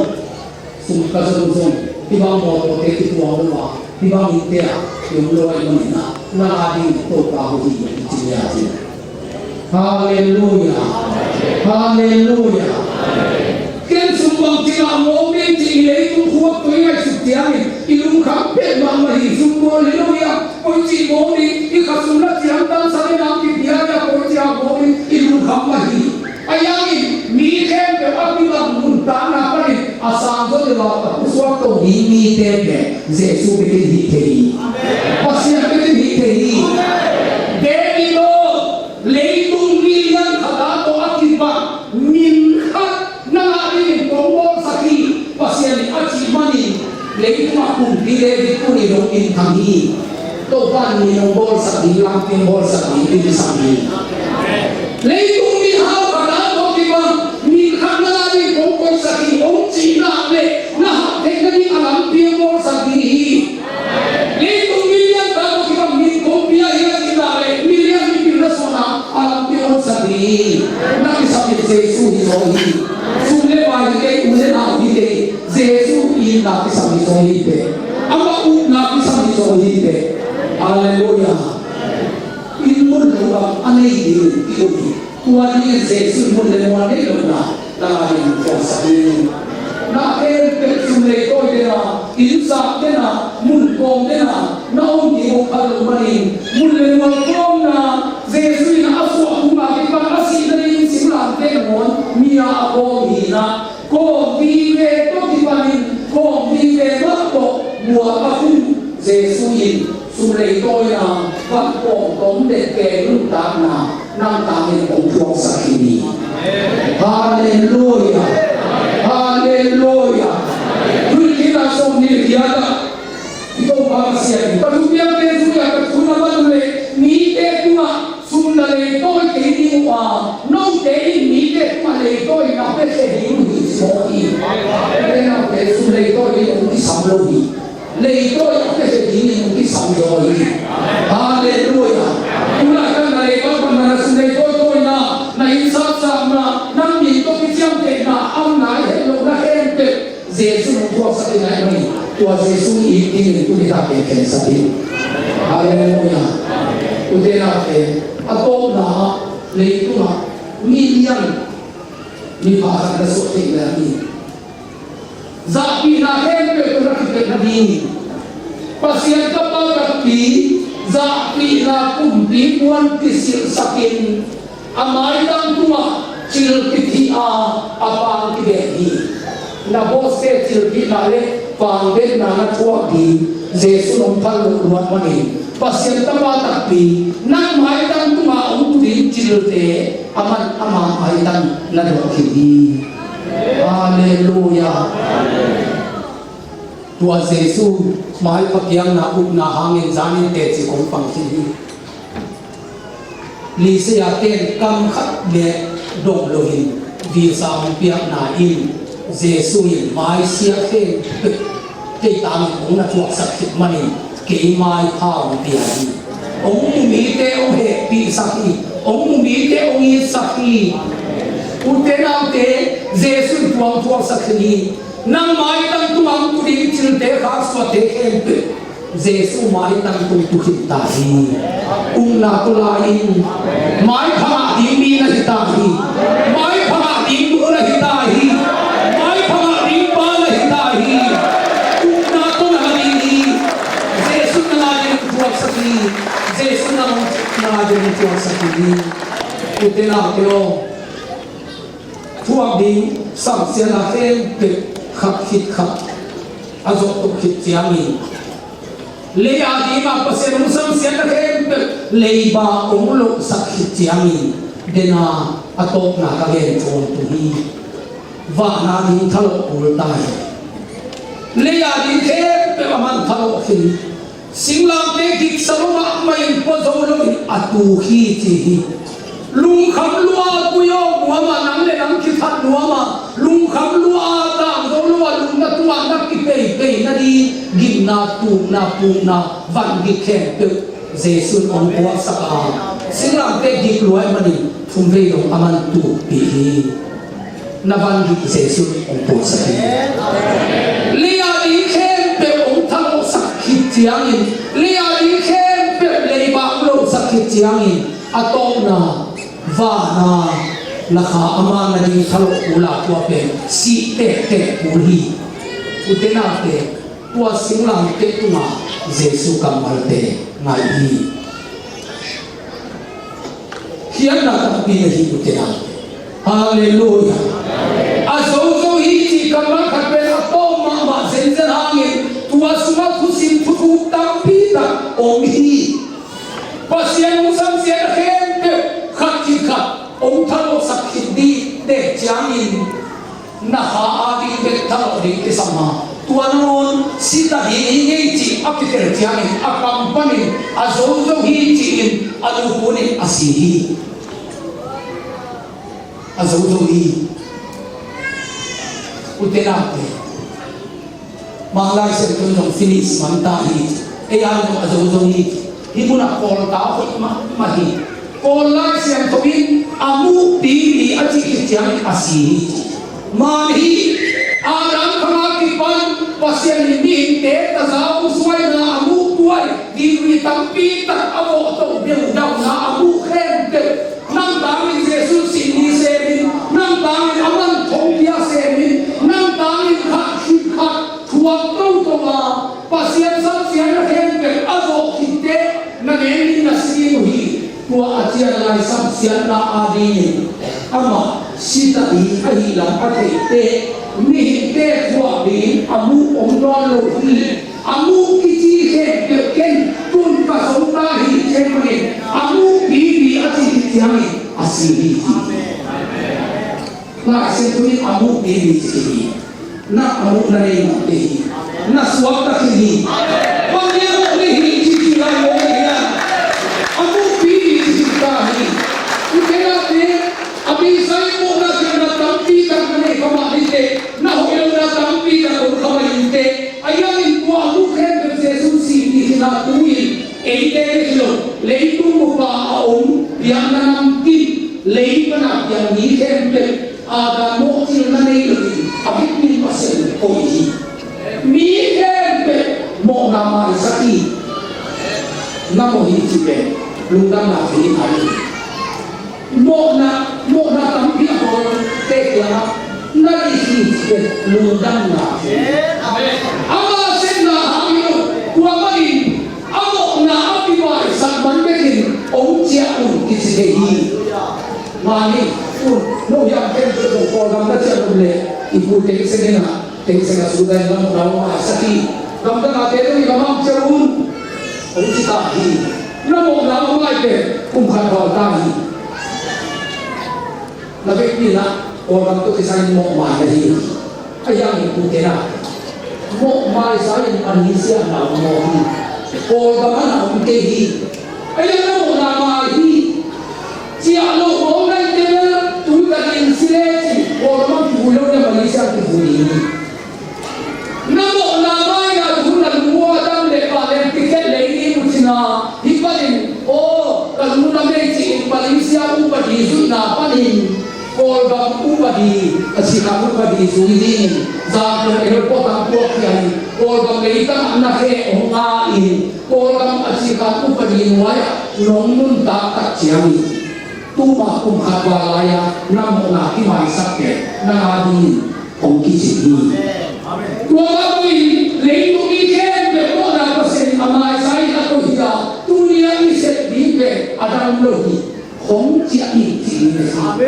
Sum ka zong zong, hih bang mawtawte kituang lo a, hih bang innte ah i om lo ahih manin ah, nang a ding Topa hoih hi, i ci lian hi. Halleluiah. Halleluiah. Ken sum bangci ngah mawk ding cih i leitung khuak tawh i ngaihsut ciangin i lungkham peuhmah mah hi. Sum bawl hi lo hi a, koici mawk ding, i khasum na ciangtan sa le nang kipia hi a, koici a mawk ding, i lungkham mah hi. Ahi hangin mi khempeuh a kibang nuntakna panin a sang zaw deuh a, a pusuak to ding mite pen Jesu bek in hih thei hi. Pasian bek in hih thei hi. David aw, leitung mi lian khat a tawh a kibang min khat nang a dingin kong bawlsak hi, Pasian in a cih manin leitungah kumpi David tuni dong minthang hi. Topa in mi hong bawlsak ding, lampi hong bawlsak ding, i kisam hi. Leitung mi hau khat a tawh kibang, mi khat na la ding kong koihsak hi, hong cih nak leh, na hap theihna ding a lampi hong bawlsak ding hi. Leitung mi lian khat a tawh kibang, mi kong pia hi a cih nak leh, mi lian mipil na suan a, a lampi hong bawlsak ding hi. Na kisam in Jesu hi zaw hi. Sum le pai hi kei, u le nau hi kei. Jesu itna kisam hi zaw hi teh. Amah upna kisam hi zaw hi teh. Halleluiah. Inn mun le mual a nei ding hi. Tua dingin Jesu inn mun le mual nei lohna na la ding thuaksak hi. Na khempeuh sum le pai den a, inn zak den a, mun kawm den a na om ding hong phal lo manin, mun le mual kawmna Jesu in a suah kung a kipan a sih nading singlamteh nangawn mi a a kawm hi na. Kawm vive tawh kipanin, kawm vive mah tawh mual a khum Jesu in sum le paina, van kawm tawm le keng nuntakna nang tangin hong thuaksak hi ni. Halleluiah. Halleluiah. Thuhilhkikna sawmnih le giat ah i Topa Pasian in, ka thupiakte zui-a ka thu na van uh leh mite tungah sum na leitawi kei ding uh a, note in mite tungah leitawina pia thei ding uh hi, ci mawk hi. Mite naute sum leitawi ding uh kisam lo hi. Leitawi a pia thei ding uh kisam zaw hi. Halleluiah. Tulaitak na leiba pan na sum leitawi tawina, na inn zak zakna, nang min tawh kiciamtehna, a om nai het lohna khempeuh Jesu in hong thuaksak ding ahih manin, tua Jesu i it dingin tuni tak pen khensat hi. Halleluiah. Ute naute, a tawpna ah leitungah mi lian, mi pha khat na suah theih le a mi zahpihna khempeuh tawh na kipelh nading hi. Pasian tapa takpi, zahpihna kumpi puan kisilhsakin, a maitang tungah cil kithih a, a pang kibeng hi. Na bawste cil kithihna le pang benna na thuak ding Jesu in hong phal lo luat manin, Pasian tapa takpi, nang maitang tungah hong tu ding cilte aman ama maitang na dawh khin hi. Halleluiah. Tua Jesu maipha piakna upna hangin zanin teci kong pang khin hi. Lisiaten kam khat bek dong loin visa hong piakna in Jesu in maisia khempeuh kei tangin hong na thuaksak khit manin kei maipha hong pia hi. Hong mu mite hong hehpihsak hi. Hong mu mite hong itsak hi. Ute naute, Jesu in tua hong thuaksak khin hi. Nang maitang tungah hong tu ding cilte, khaksuahte khempeuh Jesu maitang tung tu khin ta hi. Upna tawh la in, maipha ngah ding mi na hi ta hi. Maipha ngah ding nu na hi ta hi. Maipha ngah ding pa na hi ta hi. Upna tawh na la ding hi. Jesu na la ding thuaksak hi. Jesu na la ding thuaksak hi. Ute naute aw, thuak ding samsiatna khempeuh khat khit khat a zawh tuk khit ciangin, lei a dingah Pasian hong samsiatna khempeuh leiba hong lohsak khit ciangin, dena a tawpna ka gen thawn tu hi. Vana ding thalawh kul ta hi. Lei a ding khempeuh a man thalawh khin. Singlamteh giksa lo mahmah in pua zo loin a tuk hi ci hi. Lungkham lua-a kuiawk nuam a, nang le nang kithat nuam a, lungkham lua-a tang zo lo a, lungna tungah na kipeipei nading gimna, tukna, pukna, van gik khempeuh Jesu in hong puaksak a, singlamteh gik lua ahih manin thumvei dong a man tukpih hi. Na van gik Jesu in hong puaksak hi. Lei a ding khempeuh hong thalawhsak khit ciangin, lei a ding khempeuh leiba hong lohsak khit ciangin, a tawpna vana na kha a man nading thalawh kul a, tua pen sih tektek kul hi. Ute naute, tua singlamteh tungah Jesu kammalte ngai hi. Khiatna tampi na hi, ute naute. Halleluiah. A zozo hi cih kammal khat pen a pawm mahmah zenzen hangin, tua sungah thusim thuthuk tampi tak om hi. Pasian hong samsiatna khempeuh khat khit khat hong thalawhsak khit ding tek ciangin, na kha a ding bek thalawh ding kisam a, tua nangawn Sita hi ngei cih a kitel ciangin a kam panin a zozo hi ci-in a lukun in a si hi. A zozo hi. Ute naute, Mang Lai Siangtho in zong finish man ta hi. Ei a zong a zozo hi. Hih munah Kawlta hoih mahmah hi. Kawl Lai Siangtho in a muh pipi a cih khit ciangin a si hi. Man hi, Adam khang a kipan Pasian in mihingte taza hong suaina a muh tuai, degree tampi tak a vawh to, deuhdamna a muh khempeuh, nang tangin Jesu sih ni semin, nang tangin a man thongpia semin, nang tangin khat khit khat thuak toto a, Pasian samsiatna khempeuh a vawh khitte na neng in na si ding uh hi. Tua a cian lai samsiatna adingin amah sita ding ahih lam a theite, mihingte thuak dingin a muh om nawn lo hi. A muh kici khempeuh ken tun ka zong ta hi, ciang manin a muh pipi a ci hi ciangin a si hi. Lai Siangtho in a muh pipi ci hi. Na a muh na nei mawk hi. Na suakta khin hi. Bang hia mawk nei hi ci ci lai mawk hi a. A muh pipi ci ci ta hi. Ute naute, a bisa in muhna ciang na tampi tak na nei kha mah ni teh, na hoih lona tampi tak om kha mah in teh, a hiangin tua a muh khempeuh Jesu sih ni hi na tu in eite bek hi lo, leitung bup a a om biakna namkim, lei pan a piang mi khempeuh Adam mawhcilna nei loin a vekpi Pasian in koih hi. Mi khempeuh mawhna maisak hi. Na mawh hi ci pen lungdamna thei hi. Mawhna, mawhna tampi a bawlte kiangah na dik hi ci pen lungdamna thei hi. Ama sepna hangin lo, kuamah in a mawhna a kipaisak man bekin hong ciah un kici thei hi. Mani, un, no hiam ken tu kong Kawlgam na ciah un le, i pu Thein Sein in a, Thein Sein a sudan lam na mawhna maisak hi. Gamdang a te tu i gamam ciah un, hong ci ta hi. Na mawhna a mai pen kum khat val ta hi. Na vekpi in a Kawlgam tawh kisai mawhmai na hi. A hiangin ute naute, mawhmaisa in Malaysia na om mawk hi. Kawlgam ah na om kei hi. A hiang na mawhna mai hi. Ciah loh mawk na hi te bel tui ka ding si le ci, Kawlgam ah kivui lo na Malaysia kivui ding hi. Na mawhna mai na tu na lungua dam le pa le ticket lei ni mu cina. Hih panin, aw, ka lungdam ei ci-in Malaysia upadi zuihna panin Kawlgam upadi, a sikhan upadi zui dingin zangkong el pawtang puak hi a hi. Kawlgam leitang ah na khe hong nga in Kawlgam a sikhan upadi nuai-ah nong nuntak tak ciangin tuma kum khat val lai-a na mawhna kimaisak pen nang a dingin hong kici hi. Tua mah bangin leitung mi khempeuh mawhna Pasian in a maisa in a koih hi a, tuni a i sep ding pen a dang lo hi. Hong ciah in ci ding hi.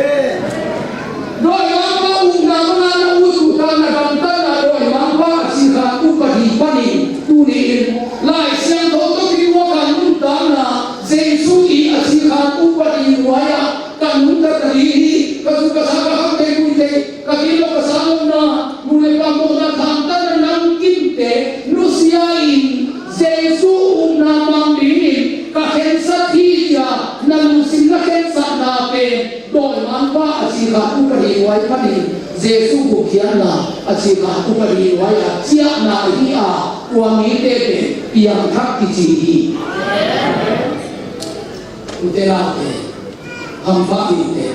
Dawimangpa ukna banga na ut uh ta, na gamtatna dawimangpa a sikhan upadi panin tuni in Lai Siangtho tawh kituak a nuntakna Jesu i a sikhan upadi nuai-ah ka nuntak ka ding hi. Ka zu ka sa ka kham thei, vui thei, ka gilo ka sa lomna, nu le pa mawhna, thangtatna, namkimte nusia in Jesu ukna mang dingin ka khensat hi, ci-a na lungsim na khensatna pen dawimangpa a sikhan upadi nuai panin Jesu gupkhiatna a sikhan upadi nuai-ah ciahna hi a, tua mite pen piangthak kici hi. Ute naute, hampha mite,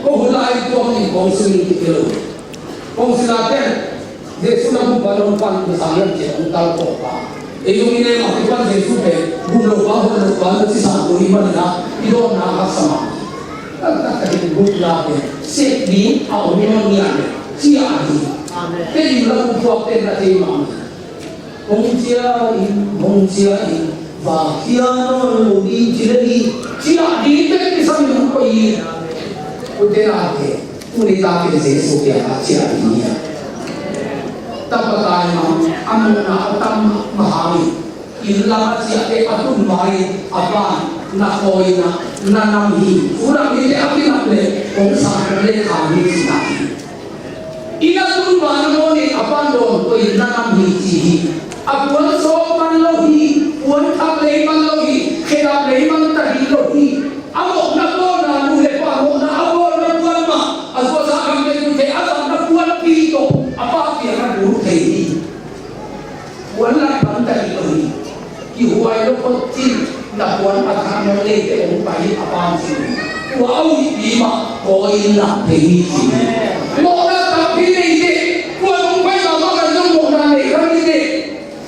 ko hun lai tuak in kong sung in kite lo. Kong sila ten Jesu na gum pan hong pan na sang yan ke hong tal ko pa. Ei zong i ne ma kipan Jesu pen gum lo pa, hon lo pa na ci sang ko i man na i dawm na ka sama. Kan tak tak in gum la pen sek ni a om i man ni a pen ci a ni. Te i la gum tuak ten na te ma. Hong ciah in, hong ciah in, va khia nawn lo ding ci le hi. Ciah ding tek kisam in hong koih hi. Ute naute, tuni ta pen Jesu kiangah ciah ding hi a. Tapa tai mang, a mawhna a tam mahmah hangin, inn lam a ciahte a tun ma-in a pan na khawi na, na nam hi. Fu lam hi le a kinap le, hong sa le kha hi ci na hi. Inn a tun ma nangawn in a pan dawn koih in na nam hi ci hi. A puan sawm man lo hi, puan thak lei man lo hi, khedap lei man ta hi lo hi. A mawhna bawlna nu le pa mawhna a bawlna puan mah a zuasa kam te tu te a zamna puanpi tawh a pa kiangah lut thei hi. Puan lat man ta hi lo hi. Kihuai lo phot cin na puan a thak man lei te hong pai hi a pa ci. Tua a huihpi mah kawi in lam thei hi ci. Mawhna tampi nei te, puan hong pai mahmah kan zong mawhna nei kha hi te.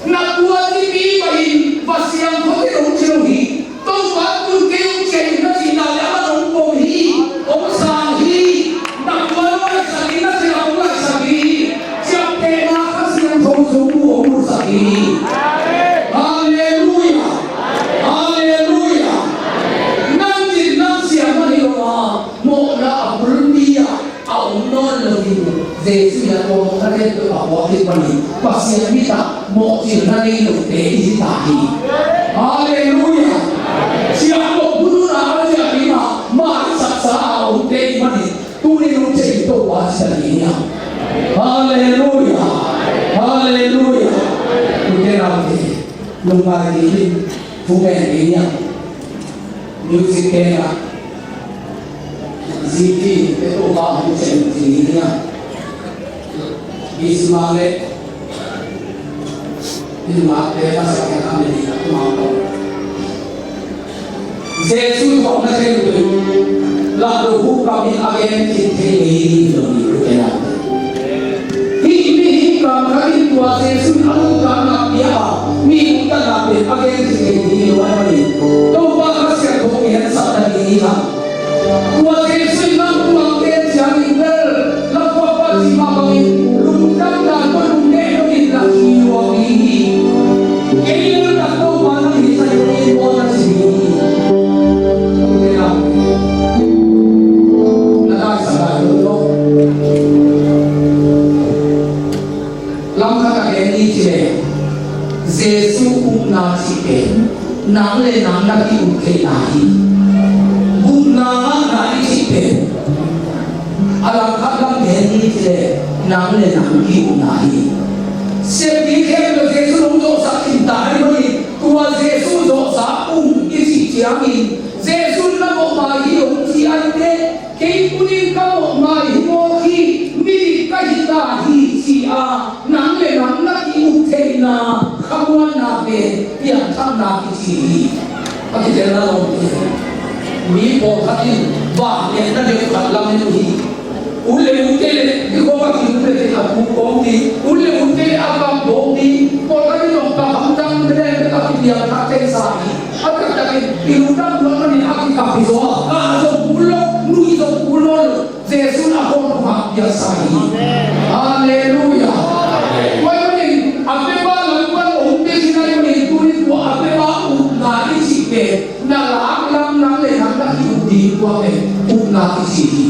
Na tua cipi pahin va siangtho te hong ci lo hi. Topa tun kei hong ciah in na cihna le a man hong pom hi, hong sang hi. Na tua lo laisak in na cihna hong laisak hi. Ciaptehna Kha Siangtho zong mu hong musak hi. Halleluiah. Halleluiah. Nang cin nang siam man hi lo a, mawhna a bulpi ah a om nawn lo ding uh. Jesuh in a tua mawhna khempeuh a puak ding panin Pasian mit ah mawhcilna nei lote i hi ta hi. Halleluiah. Siah mawh bunun a a ciah ding a maisaksa a omte i hih manin tuni nong ciah in Topa ci ta ding hi hang. Halleluiah. Halleluiah. Tute naute, lungngai ding in, thu ngen ding hi hang. Music te na, ziti te to ba hong chen ti ni na. Isma le in ma te na sa ka ni na ma ko. Jesu ko na chen tu. La do hu ka mi a gen ti te ni ni do ni ke na. Hih mihing khat in tua Jesuh in a lungtang nak pia a, mi lungtang nak pia a gen zing kei ding hi lo ahih manin Topa Kha Siangtho hong ngetsak ta ding hi hang. Tua Jesuh in nang tua hong gen ciangin bel lampuakpa cih mah bangin lungdamna tawh lungdeh loin na hi luang ding hi. Kei bel na Topa nang hi sa hi lo in bawl na ci ding hi. Na daisak lai lo. Lam khat a gen ni ci le, Jesuh upna cih pen nang le nang na ki-up theihna hi. Gupna ngahna i cih pen a lam khat lam gen ni ci le, nang le nang ki-upna hi. Siampi khempeuh Jesuh hong zawhsak khinta ahih manin tua Jesuh zawhsa um i cih ciangin Jesuh na mawhmai hi hong ci ahih teh, kei kunin ka mawhmai hi mawk hi, midik ka hi ta hi ci-a nang le nang na ki-up theihna khamuanna pen piangthakna kici hi. A kitelna lawmte, mi pawlkhat in vangliatna deuh khat lamen uh hi. U le ute le i khuama ki u le te a pu kawm ding, u le ute le a kam kawm ding, pawlkhat in hong kam hamtang te le a kipiang thak te sa hi. A taktakin i lungdam luat manin a kikap hi zaw a, ka zong kul lo, nui zong kul nawn lo. Jesuh in a kawm hong piaksa hi. Halleluiah. Tua ahih manin a pepa lam pan hong pia hi nai manin tuni tua a pepa upna i cih pen na lak lam nang le nang na ki-up ding tua pen upna kici hi.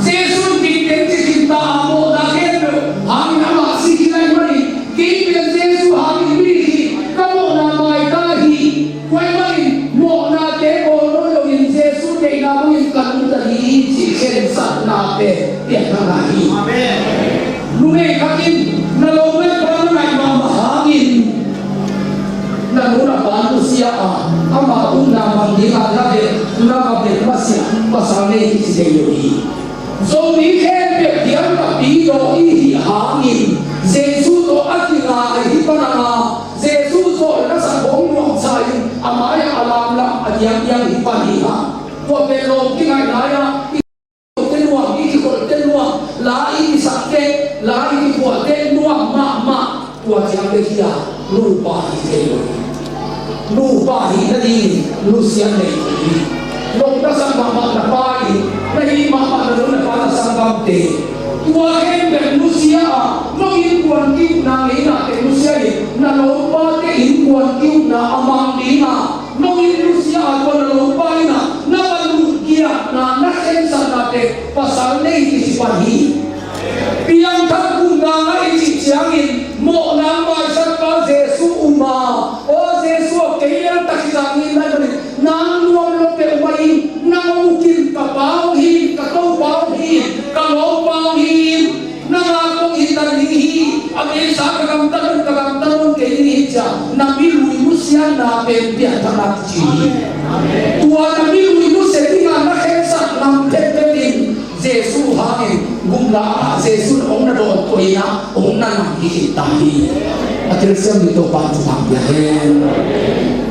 Jesuh in kik teng ci khinta a, mawhna khempeuh hangin amah si khin ahih manin kei pen Jesuh hangin midik hi, ka mawhna mai ta hi. Tua ahih manin mawhnate bawl nawn loin Jesuh deihna bangin ka nungta hi cih khensatna pen piangthakna hi. Numei khat in na lo ngaihpa na ngaih mahmah hangin na nu na pa nusia a, ama upna mang dingin na bek, na va bek masiah pasal nei hi ci thei lo hi. Zomi khempeuh kiang napi daw i hih hangin Jesuh tawh a kinga ahi pan a nga, Jesuh zawh le lasak hong nuamsa in a mai-ah a lamlam a diangdiang hi pan hi hang. Tua pen lawm kingaih lai-ah i nuam, i kikholhte nuam, la i kisakte, la i kikhuahte nuam mahmah. Tua ciang bek hi a, nupa hi thei lo hi. Nupa hi nadingin nusia nei thei hi. Nong na sang mahmah na pa in, na hih mahmah na nu na pa na sanggamte, tua khempeuh nusia a, nong innkuan ki-ukna ngeina teng nusia in, na lopate innkuan ki-ukna a mang ding a, nong in nusia a, tua na lopa in a, na va lutgiahna, na khensatna teng pasal nei kici pan hi. Piangthak gupna ngah i cih ciangin mawhna maisakpa Jesuh um a, aw Jesuh aw, kei lel tak hi zah ngin nai manin nang nuam lo peuhmah in, nang hong uk in, ka pa hong hi in, ka topa hong hi in, ka lawmpa hong hi in, nang a kong hi ta ding hi, a beisa ka gamta nawn, ka gamta nawn kei ding hi ci. Pasian na pen piangthakna kici hi. Tua na mi lui nusia dingin na khensat nam penpen in Jesu hangin gupna ah Jesu in hong na dawn tua in ah hong na nam hi ta hi. A telsiam mi Topa thupha pia hen.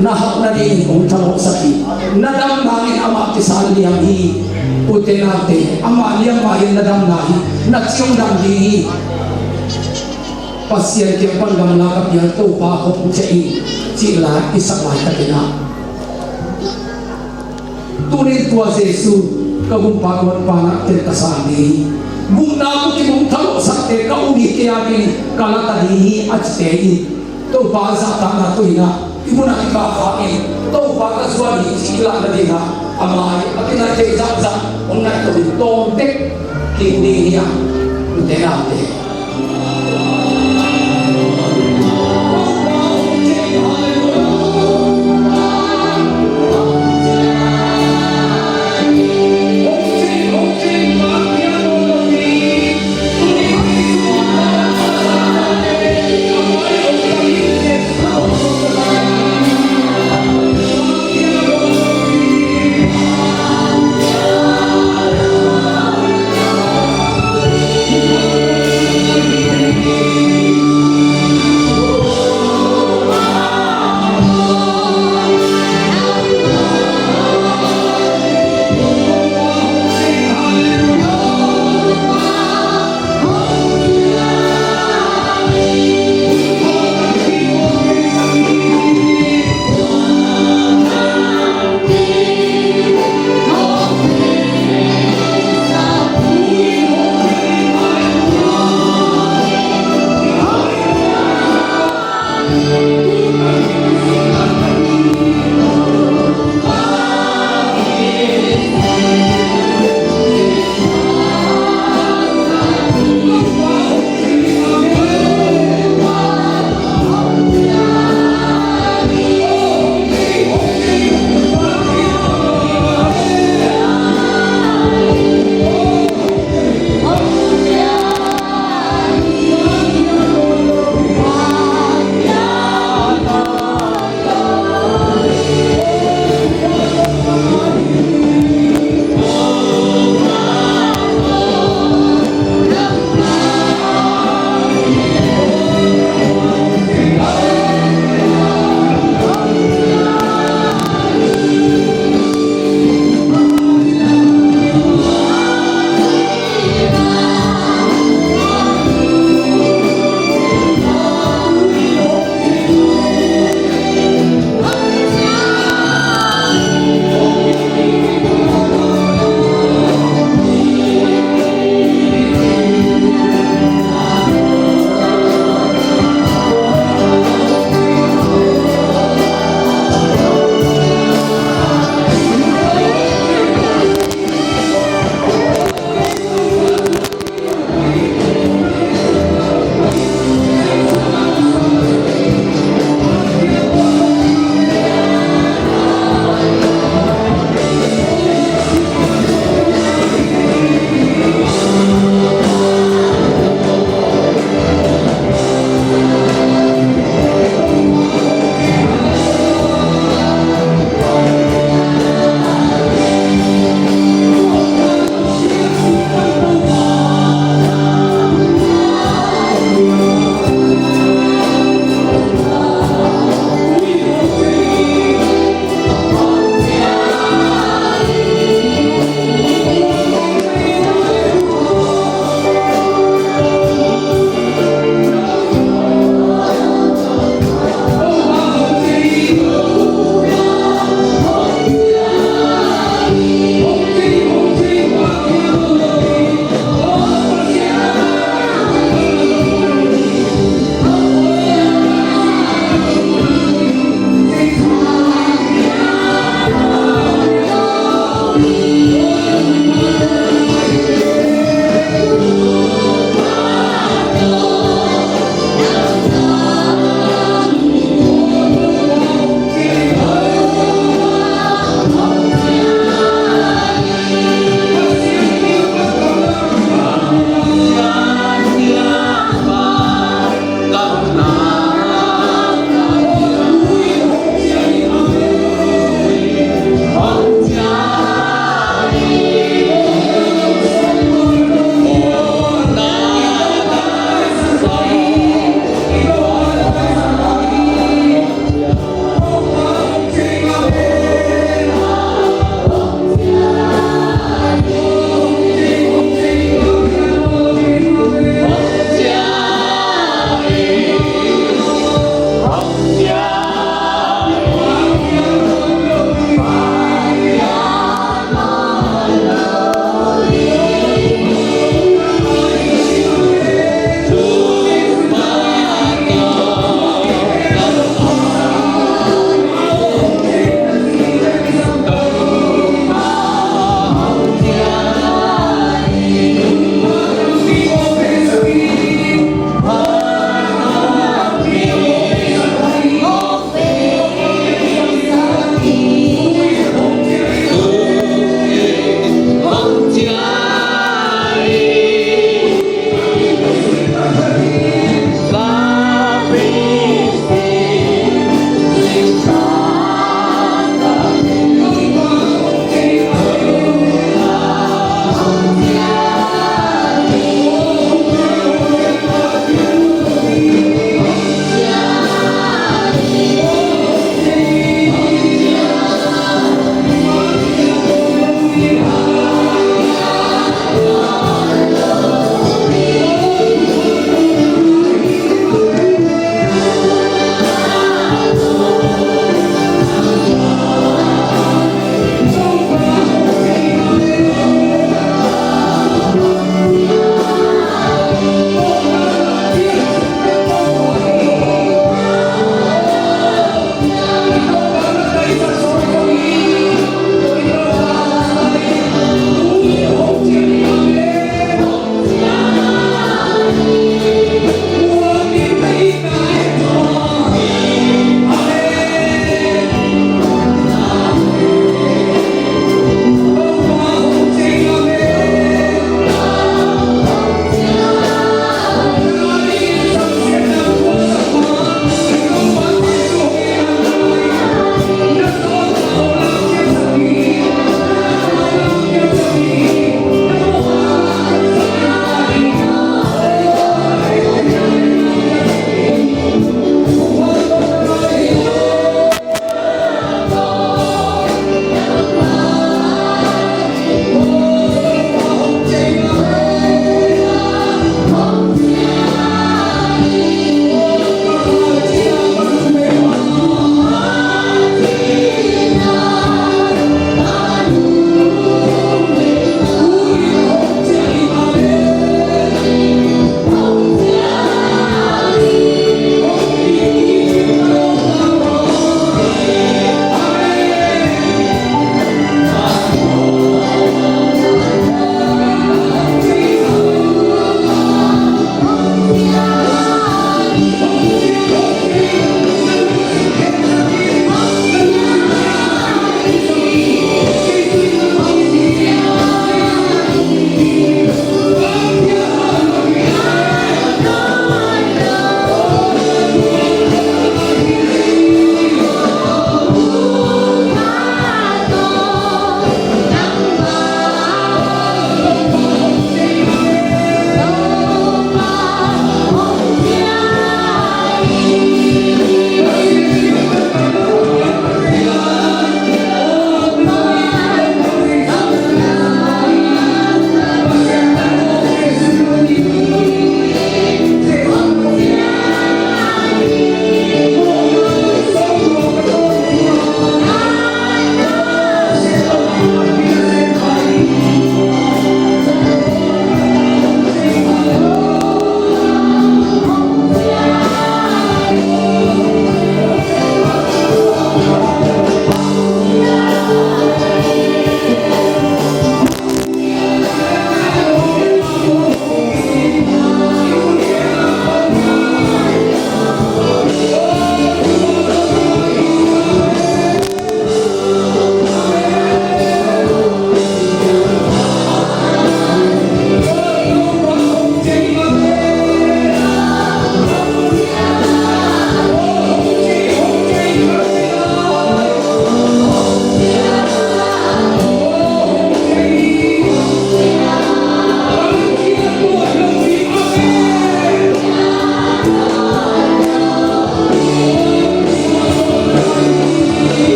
Na hauh nadingin hong thalawhsak hi. Na dam nangin amah kisal liam hi. Ute naute, amah liam mah in na dam na hi. Na ciong dam ding hi. Pasian kiang pan gamla ka pial Topa hong ciah in cih lai i sak laitakin ah, tunin tua Jesu ka gumpa ka honpa na tel ka sang ding hi. Gupna bukim hong thalawhsakte ka um hi kei a ding ka la ta ding hi a cite in Topa zahtakna tu in ah i mun ah i kah kha in Topa ka zuan hi ci i lah nading ah a mai a kinaih thei zahzah hong naih to in tawm tek kim ding hi a, ute naute.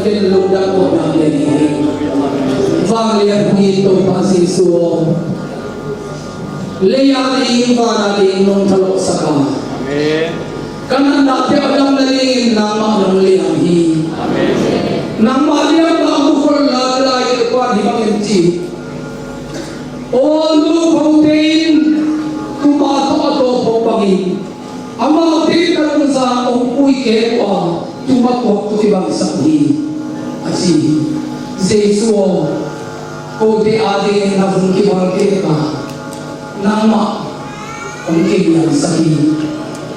Ken lungdam ko na ken hi. Vanglian hi Topa Jesu aw. Lei a ding, van a ding nong thalawhsak a. Amen. Ka natnate a dam nadingin nangmah nong liam hi. Amen. Nangmah liamna mukhol la lai kuan hi bangin ci. Aw, nu khote in tuma tawh a tawpok bangin amaute in ka lungzang hong puikek uh a, tuma puak tawh kibangsak uh hi, a ci hi. Jesu aw, kote adingin na vung kivalkek a, nangmah hong kiliansak hi.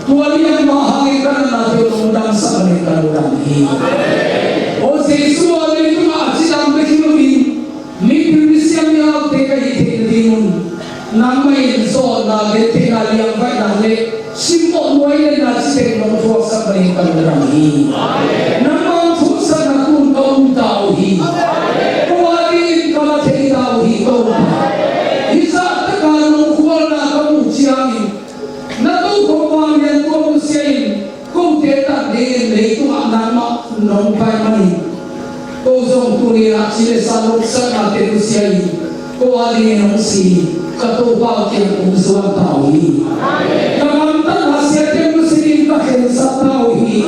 Tua lian mah hangin ka natnate uh nong damsak manin ka lungdam hi. Aw Jesu aw, leitungah a cidam bek hi loin, mipil misiam mihaute ka hih theih nadingun nangmah in zawhna, gentheihna, liangvaihna le simmawh nuai le na citeng nong thuaksak manin ka lungdam hi. Nangmah hong thuaksakna tungah ka um ta uh hi. Ko adingin ka la thei ta uh hi Topa. Hih zahtaka nong khualna ka muh ciangin, na tokhom vanglian tua nusia in, kote tat dingin leitungah nangmah nong pai manin, ko zong tuni-in a ci le sa nopsaknate nusia in, ko adingin hong si, ka Topa kiang kong zuan ta uh hi. Ka gamtatna siate nusia in ka khensat ta uh hi.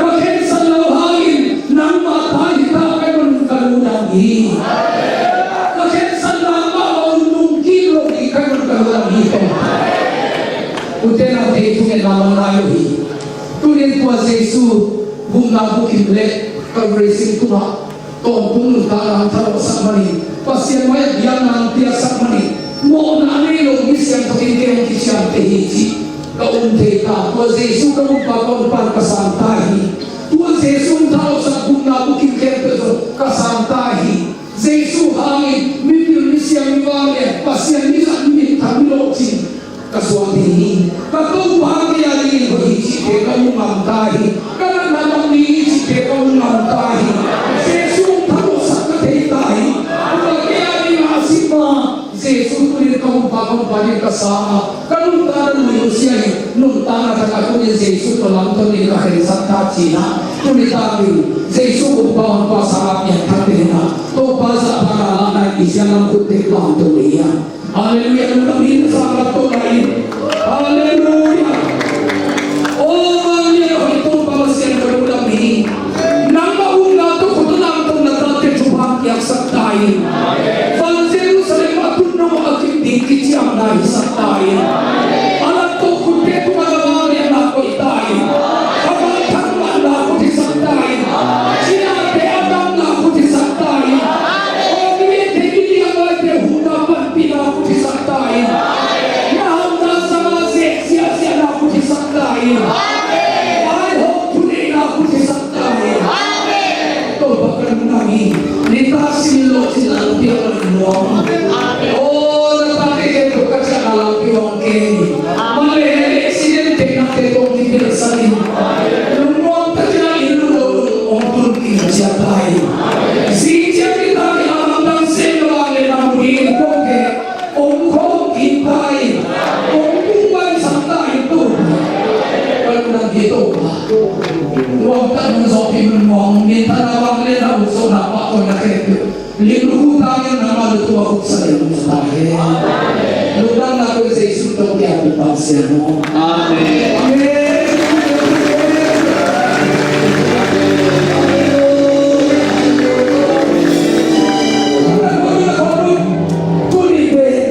Ka khensat loh hangin nangmah ta hi ta ka hi manin ka lungdam hi. Ka khensat nangmah mah un nungkik lo ding ka hi manin ka lungdam hi. Ute naute, thungetna mah nai lo hi. Tuni-in tua Jesu gupna bukim le Calvary sing tungah tawntung nuntakna hong thalawhsak manin, Pasian mai-ah biakna hong piaksak manin, mawhna nei lo mi siangtho in kei hong kiciamteh hi cih ka um thei ta. Tua Jesu ka gumpa ka honpa in ka sang ta hi. Tua Jesu hong thalawhsak gupna bukim khempeuh zong ka sang ta hi. Jesu hangin mipil misiam mivanglian, Pasian mizat mithang milawhcin ka suak ding hi. Ka Topa kei a dingin hoih hi cihte ka mu ngam ta hi. Ka natna dam ding hi cihte ka mu ngam ta hi. Jesu hong thalawhsak ka thei ta hi. Tua kei a dingin a sima Jesu tuni-in ka gumpa ka honpa dingin ka sang a, ka nuntakna lui nusia hi. Nuntakna thak a tuni-in Jesu tawh lamto dingin ka khensat ta ci-in a, tuni takin Jesu gumpa honpa sang a piangthak dingin a, Topa zahtakna lahna i ciang lam khut tek lamto ding hi a. Halleluiah. Lungdam hi. Na sang lamto lai in. Halleluiah. Aw vanglian a hoih Topa Pasian, ka lungdam hi. Nangmah upna tawh khuta lamto na tate thupha piaksak ta in. Van Jerusalem a tun nong a kim ding kiciamna hisak ta in. A lamto khutte tungah na vangliatna koih ta in. A vanthang mahna khut hisak ta in. Cinate a damna khut hisak ta in. Aw, mite, mi liangvaite hupna panpihna khut hisak ta in. Na hamna sanga zek siahsiahna khut hisak ta in. Vaihawm thuneihna khut hisak ta in. Topa ka lungdam hi. Nitak sim lo cin a lungpiak lo in nuam. Aw, na tate khempeuh ka ciahna lampi hong kem in. Manglehna le accident theihna te tawh kipelh sa in. Lungnuam takin a inn lunglo lung hong tun kim ciat ta in. Zing ciang nitak in a lamdang sem lo a le na mu ding in kong khe. Hong khawm kik ta in, hong bungbai sak ta in Topa. Ka lungdam hi Topa. Nuamtak nong zawhpih mun nuam, minthanna vangliatna, ukzawhna, pahtawina khempeuh lim lukhu tangin nangmah lungtum a khupsak in hong za ta hen. Lungdamna ko Jesu tawh piak Topa Pasian aw. Amen. Amen. Tuni pen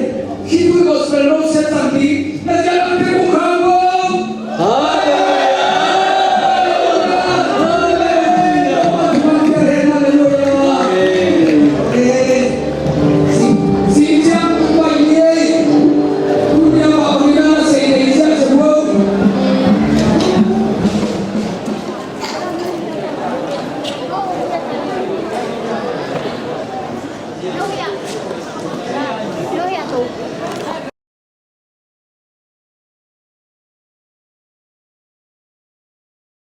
Hebrew Gospel lo sia tan ding na tia lam te kong khang bom. Hallelujah. Hallelujah. Hallelujah.